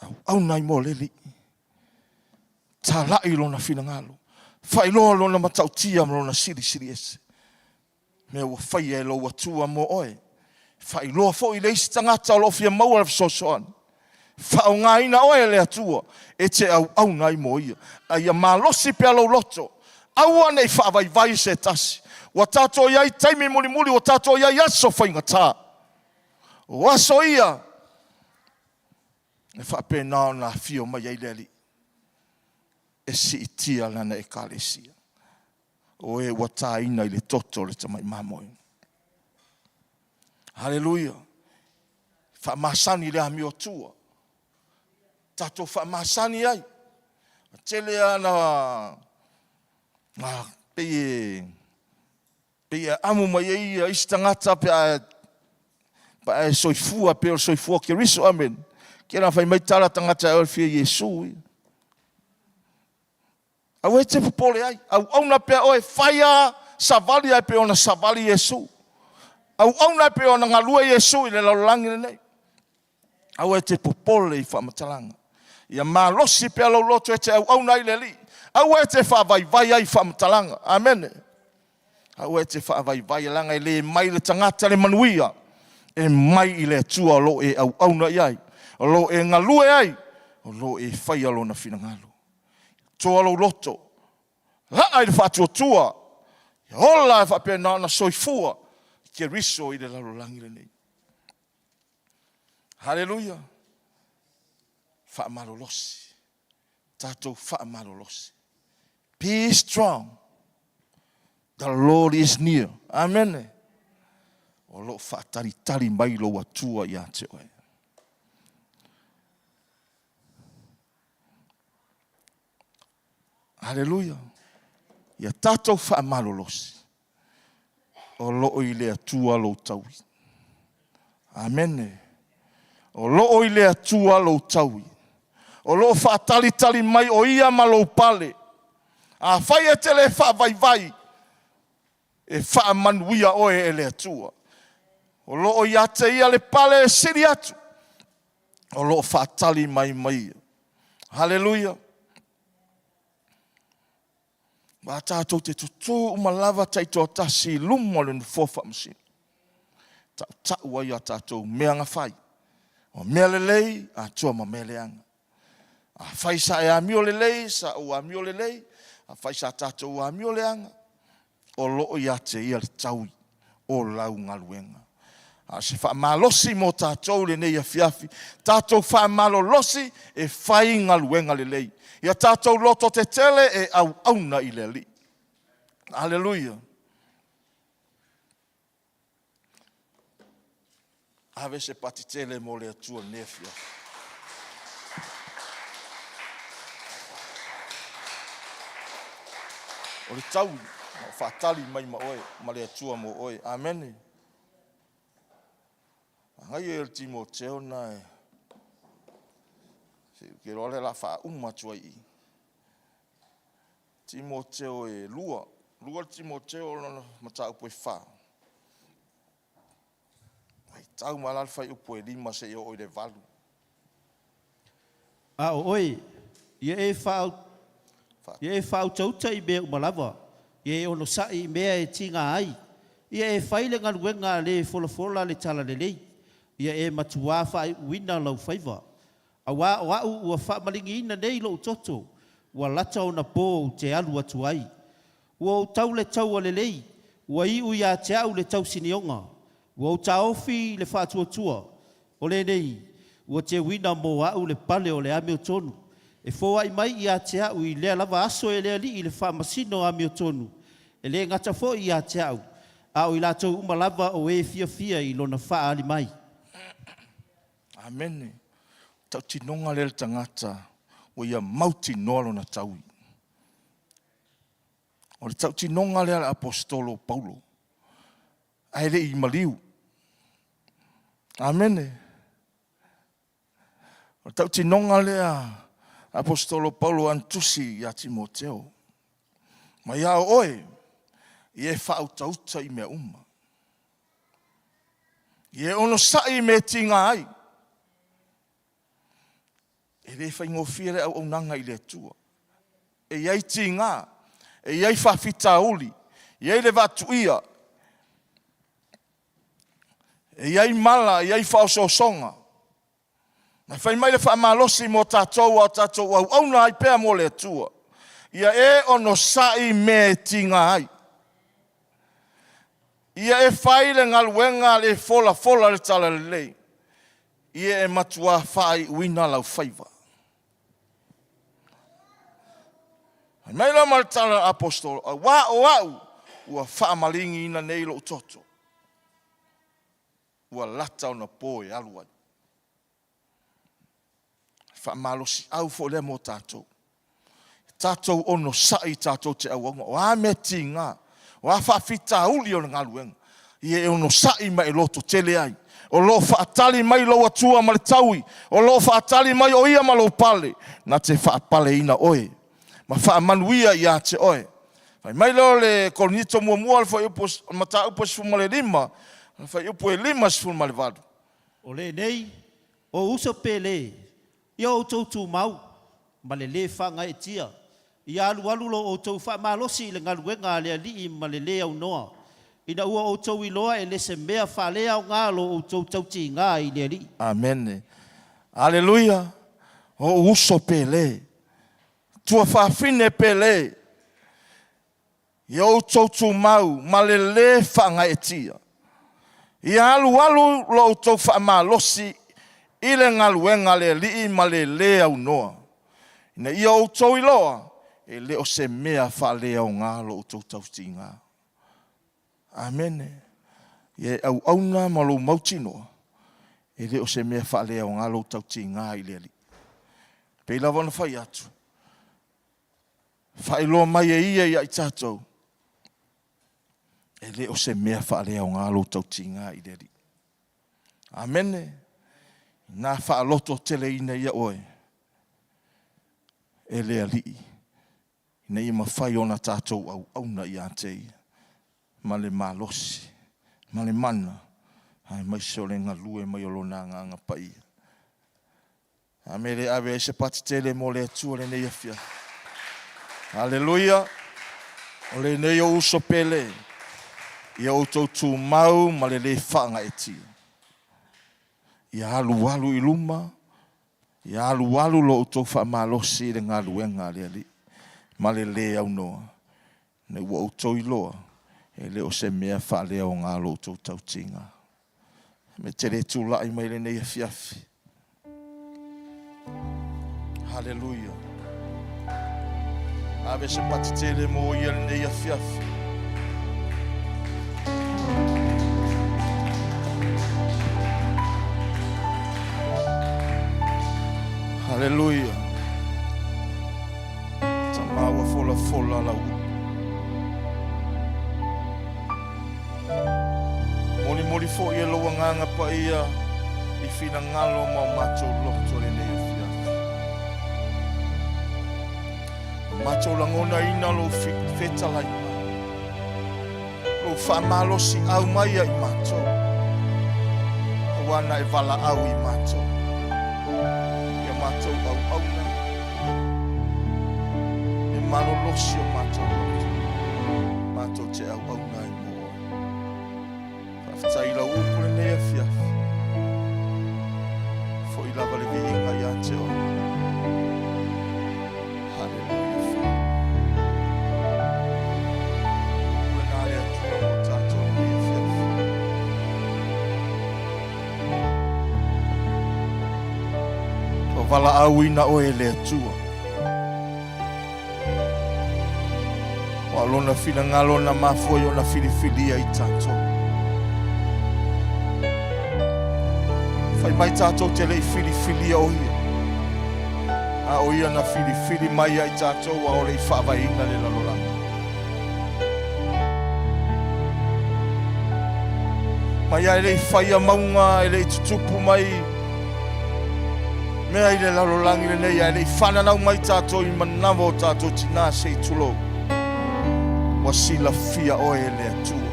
Auauna ai mo le Alii. Talai lona finagalo. Faailoa lona matautia ma lona silisili ese. Mea ua faia e lou Atua mo oe. Faailoa foi i le isi tagata o lo o fia maua le fesoasoani. Faaaogaina oe e le Atua e te auauna ai mo Ia. A ia malosi pea lou loto, aua ne i faavaivai se tasi. Ua tatou i ai i taimi mulimuli, ua tatou i ai i aso faigata. O aso ia e faapena ona afio mai ai le Alii e siitia Lana Ekalesia. O e ua taina i le toto o le tamai mamoe. Haleluia! Faamasani le amio tua. Tatou faamasani ai. Tele lava na pei e pei e amu mai ai ia isi tagata pe a pe a e soifua pei o le soifua o Keriso. Amene. Kena fai mai tala tagata e oe fia Iesu ia. Aua e te popole ai, auauna pea oe, fai a savali ae pei ona savali Iesu. Auauna e pei ona galue Iesu i le lalolagi lenei. Aua e te popole i faamatalaga. Ia malosi pea lou loto e te auauna ai i le Alii. Aua e te faavaivai ai i faamatalaga. Amene. Aua e te faavaivai, leaga e le mai le tagata le manuia, e mai i le Atua o lo o e auauna i ai, o lo o e galue ai, o lo o e faia Lona finagalo. Toa lou loto, laa i le faatuatua, ia ola e faapena ona soifua Keriso i le lalolagi lenei. Haleluia! Faamalolosi. Tatou faamalolosi. Be strong. The Lord is near. Amene. O lo o faatalitali mai lou Atua ia te oe. Haleluia. Ia tatou faamalolosi. O lo o i le Atua lou taui. Amene. O lo o i le Atua lou taui. O lo o faatalitali mai o Ia ma lou pale. Afai e te le faavaivai, e faamanuia oe e le Atua. O lo o ia te Ia le pale e sili atu. O lo o faatali mai mai Ia. Haleluia. Aua tatou te tutū uma lava taitoatasi i luma o le Nofoa Faamasino, tautau ai a tatou mea na fai, o mea lelei atoa ma mea leaga. Afai sa e amio lelei, sa ou amio lelei, afai sa tatou amio leaga, o lo o ia te ia le taui o lau galuega. A o se faamalosi mo tatou i lenei afiafi, tatou faamalolosi e fai galuega lelei. Ia tatou lototetele e auauna i le Alii. Aleluia. Ave se pati tele mo le Atua i lenei afiafi. O le taui na o faatali mai ma oe, ma le Atua mo oe. Amene. Manaia ia o le Timoteo na e se i iloa lea o le a faauma atu ai i i. Timoteo e 2, 2 Timoteo lona mataupu e 4. Faitau mai la le fuaiupu e 5 seia oo i le 8. A o oe, ia e faa, ia e faautauta i mea uma lava, ia e onosai i mea e tiga ai, ia e fai le galuega a le e folafola le talalelei, ia e matuā faaiuina lau faiva. Auā o a'u ua faamaligiina nei lo'u toto, ua lata ona po ou te alu atu ai. Ua ou tau le taua lelei, ua iu ia te a'u le tausinioga, ua ou taofi le faatuatua, o lenei, ua teuina mo a'u le pale o le amiotonu, e foai mai ia te a'u i lea lava aso e le Alii le faamasino amiotonu, e lē gata foi ia te a'u, a o i latou uma lava o e fiafia i lona faaali mai. Amene. Tautinoga lea le tagata ua ia mautinoa lona taui. O le tautinoga lea a le aposetolo o Paulo, ae le i maliu. Amene. O le tautinoga lea a aposetolo Paulo ana tusi ia Timoteo. Mai a o oe, ia e faautauta i mea uma. Ia e onosai i mea e tiga ai. E le faigofie le auaunaga i le Atua. E i ai tiga, e i ai faafitauli, e i ai le vaatuia, e i ai mala, e i ai faaosoosoga. Na fai mai le faamalosi mo tatou a o tatou auauna ai pea mo le Atua. Ia e onosai i mea e tiga ai. Ia e fai le galuega a le folafola le talalelei. Ia e matuā faaiuina lau faiva. Fai mai la ma le tala a aposetolo, auā o a'u ua faamaligiina nei lo'u toto, ua lata ona po e alu ai. Faamalosiau foi lea mo tatou. Tatou onosai tatou te auauna. O a mea tiga, o a faafitauli o le galuega, ia e onosai ma e lototele ai. O lo o faatali mai lou Atua ma le taui, o lo o faatali mai o ia ma lou pale, na te faapaleina oe ma faamanuia ia te oe. Fai mai lea o le Korinito muamua le fuaiupu mataupu e 15, le fuaiupu e 58. O lenei, o uso pele, ia outou tumau, ma le lē faagaeetia, ia alualu lo outou faamalosi i le galuega a le Alii ma le lē aunoa, ina ua outou iloa e le se mea faaleaogā lo outou tautigā i le Alii. Amene. Aleluia. O ou uso pele, tuafafine pele, ia outou tumau ma le lē faagaeetia. Ia alualu lo outou faamalosi i le galuega a le Alii ma le lē aunoa, ina ia outou iloa e le o se mea faaleaogā lo outou tautiga. Amene. Ia e auauna ma lou mautinoa, e le o se mea faaleaogā lou tautiga i le Alii. Pei lava ona fai atu, faailoa mai e ia ia i tatou, e le o se mea faaleaogā lou tautiga i le Alii. Amene. Na faalototeleina ia oe e le Alii, ina ia mafai ona tatou auauna ia te ia ma le malosi, ma le mana, aemaise o le galue mai o Lona Agaga Paia. A mea le ave ai se pati tele mo le Atua lenei afiafi. Aleluia. O lenei ou uso pele, ia outou tumau ma le lē faagaeetia. Ia alualu i luma, ia alualu lo outou faamalosi i le galuega a le Alii ma le lē aunoa, ina ua outou iloa, e le o se mea faaleaoga lo outou tautiga. Me te le tulai mai lenei afiafi. Haleluia. Ave se pati tele mo ia lenei afiafi. Haleluia. Tama ua folafola lau upu. Molimoli foi e lou agaga paia i finagalo ma o matou loto lenei afiafi. Matou lagonaina lou fetalai mai, lou faamalosiau mai ia i matou, aua na e valaau i matou, ia matou auauna, e malolosi o matou loto, matou te auauna ai mo oe. Faafetai i lau upu lenei afiafi. Foi lava le viiga ia te oe. Haleluia. Upu lena a le Atua mo tatou lenei afiafi. Ua valaauina oe e le Atua. Ua lona finagalo na mafua i ona filifilia i tatou. Fai mai tatou te le i filifilia o ia. A o ia na filifili mai ai tatou a o le i faavaeina le lalolagi. Mai a e le i faia mauga, e le i tutupu mai mea i le lalolagi lenei, ae le i fananau mai tatou i manava o tatou tinā se i tulou. Ua silafia oe e le Atua.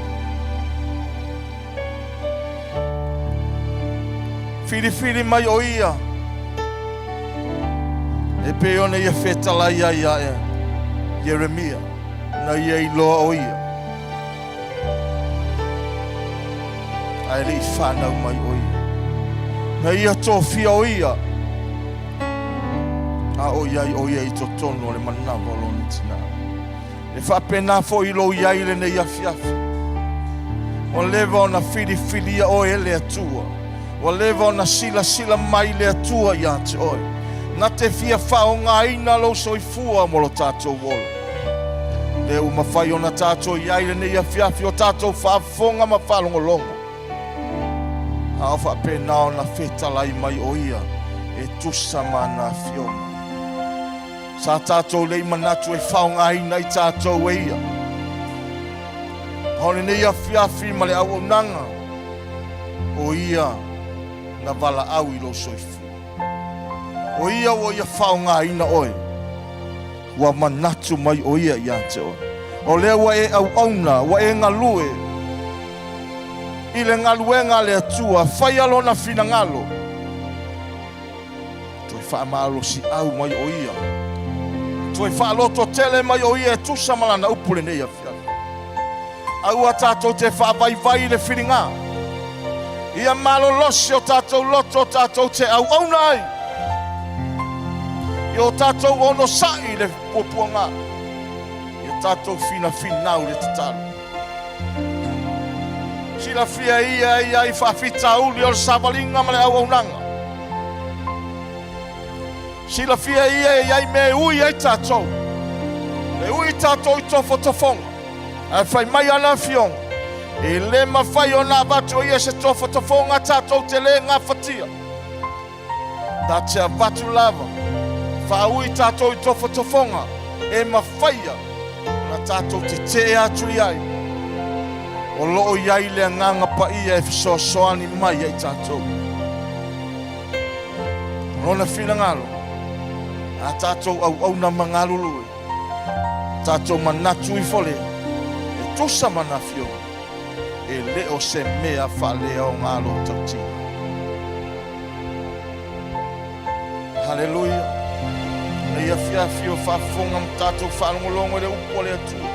Filifili mai o ia e pei ona ia fetalai ai ia Ieremia, na ia iloa o ia ae le i fanau mai o ia. Na ia tofia o ia, a o iai o ia i totonu o le manava o lona tinā. E faapena foi lou iai i lenei afiafi. Ua leva ona filifilia oe e le Atua. Ua leva ona silasila mai le Atua ia te oe. Na te fia faaaogaina lou soifua mo lo tatou ola. Lea ua mafai ona tatou iai lenei afiafi o tatou faafofoga ma faalogologo. A o faapena ona fetalai mai o ia e tusa ma ana afioga. Sa tatou le i manatu e faaaogaina i tatou e ia. A o lenei afiafi ma le auaunaga, o ia na valaau i lou soifua. O ia ua ia faaaogaina oe. Ua manatu mai o ia ia te oe. O lea ua e auauna, ua e galue i le galuega a le Atua, faia lona finagalo. Toe faamalosiau mai o ia. Toe faalototele mai o ia e tusa ma lana upu lenei afiafi. Aua tatou te faavaivai i le filiga. Ia malolosi o tatou loto o tatou te auauna ai. Ia o tatou onosai i le puapuaga. Ia tatou finafinau i le tatalo. Silafia ia e ia i faafitauli o le savaliga ma le auaunaga. Silafia ia e iai mea e ui ai tatou. E ui tatou i tofotofoga. Ae fai mai ana afioga, e le mafai ona avatu e ia se tofotofoga tatou te le gafatia. Ta te avatu lava, faaui tatou i tofotofoga e mafaia ona tatou tetee atu i ai. O lo o i ai le Agaga Paia e fesoasoani mai ia i tatou. O lona finagalo, a tatou auauna ma galulue, tatou manatu ifo lea, e tusa ma ana afioga, e le o se mea faaleaoga lou tautino. Haleluia! Nei afiafi o faafofoga ma tatou faalogologo i le upu a le Atua.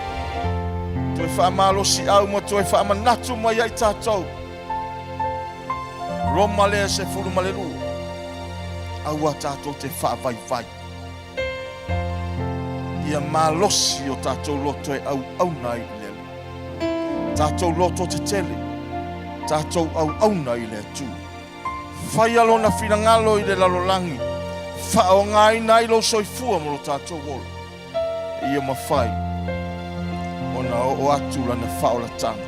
Toe faamalosiau ma toe faamanatu mai ai tatou. Roma lea 12. Aua tatou te faavaivai. Ia malosi o tatou loto e auauna ai i le Alii. Tatou loto tetele, tatou auauna i le Atua. Faia lona finagalo i le lalolagi, faaaogaina ai lou soifua mo lo tatou ola. Ia mafai ona oo atu lana faaolataga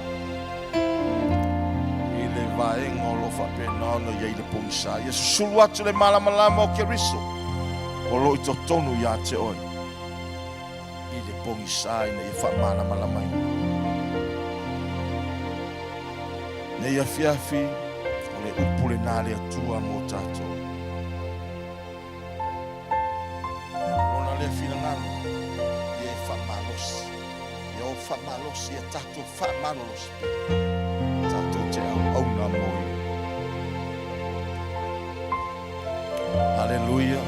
i le vaega o lo o faapena ona i ai le pogisa. Ia susulu atu le malamalama o Keriso o lo o i totonu ia te oe i le pogisa ina ia faamalamalamaina. Nei afiafi, o le upu lena a le Atua mo tatou. Lona lea finagalo, ia e faamalosi, ia o faamalosi, ia tatou faamalolosi pea, tatou te auauna mo ia. Haleluia.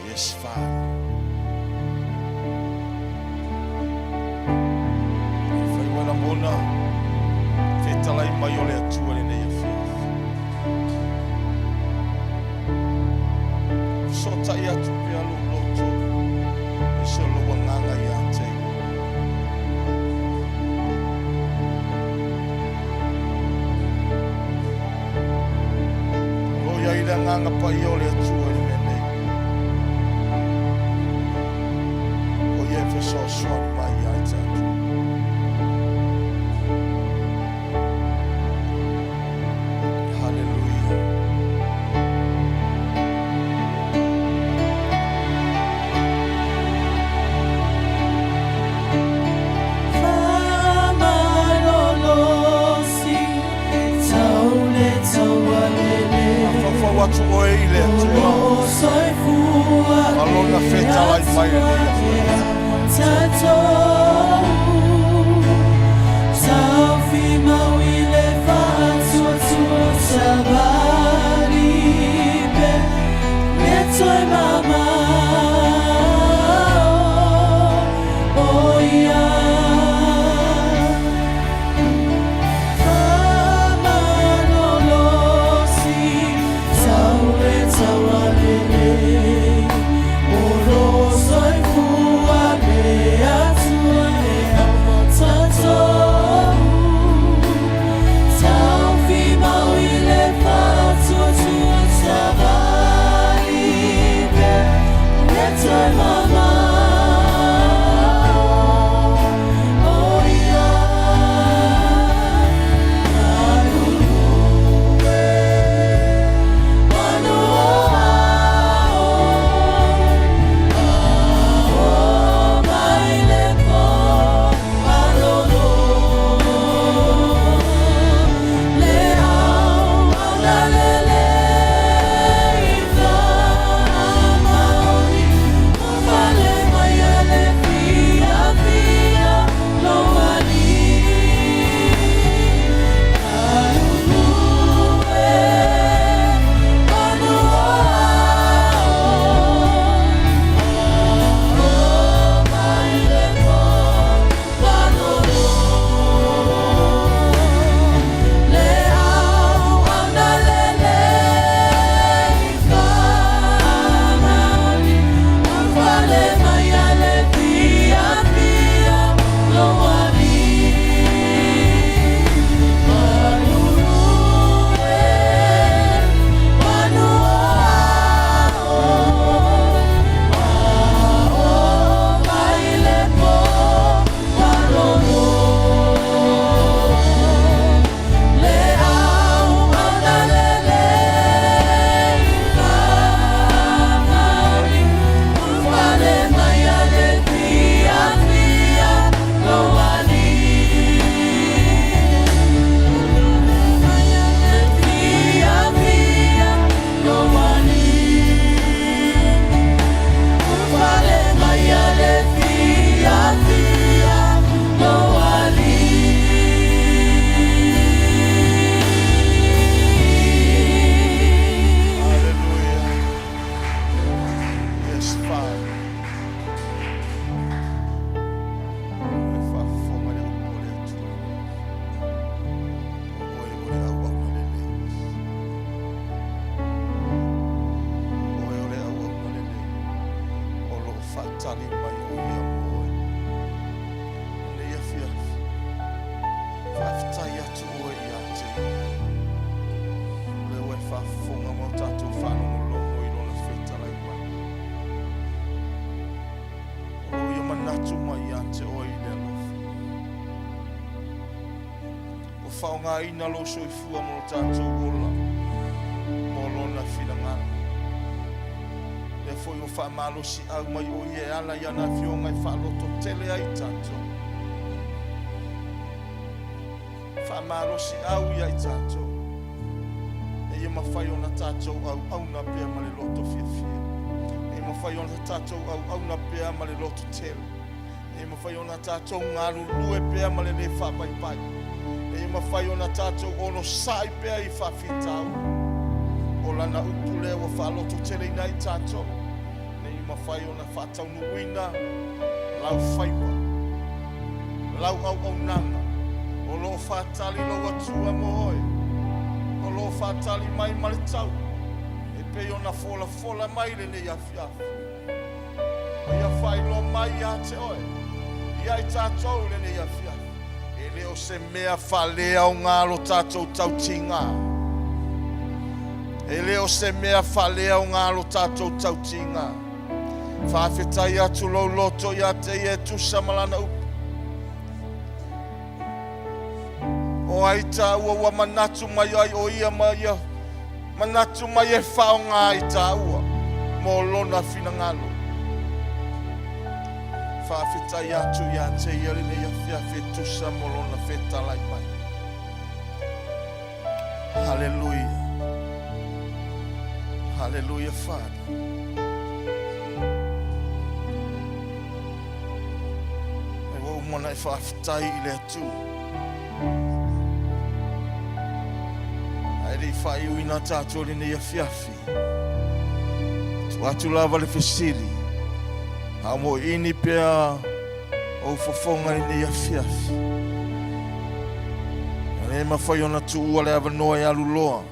Yes, Father. Fai ua lagona fetalai mai o le Atua lenei afiafi. Fesootai atu pea lou loto, aemaise o lou agaga ia te Ia. O lo o i ai le agaga paia o le Atua i le mea nei. O ia e fesoasoani mai ia i tatou. Haleluia. Faamalolosi tau le taualele. Mafaufau atu oe i le Atua. O soifua Ma lona fetalai mai lenei afiafi. Tatou taufimau i le faatuatua savali pe le toe mamao o ia. Faamalolosi tau le taualele o lo soifua le Atua e tatou taufimau i le faatuatua savali pe le toe mamao o ia. Galulue manu o ao ao mai le po malolo le au agalelei faamaoni. faatali mai o ia mo oe. Lenei afiafi, faafetai atu oe ia te ia. O lea ua e faafofoga ma o tatou faalogologo i Lona fetalai mai. O lo o ia manatu mai ia te oe i le alofa. Ua faaaogaina lou soifua mo lo tatou ola, mo Lona finagalo. Lea foi ua faamalosiau mai o Ia e ala i ana Afioga e faalototele ai tatou. Faamalosiau ia i tatou, ina ia mafai ona tatou auauna pea ma le loto fiafia, ina ia mafai ona tatou auauna pea ma le loto tele, ina ia mafai ona tatou galulue pea ma le lē faapaipai, ina ia mafai ona tatou onosai pea i faafitauli. O Lana upu lea ua faalototeleina ai tatou, ina ia mafai ona faataunuuina lau faiva, lau auaunaga, o lo o faatali lou Atua mo oe, o lo o faatali mai ma le tau, e pei ona folafola mai lenei afiafi. Ma ia faailoa mai ia te oe, ia i tatou lenei afiafi, e le o se mea faaleaoga lo tatou tautiga. E le o se mea faaleaoga lo tatou tautiga. Faafetai atu lou loto ia te ia e tusa ma lana upu. O ai tāua ua manatu mai ai o ia ma ia manatu mai e faaaoga i tāua mo lona finagalo. Faafetai atu ia te ia lenei afiafi e tusa mo lona fetalai mai. Haleluia. Haleluia, Father. E ua uma ona e faafetai i le Atua. Ae le i faaiuina tatou lenei afiafi, tuu atu lava le fesili, a o moiini pea ou fofoga i lenei afiafi. E le mafai ona tuua le avanoa e alu loa.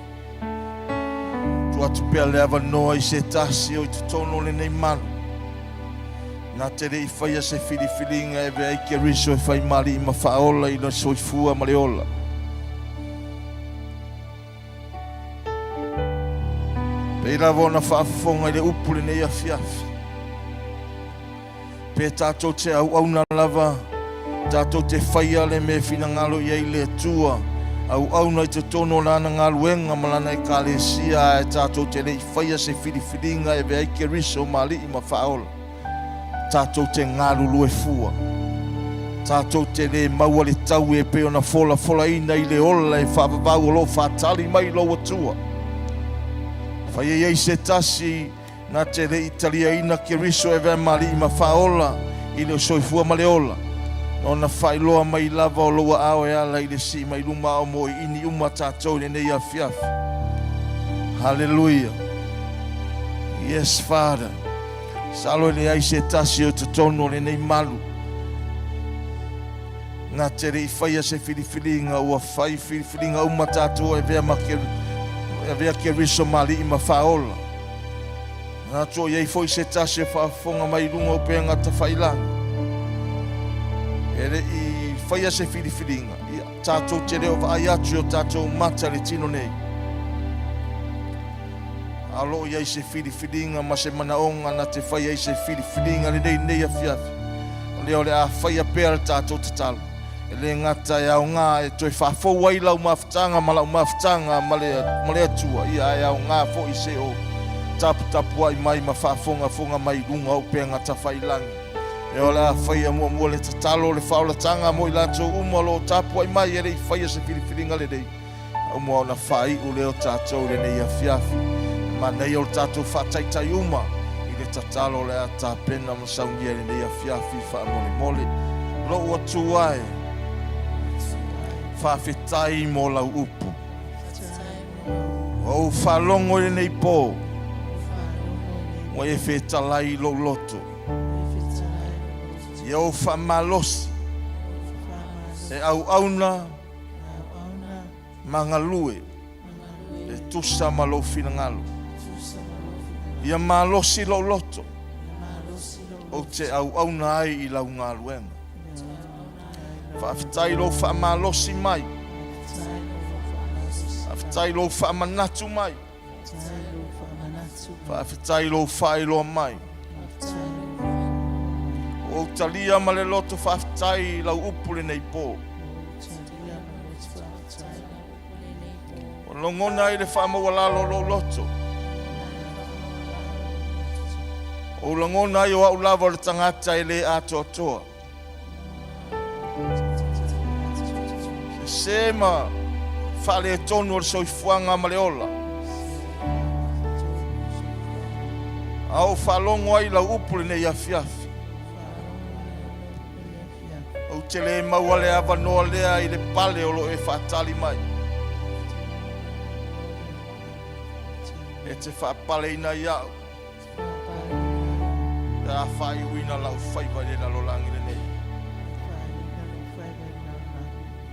Tuu atu pea le avanoa i se tasi o i totonu o lenei malu. Na te le i faia se filifiliga e avea ai Keriso e fai ma alii ma faaola i le soifua ma le ola. Pei lava ona faafofoga i le upu lenei afiafi. Pe tatou te auauna lava, tatou te faia le mea e finagalo i ai le Atua, auauna i totonu o Lana galuega ma Lana Ekalesia, ae tatou te le i faia se filifiliga e avea ai Keriso ma Alii ma Faaola, tatou te galulue fua. Tatou te le maua le taui e pei ona folafolaina i le ola e faavavau o lo o faatali mai lou Atua. Fai e i ai se tasi Na te le i taliaina Keriso e avea ma Alii ma Faaola i le soifua ma le ola, na ona faailoa mai lava o lou aao e ala i le sii mai luma ao mo iini uma tatou i lenei afiafi. Haleluia. Yes, Father. Salo e leai se tasi o totonu o lenei malu. Na te le i faia se filifiliga, ua fai filifiliga uma tatou e avea ma avea Keriso ma Alii ma Faaola. Na atu o i ai foi se tasi e faafofoga mai i luga o upega tafailagi. E le i faia se filifiliga, ia, tatou te le o vaai atu i o tatou mata i le tino nei. A o lo o i ai se filifiliga ma se manaoga na te fai ai se filifiliga lenei nei afiafi, o lea o le a faia pea le tatou tatalo. E le gata e aoga e toe faafou ai lau mafutaga ma lau mafutaga ma le, ma le Atua, ia ae aoga foi se o taputapuai mai ma faafogafoga mai i luga o upega tafailagi. E o le a faia muamua le tatalo o le faaolataga mo i latou uma o lo o tapuai mai e le i faia se filifiliga lelei. Uma ona faaiu lea o tatou i lenei afiafi. E manaia o le tatou faataitai uma i le tatalo o le a tapena ma saunia i lenei afiafi faamolemole. Lou Atua e, faafetai mo lau upu. Ua ou faalogo i lenei po, ua e fetalai i lou loto. Ia ou faamalosi e auauna ma galue e tusa ma lou finagalo. Ia malosi lou loto. Ou te auauna ai i lau galuega. Faafetai i lou faamalosi mai. Faafetai i lou faamanatu mai. Faafetai i lou faailoa mai. Ua ou talia ma le loto faafetai i lau upu lenei po. Ua logona ai le faamaualalo o lou loto. Ua ou lagona ai o au lava o le tagata e le atoatoa. Sese ma faaletonu o le soifuaga ma le ola. A ou faalogo ai i lau upu lenei afiafi. Ou te le maua le avanoa lea i le pale o lo o e faatali mai. E te faapaleina ai au pe a faaiuina lau faiva i le lalolagi lenei.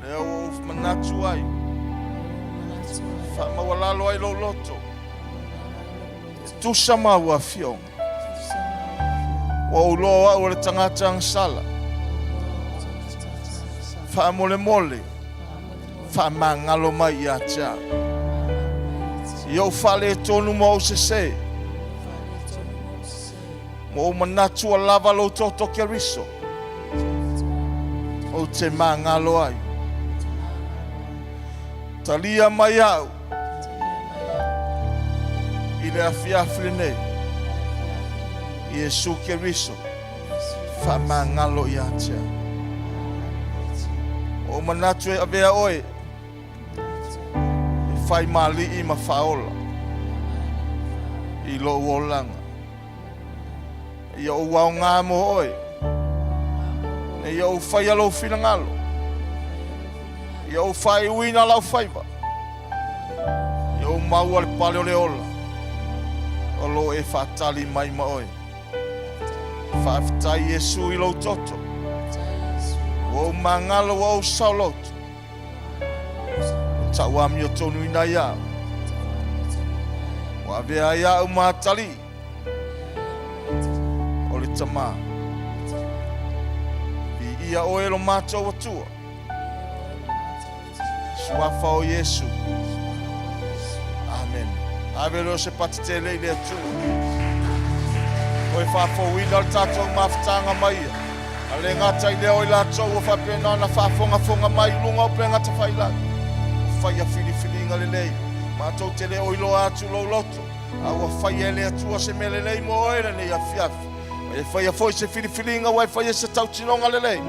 Lea ua ou manatu ai, faamaualalo ai lou loto, e tusa ma au afioga. Ua ou iloa o au o le tagata agasala. Faamolemole, faamagalo mai ia te au. I ou faaletonu ma ou sese, ma ou manatu ua lava lou toto Keriso, ou te magalo ai. Talia mai au i le afiafi lenei. Iesu Keriso, faamagalo ia te au. Ua ou manatu e avea oe e fai ma alii ma faaola i lou olaga. Ia ou aoga mo oe. Ina ia ou faia lou finagalo. Ia ou faaiuina lau faiva. Ia ou maua le pale o le ola o lo o e faatali mai ma oe. Faafetai Iesu i lou toto. Ua ou magalo ua ou saoloto. Ua tau amiotonuina ai au. Ua avea ai au ma atalii o le Tama. Viia oe e lo matou Atua. Suafa o Iesu. Amene. Ave lea o se pati tele i le Atua. Toe faafouina le tatou mafutaga mai ia. A le gata i lea o i latou ua faapena ona faafogafoga mai i luga o upega tafailagi. Ua faia filifiliga lelei. Matou te le o iloa atu lou loto, a ua faia e le Atua se mea lelei mo oe lenei afiafi. Ua e faia foi se filifiliga ua e faia se tautinoga lelei.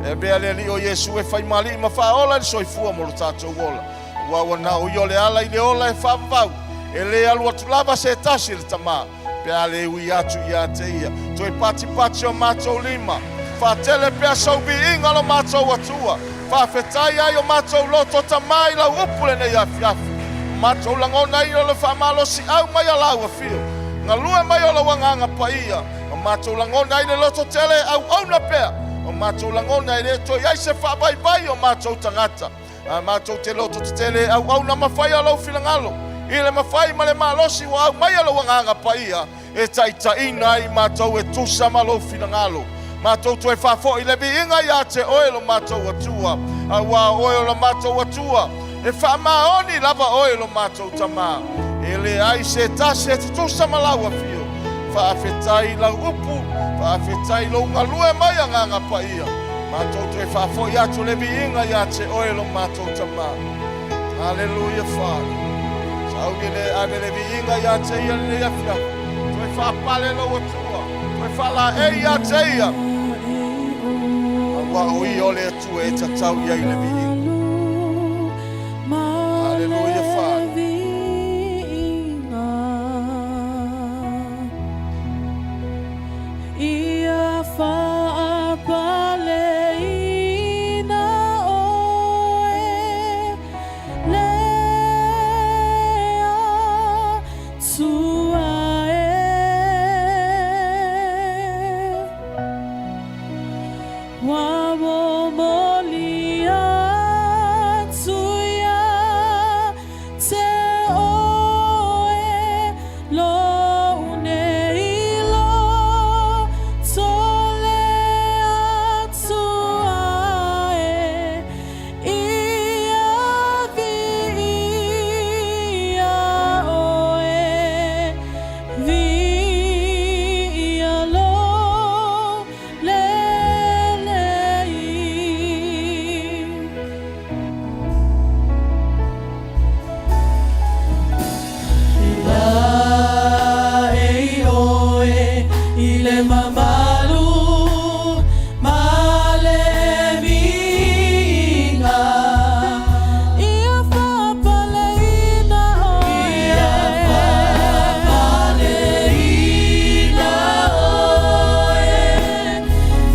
E avea le Alii o Iesu e fai ma Alii ma Faaola i le soifua mo lo tatou ola. Aua ua na o Ia o le ala i le ola e faavavau. E le alu atu lava se tasi i le Tama, pe a le ui atu ia te Ia. Toe patipati o matou lima, faatele pea sou viiga lo matou Atua. Faafetai ai o matou loto Tama i lau upu lenei afiafi. O matou lagona ai o le faamalosiau mai a lau Afio. Galue mai o lou Agaga Paia. O matou lagona ai le loto tele e auauna pea. O matou lagona e le toe i ai se faavaivai o matou tagata. A matou te loto tetele e auauna ma fai a lou finagalo. I le mafai ma le malosi ua aumai e lou Agaga Paia e taitaiina ai matou e tusa ma lou finagalo. Matou toe faafoi le viiga ia te oe lo matou Atua, aua o oe o lo matou Atua, e faamaoni lava oe lo matou Tama. E leai se tasi e tutusa ma lau afio. Faafetai i lau upu, faafetai i lou galue mai Agaga Paia. Matou toe faafoi atu le viiga ia te oe lo matou Tama. Aleluia, Father. Sauni le ave le viiga ia te ia lenei afiafi. Toe faapale lou Atua. Toe faalaei ia te ia. Aua o ia o le Atua e tatau i ai le viiga. Aleluia, Father. Ia faapaleina oe le Atua e. Ua momoli atu ia te oe lou nei loto. le mamalu ma le viiga. Ia faapaleina oe. Ia faapaleina oe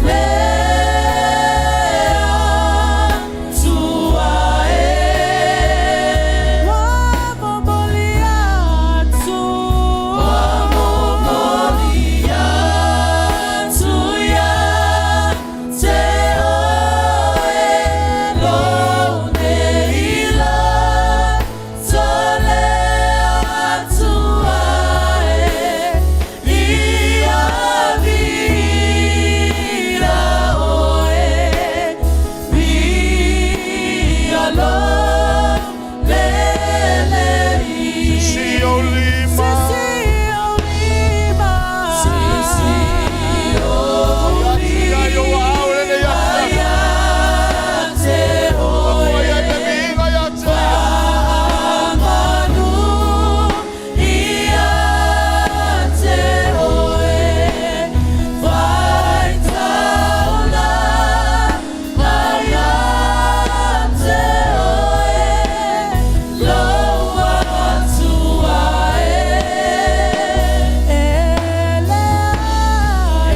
le Atua e. Ua momoli atu. Ua momoli atu ia te oe lou nei loto le Atua e. Ia viia oe, viia lou lelei. Sisi ou lima. Sisi ou lima. Sisi ou Ia ia au lenei afiafi. ia te oe. Ia le viiga ia te. Faamanu ia te oe, faitaulaga ia te oe, lou Atua e.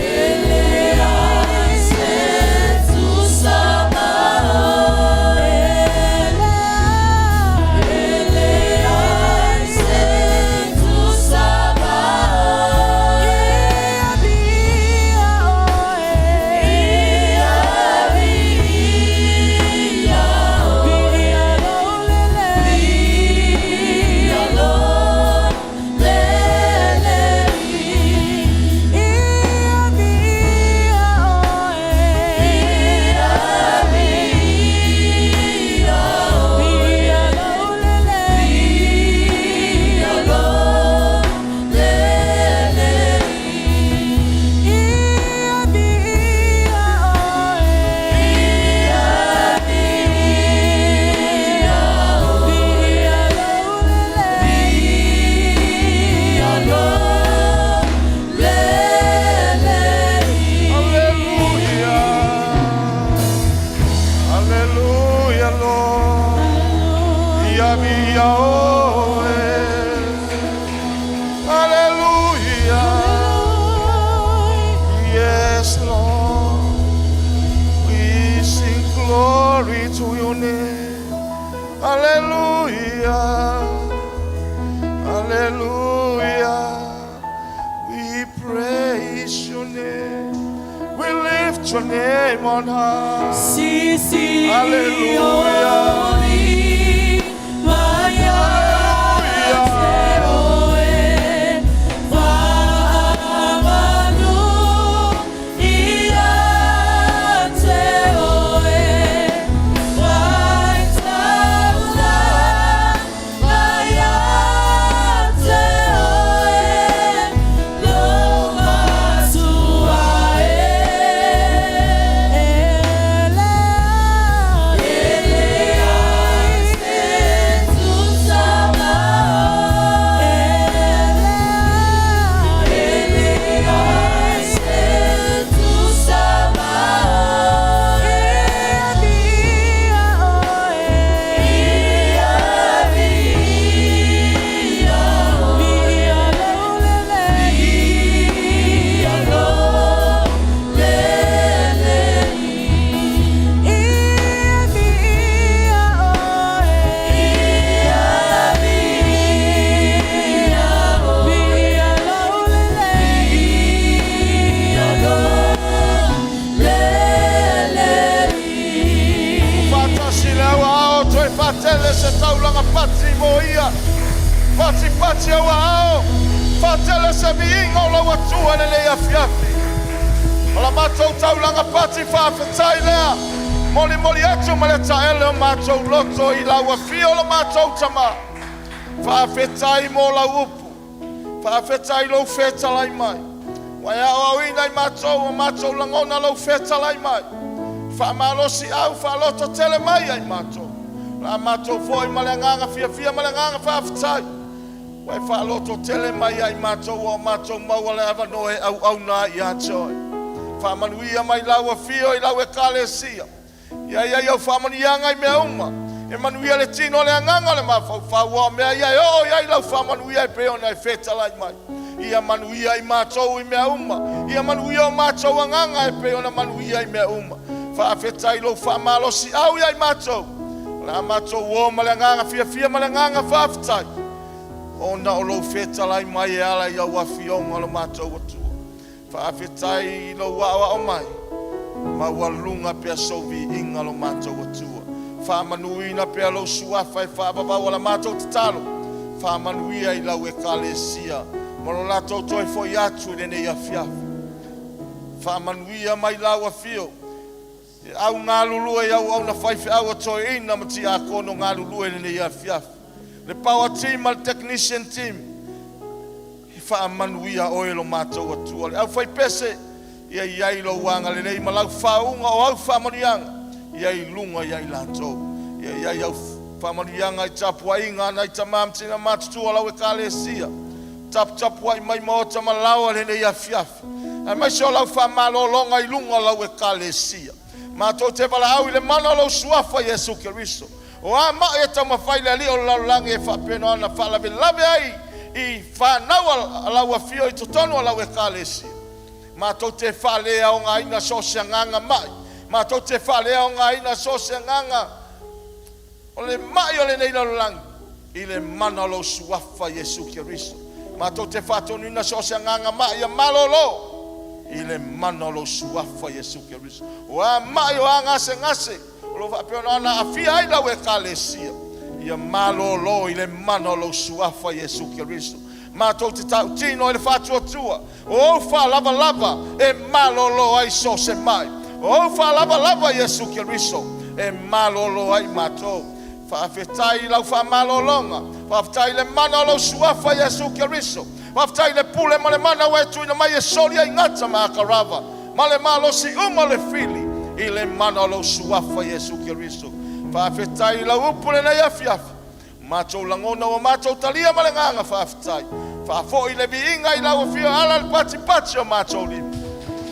E leai se tusa ma oe. E leai se tusa ma oe. Ia viia oe. Ia viia oe. Viia lou lelei. Viia lou lelei. Ia viia oe. Ia viia oe. Viia lou lelei. Viia lou lelei. Ia viia oe. Ia viia oe. Viia lou lelei. Viia lou lelei. Hallelujah. Hallelujah, Lord. Ia viia oe. Hallelujah. Yes, Lord. We sing glory to your name. Hallelujah. Hallelujah. We praise your name. We lift your name on high. Sisi Hallelujah. ou lima ia te oe, faamanu ia te oe, faitaulaga ia te oe, lou Atua e. E leai se tusa ma oe. E leai se tusa ma oe. Ia viia oe. Ia viia oe. Viia lou lelei. Viia lou lelei. Ia viia oe. Ia viia oe. Viia lou lelei. Viia lou lelei. Faatasi le auaao toe faatele se taulaga pati mo ia. Patipati auaao. Faatele se viiga o lau Atua lenei afiafi. O la matou taulaga pati faafetai lea. Molimoli atu ma le taele o matou loto i lau afio o la matou Tamā. Faafetai mo lau upu. Faafetai lou fetalai mai. Ua e aoaoina i matou o matou lagona lou fetalai mai. Faamalosi au faaloto tele mai ai matou. La matou foi ma le agaga fiafia ma le agaga faafetai. Ua e faalototele mai ia i matou ua o matou maua le avanoa e auauna ai ia te Oe. Faamanuia mai lau Afio i lau Ekalesia. Ia i ai au faamanuiaga i mea uma. E manuia le tino, le agaga, le mafaufau, aua o mea ia e oo i ai lau faamanuia e pei ona e fetalai mai. Ia manuia i matou i mea uma. Ia manuia o matou agaga e pei ona manuia i mea uma. Faafetai i lou faamalosiau ia i matou. O le a matou o ma le agaga fiafia ma le agaga faafetai, ona o lou fetalai mai e ala i au afioga lo matou Atua. Faafetai i lou aoao mai, maualuga pea sou viiga lo matou Atua. Faamanuina pea lou suafa e faavavau a la matou tatalo. Faamanuia i lau Ekalesia ma lo latou toe foi atu i lenei afiafi. Faamanuia mai lau afio e au galulue i auauna faifeau a toeaina ma tiakono galulue i lenei afiafi. Le power team ma le technician team, e faamanuia oe lo matou Atua. Le aufaipese, ia i ai lou agalelei ma lau faauuga o au faamanuiaga ia i luga ia i latou. Ia i ai au faamanuiaga i tapuaiga a nai tama ma tina matutua o lau Ekalesia, taputapuai mai maota ma laoa i lenei afiafi, aemaise o lau faamalologa i luga o lau Ekalesia. Matou te valaau i le mana o lou Suafa Iesu Keriso. O a ma'i e taumafai le alii o le lalolagi e faapena ona faalavelave ai i fanau a lau afio i totonu o lau Ekalesia, matou te faaleaogaina so o se agaga ma'i, matou te faaleaogaina so o se agaga o le ma'i o lenei lalolagi i le mana o lou Suafa Iesu Keriso. Matou te faatonuina so o se agaga ma'i ia malolo i le mana o lou Suafa Iesu Keriso. O a ma'i o a gasegase o lo o faapea ona aafia ai lau Ekalesia, ia malolo i le mana o lou Suafa Iesu Keriso. Matou te tautino i le faatuatua o ou faalavalava e malolo ai so o se ma'i. O ou faalavalava Iesu Keriso e malolo ai matou. Faafetai i lau faamalologa. Faafetai i le mana o lou Suafa Iesu Keriso. Faafetai i le pule ma le mana ua e tuuina mai e soli ai gata ma akarava ma le malosi uma o le fili i le mana o lou Suafa Iesu Keriso. Faafetai i lau upu lenei afiafi. Matou lagona ua matou talia ma le agaga faafetai. Faafoi le viiga i lau Afio e ala i le patipati o matou lima.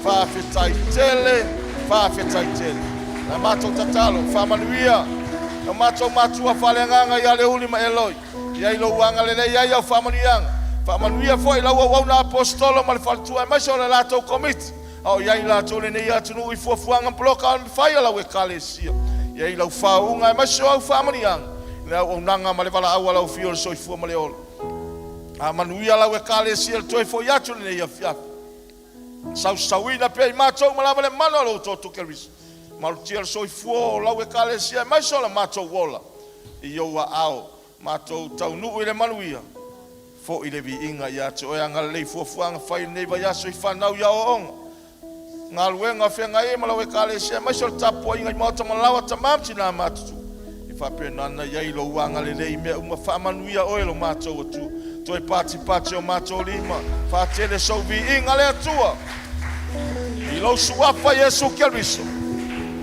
Faafetai tele, faafetai tele. Na matou tatalo, faamanuia o matou matua faaleagaga ia Leuli ma Eloi. Ia i lou agalelei ai au faamanuiaga. Faamanuia foi lau auauna aposetolo ma le faletua aemaise o le latou komiti a o i ai latou i lenei atunuu i fuafuaga ma polokalame fai a lau Ekalesia. Ia i lau faauuga aemaise o au faamanuiaga i le auaunaga ma le valaau a lau Afio o le soifua ma le ola. A manuia lau Ekalesia i le toe foi atu i lenei afiafi. Sausauina pea i matou uma lava le mana o lo outou Atua Keriso. Malutia le soifua o lau Ekalesia aemaise o le matou ola i ou aao. Matou taunuu i le manuia, foi le viiga ia te oe. Agalelei fuafuaga fai i lenei vaiaso i fanau i aoaoga, galuega o feagai ai ma lau Ekalesia, aemaise o le tapuaiga i maota ma laoa, tama ma tinā matutua, e faapena ona i ai lou agalelei i mea uma. Faamanuia oe lo matou Atua. Toe patipati o matou lima, faatele sou viiga le Atua i lou Suafa Iesu Keriso,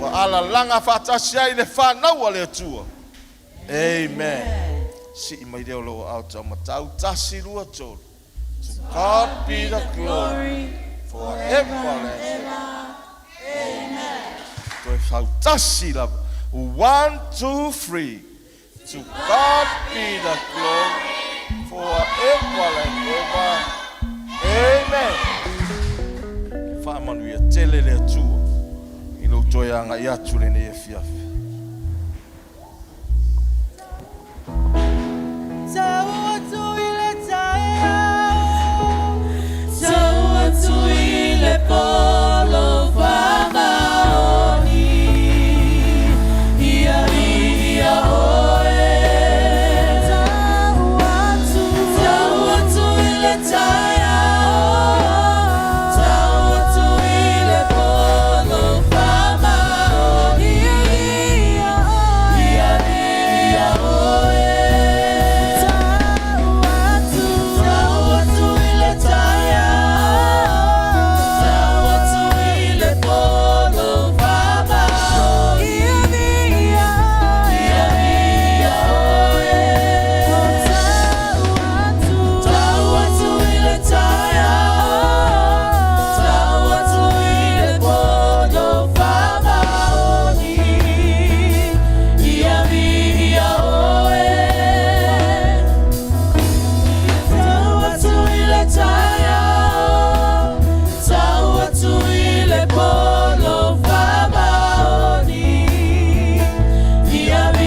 ua alalaga faatasi ai le fanau a le Atua. Amen. Sii mai lea o lou aao taumatau, tasi, lua, tolu. To God be the glory forever and ever. Amen. Toe fautasi lava. One, two, three. To God be the glory forever and ever. Amen. Faamanuia tele le Atua i lou toe agai atu lenei afiafi.